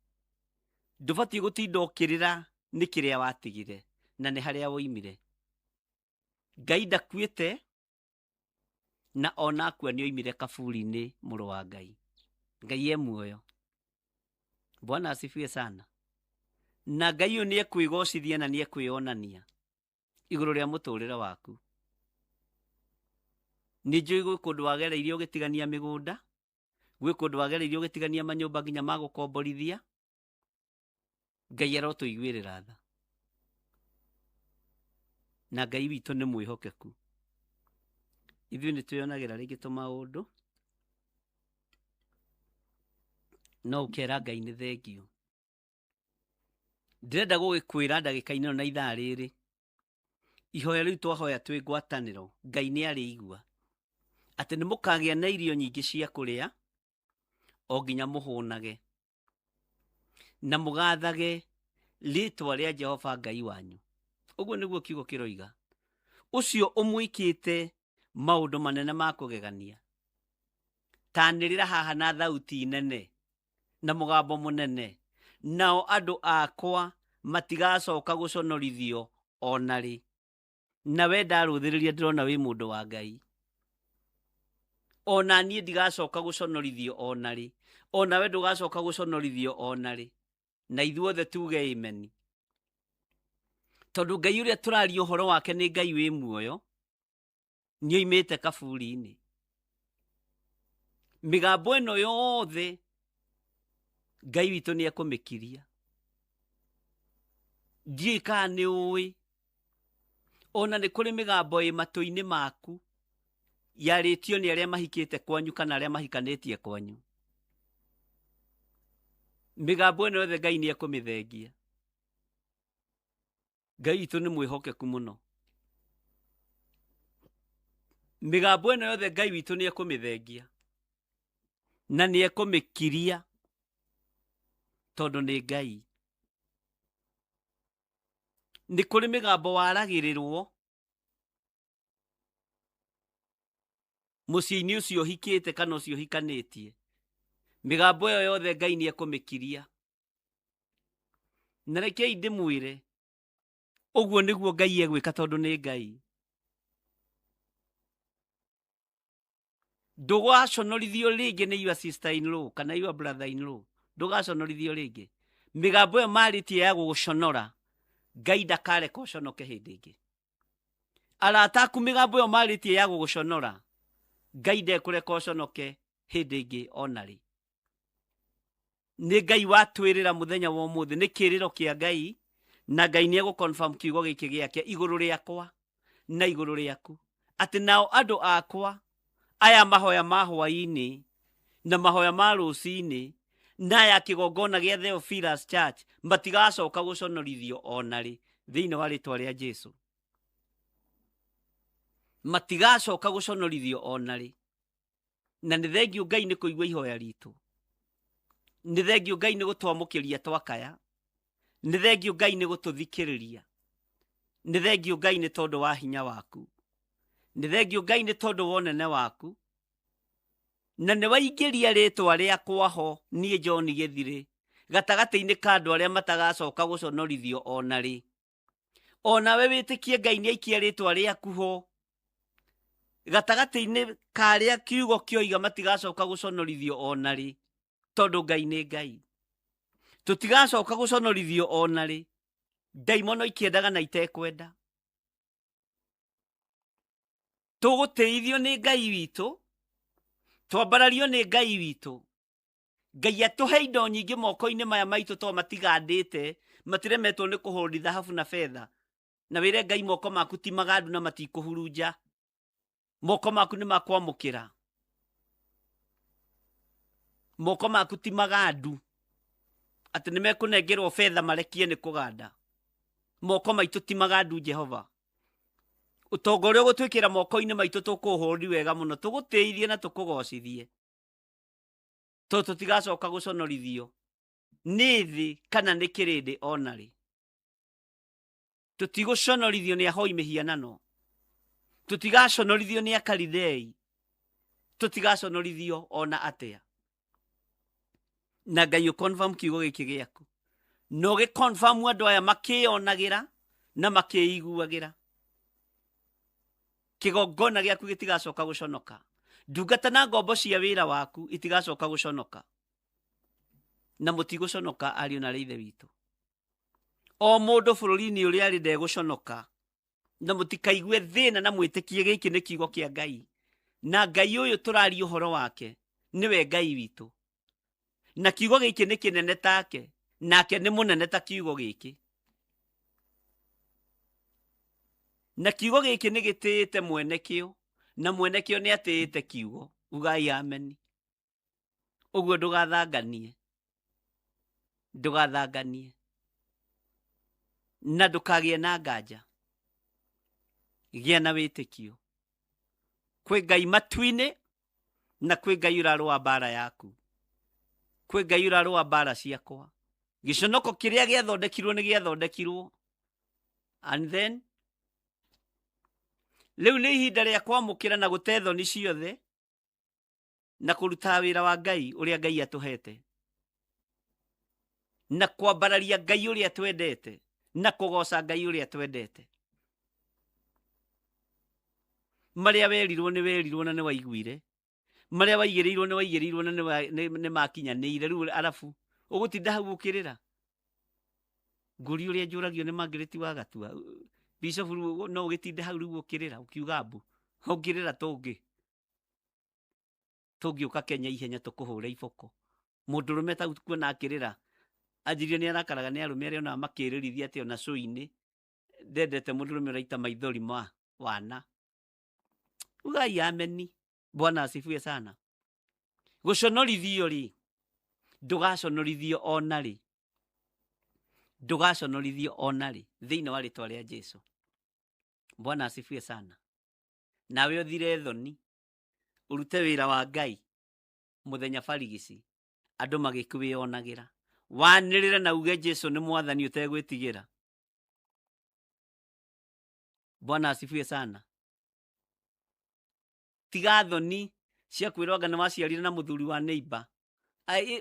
Ndũbatiĩ gũtinda ũkĩrĩra nĩ kĩrĩa watigire na nĩ harĩa woimire. Ngai ndakuĩte na ona akua nĩ oimire kaburi-inĩ, mũrũ wa Ngai. Ngai e muoyo. Bwana asifiwe sana. Na Ngai ũyũ nĩ ekwĩgocithia na nĩ ekwĩonania igũrũ rĩa mũtũrĩre waku. Nĩ njũĩ gwĩ kũndũ wagereirie ũgĩtigania mĩgũnda, gwĩ kũndũ wagereirie ũgĩtigania manyũmba nginya ma gũkomborithia. Ngai arotũiguĩrĩra tha. Na Ngai witũ nĩ mwĩhokeku. Ithuĩ nĩ twĩonagĩra rĩngĩ tũmaũndũ, no ũkera Ngai nĩ thengio. Ndĩrenda gũgĩkwĩra ndagĩka-inĩ ĩno na ithaa rĩrĩ, ihoya rĩu twahoya twĩ ngwatanĩro, Ngai nĩ arĩigua atĩ nĩ mũkagĩa na irio nyingĩ cia kũrĩa o nginya mũhũnage, na mũgathage rĩtwa rĩa Jehova Ngai wanyu. Ũguo nĩguo kiugo kĩroiga. Ũcio ũmwĩkĩte maũndũ manene ma kũgegania. Tanĩrĩra haha na thauti nene na mũgambo mũnene, nao andũ akwa matigacoka gũconorithio ona rĩ. Na we ndarũthĩrĩria ndĩrona wĩ mũndũ wa Ngai. Ona niĩ ndigacoka gũconorithio ona rĩ. Ona we ndũgacoka gũconorithio ona rĩ. Na ithuothe tuge amen. Tondũ Ngai ũrĩa tũraria ũhoro wake nĩ Ngai wĩ muoyo, nĩ oimĩte kaburi-inĩ. Mĩgambo ĩno yothe Ngai witũ nĩ ekũmĩkiria. Ndiũĩ kana nĩ ũĩ, ona nĩ kũrĩ mĩgambo ĩ matũ-inĩ maku yarĩtio nĩ arĩa mahikĩte kwanyu kana arĩa mahikanĩtie kwanyu. Mĩgambo ĩno yothe Ngai nĩ ekũmĩthengia. Ngai witũ nĩ mwĩhokeku mũno. Mĩgambo ĩno yothe Ngai witũ nĩ ekũmĩthengia na nĩ ekũmĩkiria, tondũ nĩ Ngai. Nĩ kũrĩ mĩgambo waragĩrĩrwo mũciĩ-inĩ ũcio ũhikĩte kana ũcio ũhikanĩtie. Mĩgambo ĩyo yothe Ngai nĩ ekũmĩkiria. Na rekei ndĩmwĩre, ũguo nĩguo Ngai egwĩka tondũ nĩ Ngai. Ndũgaconorithio rĩngĩ nĩ your sister in law kana your brother in law. Ndũgaconorithio rĩngĩ. Mĩgambo ĩyo marĩtie ya gũgũconora, Ngai ndakareka ũconoke hĩndĩ ĩngĩ. Arata aku mĩgambo ĩyo marĩtie ya gũgũconora, Ngai ndekũreka ũconoke hĩndĩ ĩngĩ ona rĩ. Nĩ Ngai watwĩrĩra mũthenya wa ũmũthĩ, nĩ kĩrĩro kĩa Ngai, na Ngai nĩ egũconfirm kiugo gĩkĩ gĩake igũrũ rĩakwa na igũrũ rĩaku, atĩ nao andũ akwa aya mahoya ma hwaĩ-inĩ na mahoya ma rũcinĩ na aya kĩgongona gĩa Theophilus Church matigacoka gũconorithio ona rĩ thĩinĩ wa rĩtwa rĩa Jesu. Matigacoka gũconorithio ona rĩ. Na nĩ thengio Ngai nĩ kũigua ihoya ritũ. Nĩ thengio Ngai nĩ gũtwamũkĩria twakaya. Nĩ thengio Ngai nĩ gũtũthikĩrĩria. Nĩ thengiũ Ngai nĩ tondũ wa hinya waku, nĩ thengiũ Ngai nĩ tondũ wa ũnene waku, na nĩ waingĩria rĩtwa rĩakwa ho niĩ John Gĩthirĩ gatagatĩ-inĩ ka andũ arĩa matagacoka gũconorithio ona rĩ. Onawe wĩtĩkie Ngai nĩ aikia rĩtwa rĩaku ho gatagatĩ-inĩ ka arĩa kiugo kĩoiga matigacoka gũconorithio ona rĩ, tondũ Ngai nĩ Ngai. Tũtigacoka gũconorithio ona rĩ, ndaimono ikĩendaga na itekwenda. Tũgũtĩithio nĩ Ngai witũ, twambarario nĩ Ngai witũ. Ngai atũhe indo nyingĩ moko-inĩ maya maitũ to matigandĩte, matiremetwo nĩ kũhũri thahabu na betha. Na wĩre Ngai moko maku ti magandu na matikũhurunja, moko maku nĩ makwamũkĩra, moko maku ti magandu atĩ nĩ mekũnengerwo betha marekie nĩ kũganda. Moko maitũ ti magandu Jehova. Ũtonga ũrĩa ũgũtwĩkĩra moko-inĩ maitũ tũkũũhũri wega mũno, tũgũtĩithie na tũkũgocithie, tondũ tũtigacoka gũconorithio nĩ thĩ kana nĩ kĩrĩndĩ ona rĩ. Tũtigũconorithio nĩ ahoi mĩhianano, tũtigaconorithio nĩ akaridei, tũtigaconorithio ona atĩa. Na Ngai ũconfirm kiugo gĩkĩ gĩaku, na ũgĩconfirm andũ aya makĩonagĩra na makĩiguagĩra. Kĩgongona gĩaku gĩtigacoka gũconoka, ndungata na ngombo cia wĩra waku itigacoka gũconoka, na mũtigũconoka ariũ na arĩ ithe witũ. O mũndũ bũrũri-inĩ ũrĩa arĩ ndegũconoka, na mũtikaigue thĩna na mwĩtĩkie gĩkĩ nĩ kiugo kĩa Ngai. Na Ngai ũyũ tũraria ũhoro wake nĩwe Ngai witũ, na kiugo gĩkĩ nĩ kĩnene take, nake nĩ mũnene ta kiugo gĩkĩ. Na kiugo gĩkĩ nĩ gĩtĩĩte mwene kĩo, na mwene kĩo nĩ atĩĩte kiugo. Ugai ameni. Ũguo ndũgathanganie, ndũgathanganie, na ndũkagĩe na nganja. Gĩa na wĩtĩkio kwĩ Ngai matu-inĩ, na kwĩ Ngai ũrarũa mbara yaku, kwĩ Ngai ũrarũa mbara ciakwa. Gĩconoko kĩrĩa gĩathondekirwo nĩ gĩathondekirwo, and then rĩu nĩ ihinda rĩa kwamũkĩra na gũte thoni ciothe na kũruta wĩra wa Ngai ũrĩa Ngai atũhete, na kwambararia Ngai ũrĩa twendete, na kũgoca Ngai ũrĩa twendete. Marĩa werirwo nĩ werirwo na nĩ waiguire, marĩa waigĩrĩirwo nĩ waigĩrĩirwo na nĩ makinyanĩire. Rĩu arabu ũgũtinda hau ũkĩrĩra ngũri ũrĩa njũragio nĩ Margaret wa Gatua Bishop, rĩu no ũgĩtinde hau rĩu ũkĩrĩra ũkiuga mbu, ũngĩrĩra tũngĩũka Kenya ihenya tũkũhũre iboko. Mũndũrũme ta kuona akĩrĩra anjirie nĩ arakaraga nĩ arũme arĩa onaga makĩrĩrithia atĩ ona cũinĩ ndendete mũndũrũme ũraita maithori ma wana. Ugai ameni. Bwana asifiwe sana. Gũconorithio rĩ, ndũgaconorithio ona rĩ, ndũgaconorithio ona rĩ thĩinĩ wa rĩtwa rĩa Jesu. Bwana asifiwe sana. Nawe ũthire thoni, ũrute wĩra wa Ngai mũthenya barigici, andũ magĩkwĩonagĩra, wanĩrĩre na uge Jesu nĩ mwathani ũtegwĩtigĩra. Bwana asifiwe sana. Tiga thoni cia kwĩrwo anga nĩ waciarire na mũthuri wa neighbor.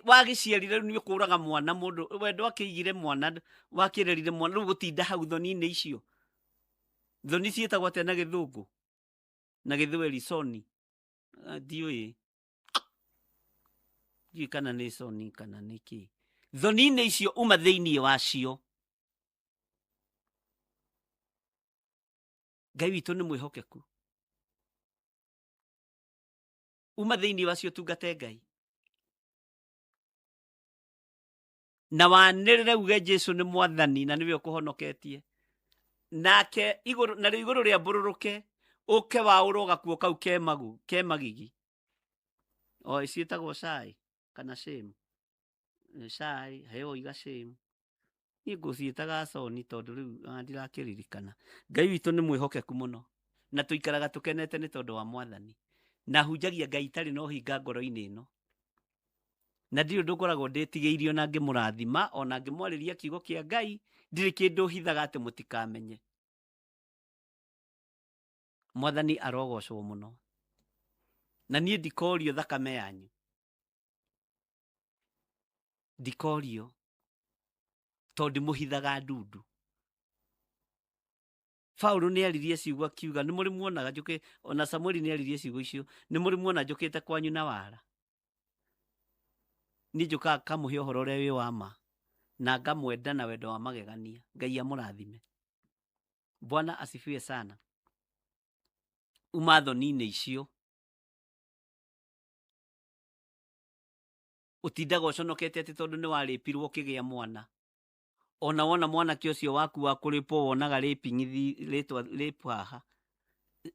Wagĩciarire rĩu nĩ ũkũraga mwana mũndũ, we ndwakĩigire mwana, wakĩrerire mwana, rĩu gũtinda hau thoni-inĩ icio. Thoni ciĩtagwo atĩa na gĩthũngũ? Na gĩthweri soni. Ndiũĩ. Ndiũĩ kana nĩ soni kana nĩ kĩ. Thoni-inĩ icio uma thĩinĩ wacio. Ngai witũ nĩ mwĩhokeku. Uma thĩinĩ wacio tungate Ngai. Na wanĩrĩre uge Jesu nĩ mwathani na nĩwe ũkũhonoketie. Nake igũrũ, narĩo igũrũ rĩambũrũrũke, ũke waũrwo gakuo kau ke magu, ke magigi. O ciĩtagwo cai kana shame. Cai, heo iga shame. Niĩ ngũciĩtaga soni tondũ rĩu ndirakĩririkana. Ngai witũ nĩ mwĩhokeku mũno, na tũikaraga tũkenete nĩ tondũ wa mwathani. Na hunjagia Ngai itarĩ na ũhinga ngoro-inĩ ĩno. Na ndirĩ ũndũ ngoragwo ndĩtigĩirio na ngĩmũrathima ona ngĩmwarĩria kiugo kĩa Ngai, ndirĩ kĩndũ hithaga atĩ mũtikamenye. Mwathani arogocwo muno. Na niĩ ndikorio thakame yanyu. Ndikorio tondũ ndĩmũhithaga ndundu. Paũlũ nĩ aririe ciugo akiuga nĩ mũrĩ muonaga njũkĩ, ona Samueli nĩ aririe ciugo icio, nĩ mũrĩ muona njũkĩte kwanyu na wara. Niĩ njũkaga ngamũhe ũhoro ũrĩa wĩ wa ma na ngamwenda na wendo wa magegania. Ngai amũrathime. Bwana asifiwe sana. Uma thoni-inĩ icio ũtindaga ũconokete atĩ tondũ nĩ warĩpirwo ũkĩgĩa mwana. Ona wona mwanake ũcio waku wa kũrĩpwo wonaga raping rĩtwa rape haha.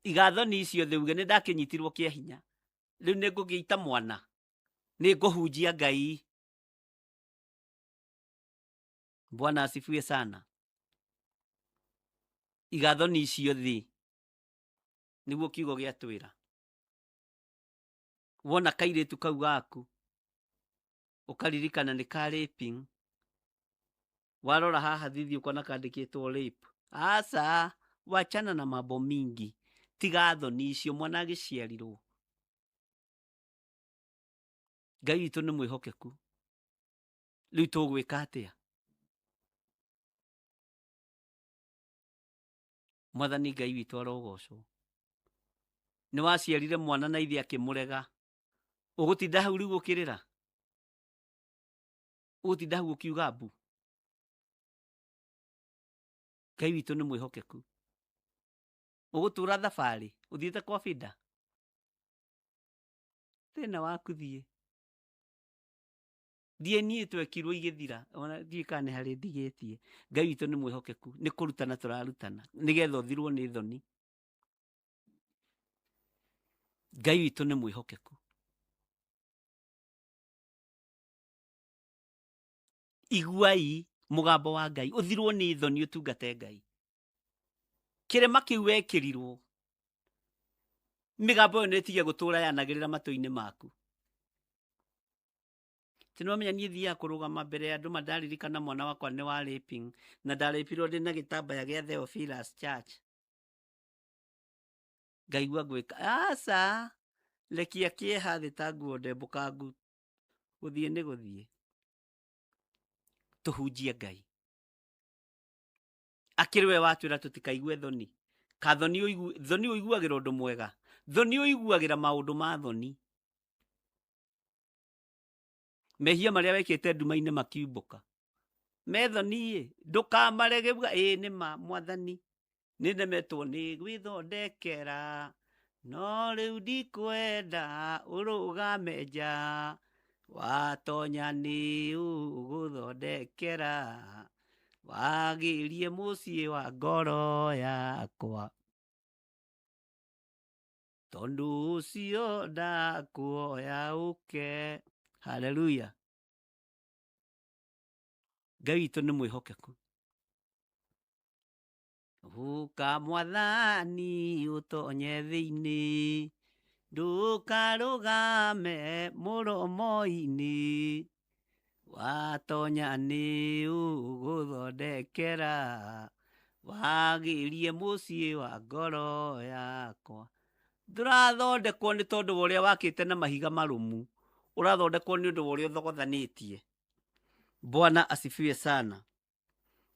Iga thoni icio thĩ uge nĩ ndakĩnyitirwo kĩa hinya. Rĩu nĩ ngũgĩita mwana. Nĩ ngũhunjia Ngai. Bwana asifiwe sana. Iga thoni icio thĩ. Nĩguo kiugo gĩatwĩra. Wona kairĩtu kau gaku ũkaririkana nĩ ka raping. Warora haha thithi ukona kandĩkĩtwo rape. Aca, wachana na mambo mingi. Tiga thoni icio mwana agĩciarirwo. Ngai witũ nĩ mwĩhokeku. Rĩu tũgwĩka atĩa? Mwathani Ngai witũ arogocwo. Nĩ waciarire mwana na ithe akĩmũrega. Ũgũtinda hau rĩu ũkĩrĩra? Ũgũtinda hau ũkiuga mbu? Ngai witũ nĩ mwĩhokeku. Ũgũtũra thabarĩ ũthiĩte kwa Binda? Thĩna waku thiĩ. DNA twekirwo igĩthira, ona ndiũĩ kana nĩ harĩ ndigĩtie. Ngai witũ nĩ mwĩhokeku, nĩ kũrutana tũrarutana nĩgetha ũthirwo nĩ thoni. Ngai witũ nĩ mwĩhokeku. Iguai mũgambo wa Ngai, ũthirwo nĩ thoni ũtungate Ngai. Kĩrĩma kĩu wekĩrirwo, mĩgambo ĩyo nĩ ĩtige gũtũra yanagĩrĩra matũ-inĩ maku. Tinwamenya niĩ thiaga kũrũgama mbere ya andũ mandaririkana mwana wakwa nĩ wa raping na ndarĩpirwo ndĩ na gĩtambaya gĩa Theophilus Church. Ngaigua ngwĩka aca, rekia kĩeha thĩ ta nguo ndembũkangu, gũthiĩ nĩ gũthiĩ. Tũhunjie Ngai. Akĩrĩ we watwĩra tũtikaigue thoni. Ka thoni thoni ũiguagĩra ũndũ mwega. Thoni ũiguagĩra maũndũ ma thoni. Mehia marĩa wekĩte nduma-inĩ makiumbũka. Me thoni-ĩ, ndũkamarege uga ĩĩ nĩ ma mwathani. Nĩ ndemetwo nĩ gwĩthondekera, no rĩu ndikwenda ũrũgame nja. Watonya nĩ ũgũthondekera, wagĩrie mũciĩ wa ngoro yakwa. Tondũ ũcio ndakuoya ũke. Haleluya. Ngai witũ nĩ mwĩhokeku. Ũka mwathani ũtonye thĩinĩ, ndũkarũgame mũromo-inĩ. Watonya nĩ ũgũthondekera, wagĩrie mũciĩ wa ngoro yakwa. Ndũrathondekwo nĩ tondũ wa ũrĩa wakĩte na mahiga marũmu, ũrathondekwo nĩ ũndũ wa ũrĩa ũthogothanĩtie. Bwana asifiwe sana.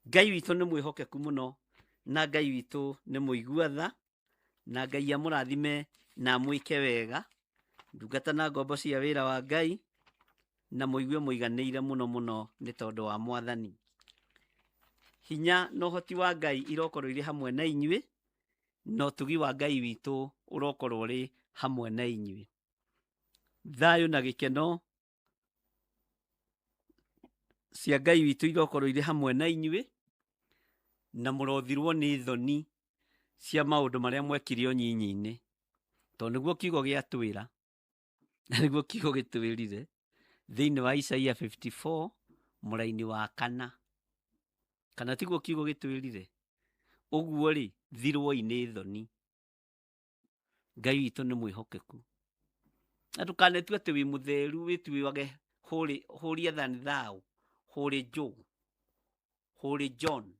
Ngai witũ nĩ mwĩhokeku mũno, na Ngai witũ nĩ mũigua tha, na Ngai amũrathime na amwĩke wega. Ndungata na ngombo cia wĩra wa Ngai, na mũigue mũiganĩire mũno mũno nĩ tondũ wa mwathani. Hinya na ũhoti wa Ngai irokorwo irĩ hamwe na inyuĩ, na ũtugi wa Ngai witũ ũrokorwo ũrĩ hamwe na inyuĩ. Thayũ na gĩkeno cia Ngai witũ irokorwo irĩ hamwe na inyuĩ, na mũrothirwo nĩ thoni cia maũndũ marĩa mwekire ũnyinyi-inĩ. Tondũ nĩguo kiugo gĩatwĩra, na nĩguo kiugo gĩtwĩrire thĩinĩ wa Isaia 54 mũraini wa kana. Kana tiguo kiugo gĩtwĩrire? Ũguo rĩ, thirwoi nĩ thoni. Ngai witũ nĩ mwĩhokeku. Na ndũkanetue atĩ wĩ mũtheru wĩtuage holier than thou, holy Joe, holy John,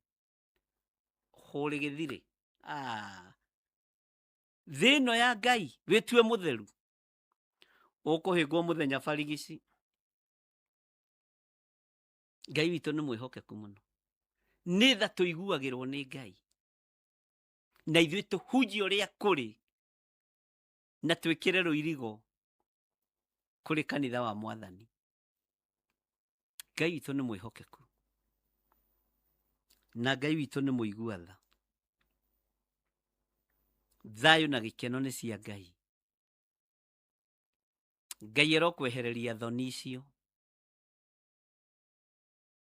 holy Gĩthirĩ. Ah. Thĩ ĩno ya Ngai wĩtue mũtheru. Ũkũhĩngwo mũthenya barigici. Ngai witũ nĩ mwĩhokeku mũno. Nĩ tha tũiguagĩrwo nĩ Ngai. Na ithuĩ tũhunjie ũrĩa kũrĩ na twĩkĩre rũirigo kũrĩ kanitha wa Mwathani. Ngai witũ nĩ mwĩhokeku. Na Ngai witũ nĩ mũigua tha. Thayũ na gĩkeno nĩ cia Ngai. Ngai arokwehereria thoni icio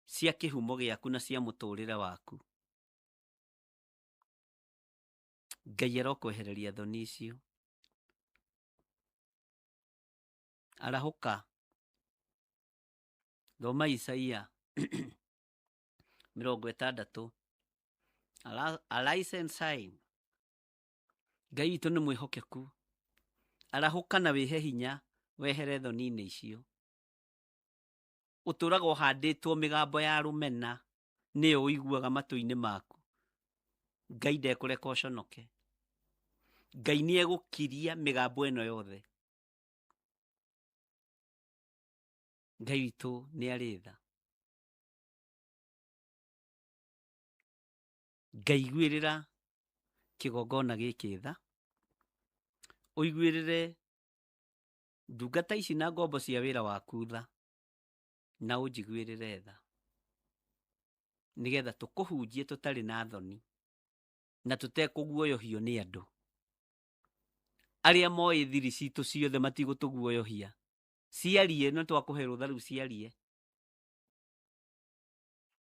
cia kĩhumo gĩaku na cia mũtũrĩre waku. Ngai arokwehereria thoni icio. Arahũka. Thoma Isaia 60. Arise and shine. Ngai witũ nĩ mwĩhokeku. Arahũka na wĩhe hinya wehere thoni-inĩ icio. Ũtũraga ũhandĩtwo mĩgambo ya rũmena nĩyo ũiguaga matũ-inĩ maku. Ngai ndekũreka ũconoke. Ngai nĩegũkiria mĩgambo ĩno yothe. Ngai witũ nĩ arĩ tha. Ngai iguĩrĩra kĩgongona gĩkĩ tha. Ũiguĩrĩre ndungata ici na ngombo cia wĩra waku tha. Na ũnjiguĩrĩre tha. Nĩgetha tũkũhunjie tũtarĩ na thoni na tũtekũguoyohio nĩ andũ. Arĩa moĩ thiri citũ ciothe matigũtũguoyohia. Ciarie no twakũhe rũtha rĩu ciarie.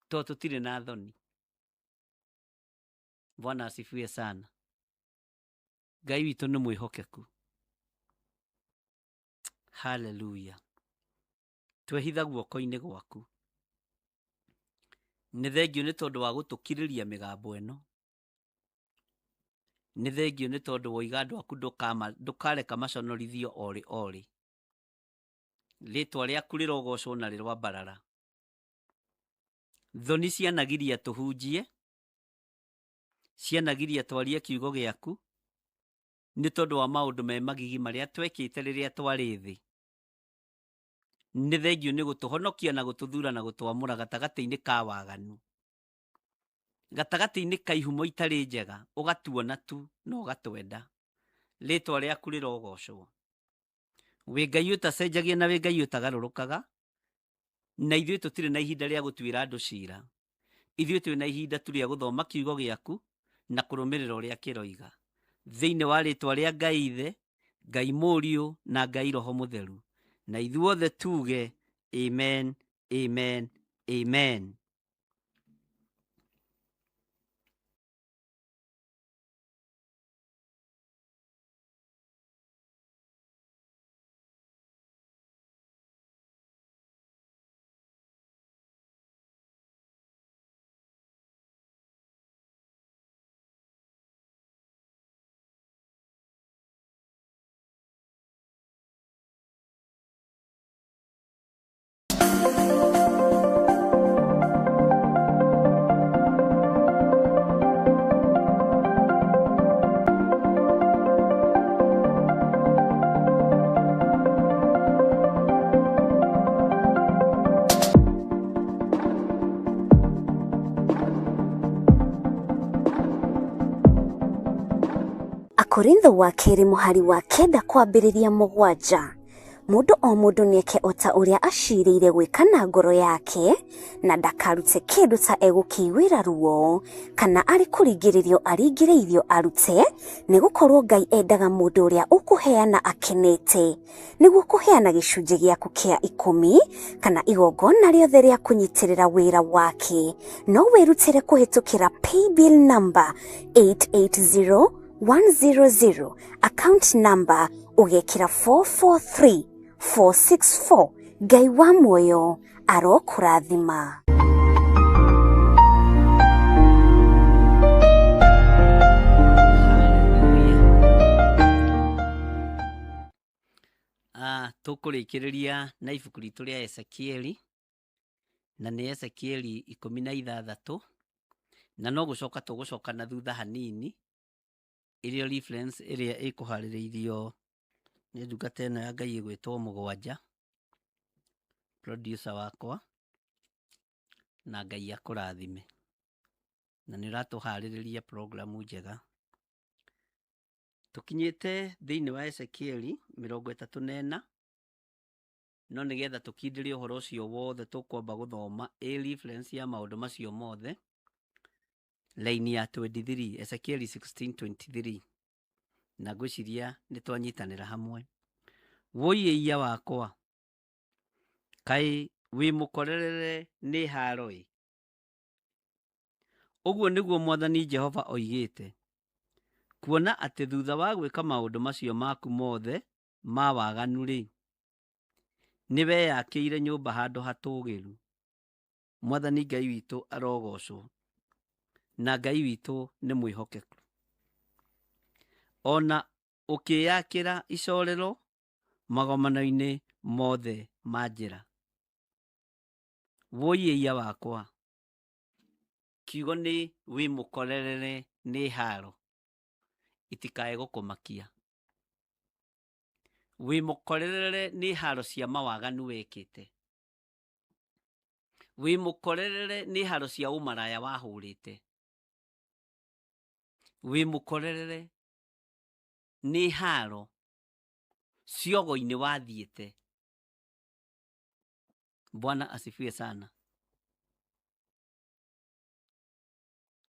To tũtirĩ na thoni. Bwana asifiwe sana. Ngai witũ nĩ mwĩhokeku. Hallelujah. Twehitha guoko-inĩ gwaku. Nĩ thengio nĩ tondũ wa gũtũkirĩria mĩgambo ĩno. Nĩ thengio nĩ tondũ woiga andũ aku ndũkareka maconorithio orĩ orĩ. Rĩtwa rĩaku rĩrogocwo na rĩrwambarara. Thoni cianagiria tũhunjie, cianagiria twarie kiugo gĩaku nĩ tondũ wa maũndũ me magigi marĩa twekĩte rĩrĩa twarĩ thĩ. Nĩ thengio nĩ gũtũhonokia na gũtũthura na gũtwamũra gatagatĩ-inĩ ka waganu. Gatagatĩ-inĩ ka ihumo itarĩ njega, ũgatuona tu na ũgatwenda. Rĩtwa rĩaku rĩrogocwo. Wĩ Ngai ũtacenjagia na wĩ Ngai ũtagarũrũkaga, na ithuĩ tũtirĩ na ihinda rĩa gũtuĩra andũ cira. Ithuĩ twĩ na ihinda tu rĩa gũthoma kiugo gĩaku na kũrũmĩrĩra ũrĩa kĩroiga. Thĩinĩ wa rĩtwa rĩa Ngai Ithe, Ngai Mũriũ na Ngai Roho Mũtheru. Na ithuothe tuge amen, amen, amen. Akorintho wa kerĩ mũhari wa 9 kwambĩrĩria 7. Mũndũ o mũndũ nĩeke o ta ũrĩa acirĩire gwĩka na ngoro yake, na ndakarute kĩndũ ta egũkĩiguĩra ruo kana arĩ kũringĩrĩrio aringĩrĩirio arute, nĩgũkorwo Ngai endaga mũndũ ũrĩa ũkũheana akenete. Nĩguo kũheana gĩcunjĩ gĩaku kĩa 10 kana igongona rĩothe rĩa kũnyitĩrĩra wĩra wake, no wĩrutĩre kũhĩtũkĩra paybill number 880100, account number ũgekĩra 443464. Ngai wa muoyo arokũrathima. Tũkũrĩkĩrĩria na ibuku ritũ rĩa Ezekieli, na nĩ Ezekieli 16, na no gũcoka tũgũcoka na thutha hanini. Ĩrĩa reference ĩrĩa ĩkũharĩrĩirio nĩ ndungata ĩno ya Ngai ĩgwĩtwo Mũgwanja, producer wakwa, na Ngai akũrathime. Na nĩ ũratũharĩrĩria programu njega. Tũkinyĩte thĩinĩ wa Ezekieli 34, no nĩgetha tũkindĩrie ũhoro ũcio wothe tũkwamba gũthoma a reference ya maũndũ macio mothe, line ya 23, Ezekieli 16:23. Na ngwĩciria nĩ twanyitanĩra hamwe. Wũi ĩiya wakwa, kaĩ wĩ mũkorerere nĩ haro-ĩ. Ũguo nĩguo Mwathani Jehova oigĩte, kuona atĩ thutha wa gwĩka maũndũ macio maku mothe ma waganu-rĩ, nĩweyakĩire nyũmba handũ hatũũgĩru. Mwathani Ngai witũ arogocwo, na Ngai witũ nĩ mwĩhokeku. Ona ũkĩyakĩra icorero magomano-inĩ mothe ma njĩra. Wũi ĩiya wakwa, kiugo nĩ wĩ mũkorerere nĩ haro, itikae gũkũmakia. Wĩ mũkorerere nĩ haro cia mawaganu wekĩte. Wĩ mũkorerere nĩ haro cia ũmaraya wahũrĩte. Wĩ mũkorerere nĩ haro ciogo-inĩ wathiĩte. Bwana asifiwe sana.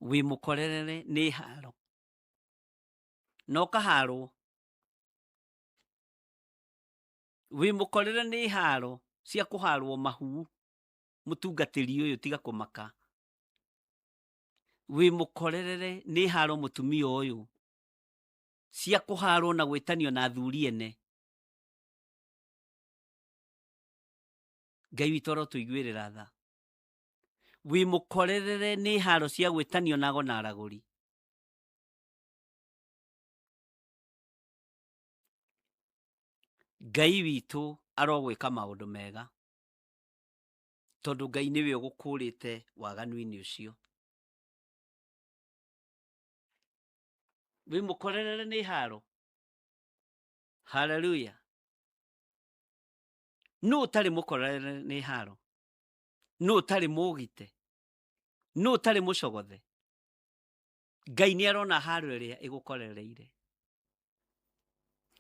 Wĩ mũkorerere nĩ haro na ũkaharwo. Wĩ mũkorere nĩ haro cia kũharwo mahu, mũtungatĩri ũyũ tiga kũmaka. Wĩ mũkorerere nĩ haro mũtumia ũyũ cia kũharwo na gwĩtanio na athuri ene. Ngai witũ arotũiguĩrĩra tha. Wĩ mũkorerere nĩ haro cia gwĩtanio na ago na aragũri. Ngai witũ arogwĩka maũndũ mega, tondũ Ngai nĩwe ũgũkũrĩte waganu-inĩ ũcio. Wĩ mũkorerere nĩ haro. Haleluya. Nũ ũtarĩ mũkorerere nĩ haro? Nũ ũtarĩ mũgite? Nũ ũtarĩ mũcogothe? Ngai nĩ arona haro ĩrĩa ĩgũkorereire,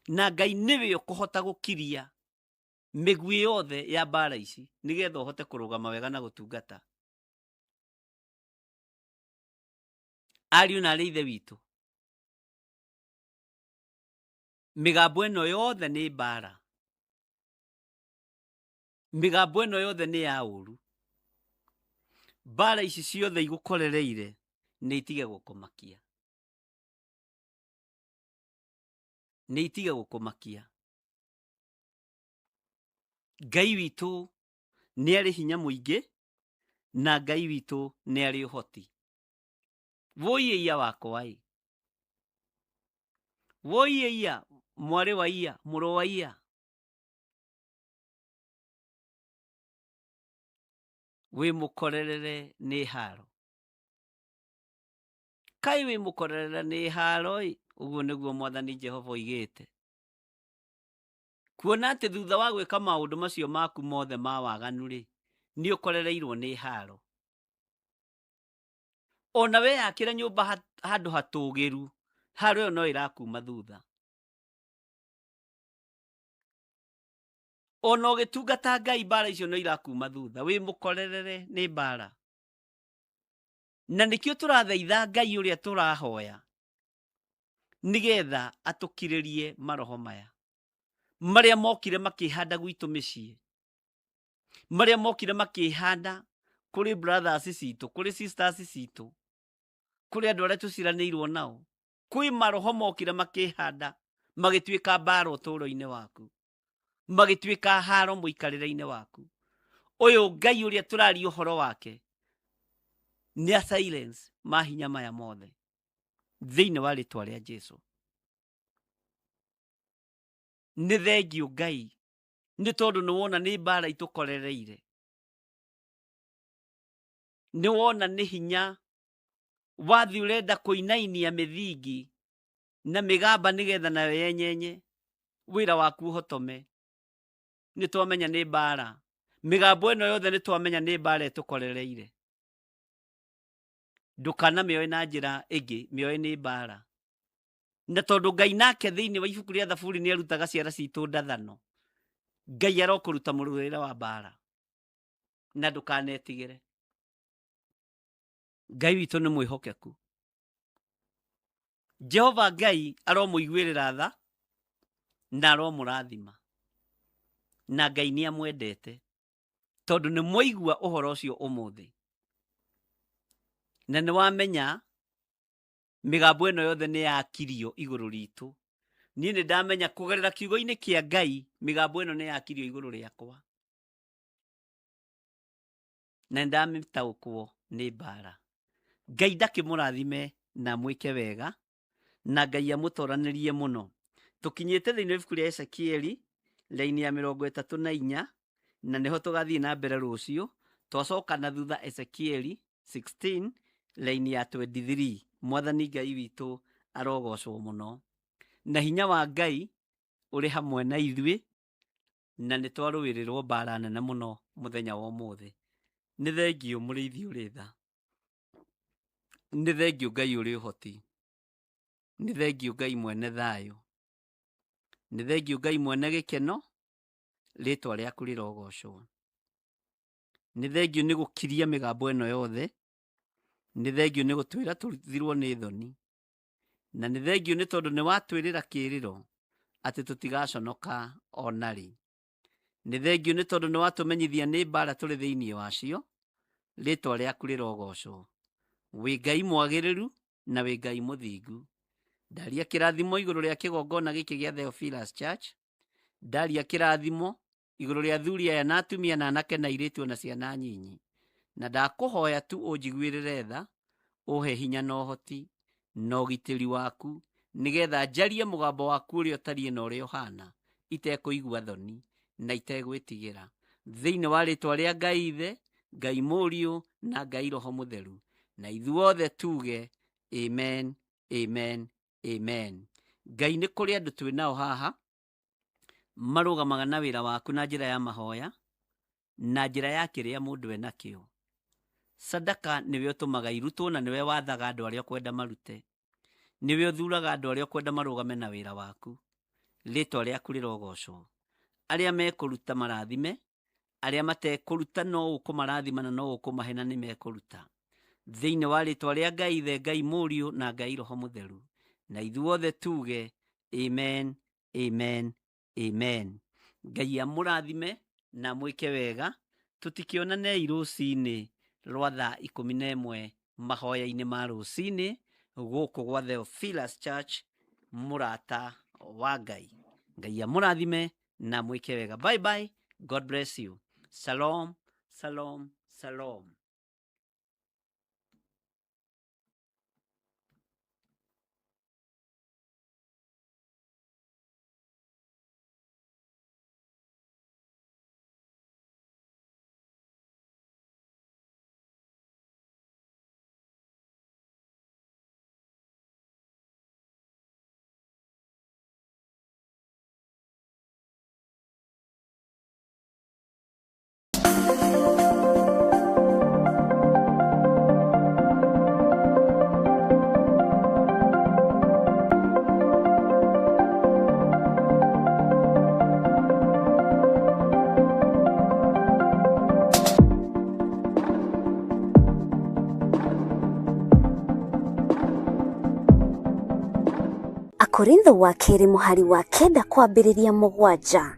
na Ngai nĩwe ũkũhota gũkiria mĩguĩ yothe ya mbara ici nĩgetha ũhote kũrũgama wega na gũtungata. Ariũ na arĩ ithe witũ, mĩgambo ĩno yothe nĩ mbara, mĩgambo ĩno yothe nĩ ya ũru. Mbara ici ciothe igũkorereire nĩ itige gũkũmakia, nĩ itige gũkũmakia. Ngai witũ nĩ arĩ hinya mũingĩ, na Ngai witũ nĩ arĩ ũhoti. Wũi ĩiya wakwa ĩ, wũi ĩiya mwarĩ wa iya, mũrũ wa iya, wĩ mũkorerere nĩ haro. Kaĩ wĩ mũkorerere nĩ haro ĩ, ũguo nĩguo Mwathani Jehova oigĩte. Kuona atĩ thutha wa gwĩka maũndũ macio maku mothe ma waganu-rĩ, nĩ ũkorereirwo nĩ haro. Ona weyakĩra nyũmba handũ hatũũgĩru, haro ĩyo no ĩrakuma thutha. Ona ũgĩtungata Ngai, mbara icio no irakuma thutha. Wĩ mũkorerere nĩ mbara. Na nĩkĩo tũrathaitha Ngai ũrĩa tũrahoya, nĩgetha atũkirĩrie maroho maya marĩa mokire makĩhanda gwitũ mĩciĩ, marĩa mokire makĩhanda kũrĩ brothers citũ, kũrĩ sisters citũ, kũrĩ andũ arĩa tũciranĩirwo nao. Kwĩ maroho mokire makĩhanda magĩtuĩka mbara ũtũũro-inĩ waku, magĩtuĩka haro mũikarĩre-inĩ waku. Ũyũ Ngai ũrĩa tũraria ũhoro wake nĩ a silence mahinya maya mothe thĩinĩ wa rĩtwa rĩa Jesu. Nĩ thengio Ngai nĩ tondũ nĩ wona nĩ mbara itũkorereire, nĩ wona nĩ hinya wathi ũrenda kũinainia mĩthingi Na mĩgamba nĩgetha nayo yenyenye wĩra waku ũhotome. Nĩ twamenya nĩ mbara. Mĩgambo ĩno yothe nĩ twamenya nĩ mbara ĩtũkorereire. Ndũkanamĩoe na njĩra ĩngĩ, mĩoe nĩ mbara. Na tondũ Ngai nake thĩinĩ wa ibuku rĩa Thaburi nĩ arutaga ciara citũ ndathano, Ngai arokũruta mũrũĩre wa mbara na ndũkanetigĩre. Ngai witũ nĩ mwĩhokeku. Jehova Ngai aromũiguĩrĩra tha na aromũrathima, na Ngai nĩ amwendete tondũ nĩ mwaigua ũhoro ũcio ũmũthĩ na nĩ wamenya mĩgambo ĩno yothe nĩ yakirio igũrũ ritũ. Niĩ nĩ ndamenya kũgerera kiugo-inĩ kĩa Ngai mĩgambo ĩno nĩ yakirio igũrũ rĩakwa na nĩndamĩtaũkwo nĩ mbara. Ngai ndakĩmũrathime na mwĩke wega na Ngai amũtoranĩrie mũno. Tũkinyĩte thĩinĩ wa ibuku rĩa Ezekieli raini ya 34 na nĩho tũgathiĩ na mbere rũciũ. Twacoka na thutha Ezekieli 16 raini ya 23. Mwathani Ngai witũ arogocwo mũno na hinya wa Ngai ũrĩ hamwe na ithuĩ, na nĩ twarũĩrĩrwo mbara nene mũno mũthenya wa ũmũthĩ. Nĩ thengiũ mũrĩithi ũrĩ tha, nĩ thengiũ Ngai ũrĩ ũhoti, nĩ thengiũ Ngai mwene thayũ, nĩ thengiũ Ngai mwene gĩkeno, rĩtwa rĩaku rĩrogocwo. Nĩ thengiũ nĩ gũkiria mĩgambo ĩno yothe, nĩ thengiũ nĩ gũtwĩra tũthirwo nĩ thoni, na nĩ thengiũ nĩ tondũ nĩ watwĩrĩra kĩĩrĩro atĩ tũtigaconoka ona rĩ. Nĩ thengiũ nĩ tondũ nĩ watũmenyithia nĩ mbara tũrĩ thĩinĩ wacio, rĩtwa rĩaku rĩrogocwo. Wĩ Ngai mwagĩrĩru na wĩ Ngai mũthingu. Ndaria kĩrathimo igũrũ rĩa kĩgongona gĩkĩ gĩa Theophilus Church, ndaria kĩrathimo igũrũ rĩa athuri aya na atumia na anake na airĩtu na ciana nyinyi, na ndakũhoya tu ũnjiguĩrĩre tha, ũhe hinya na ũhoti na ũgitĩri waku, nĩgetha njarie mũgambo waku ũrĩa ũtariĩ na ũrĩa ũhana, itekũigua thoni na itegwĩtigĩra. Thĩinĩ wa rĩtwa rĩa Ngai Ithe, Ngai Mũriũ na Ngai Roho Mũtheru, na ithuothe tuge amen, amen, amen. Ngai nĩ kũrĩ andũ twĩ nao haha marũgamaga na wĩra waku na njĩra ya mahoya na njĩra ya kĩrĩa mũndũ enakĩo. Sadaka nĩwe ũtũmaga irutwo na nĩwe wathaga andũ arĩa ũkwenda marute, nĩwe ũthuraga andũ arĩa ũkwenda marũgame na wĩra waku. Rĩtwa rĩaku rĩrogocwo. Arĩa mekũruta marathime, arĩa matekũruta no ũkũmarathima na no ũkũmahe na nĩ mekũruta. Thĩinĩ wa rĩtwa rĩa Ngai Ithe, Ngai Mũriũ na Ngai Roho Mũtheru, na ithuothe tuge amen, amen, amen. Ngai amũrathime na mwĩke wega. Tũtikĩonanei rũcinĩ rwa thaa 11 mahoya-inĩ ma rũcinĩ gũkũ gwa Theophilus Church, mũrata wa Ngai. Ngai amũrathime na mwĩke wega. Bye bye. God bless you. Shalom, shalom, shalom. Akorintho wa kerĩ mũhari wa 9 kwambĩrĩria 7.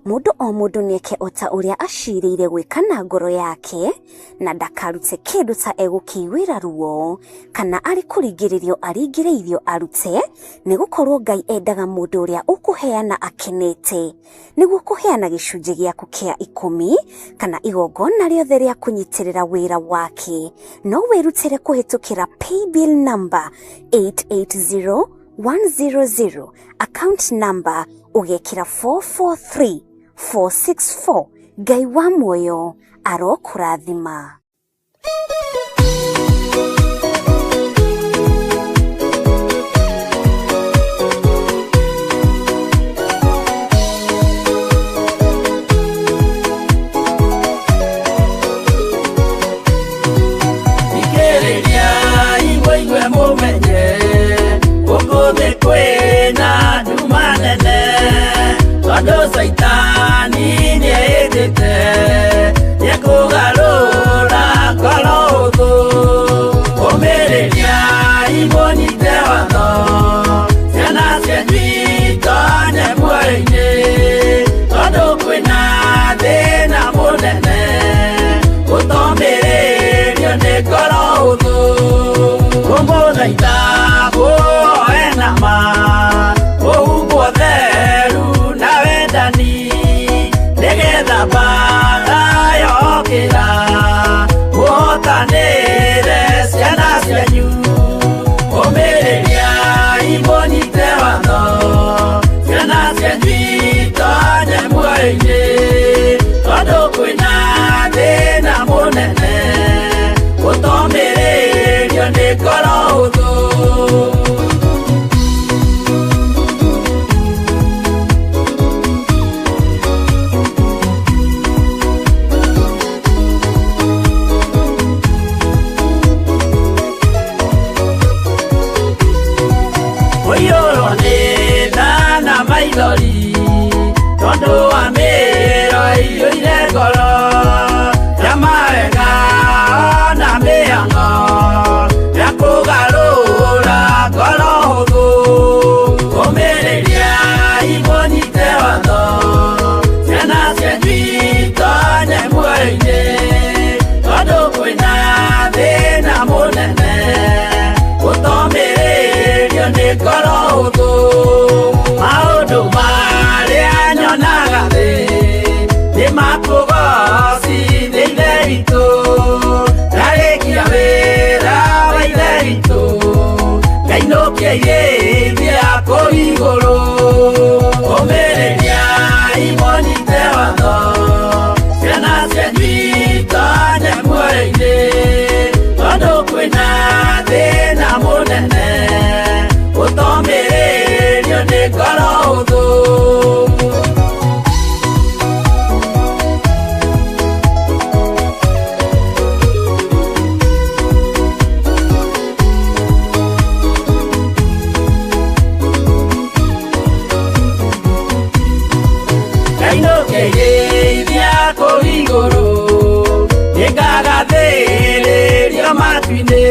Mũndũ o mũndũ nĩeke o ta ũrĩa acirĩire gwĩka na ngoro yake, na ndakarute kĩndũ ta egũkĩiguĩra ruo kana arĩ kũringĩrĩrio aringĩrĩirio arute, nĩgũkorwo Ngai endaga mũndũ ũrĩa ũkũheana akenete. Nĩguo kũheana gĩcunjĩ gĩaku kĩa 10 kana igongona rĩothe rĩa kũnyitĩrĩra wĩra wake, no wĩrutĩre kũhĩtũkĩra paybill number 880100, account number ũgekĩra 443464. Ngai wa muoyo arokũrathima. Mũnene tondũ Caitani nĩehĩtĩte nĩekũgarũra ngoro hũthũ. Ũmĩrĩriai mũnyite watho, ciana cianyu itonye muoyo-inĩ, tondũ kwĩna thĩna mũnene gũtomĩrĩrio nĩ ngoro hũthũ. Kũmũthaitha mũhoe na ma, mũhumbwo theru na wendani, nĩgetha mbaara yokĩra mũhotanĩre ciana cianyu. Ũmĩrĩriai mũnyite watho, ciana cianyu itonye muoyo-inĩ, tondũ kwĩna thĩna mũnene gũtomĩrĩrio nĩ ngoro hũthũ. Kũiyũrwo nĩ tha na maithori tondũ wa mĩĩro ĩiyũire ngoro ya mawega na mĩhang'o ya kũgarũra ngoro hũthũ. Ũmĩrĩriai mũnyite watho, ciana cianyu itonye muoyo-inĩ, tondũ kwĩna thĩna mũnene gũtomĩrĩrio nĩ ngoro hũthũ. Maũndũ marĩa nyonaga thĩ nĩ makũgocithia Ithe witũ, ndarĩkia wĩra wa Ithe witũ ngainũkia irĩithia kũu igũrũ. Ũmĩrĩriai mũnyite watho, ciana cianyu itonye muoyo-inĩ, tondũ kwĩna thĩna mũnene gũtomĩrĩrio nĩ ngoro hũthũ. Ngainũkia irĩithia kũu igũrũ, nĩngagathĩrĩrio matu-inĩ,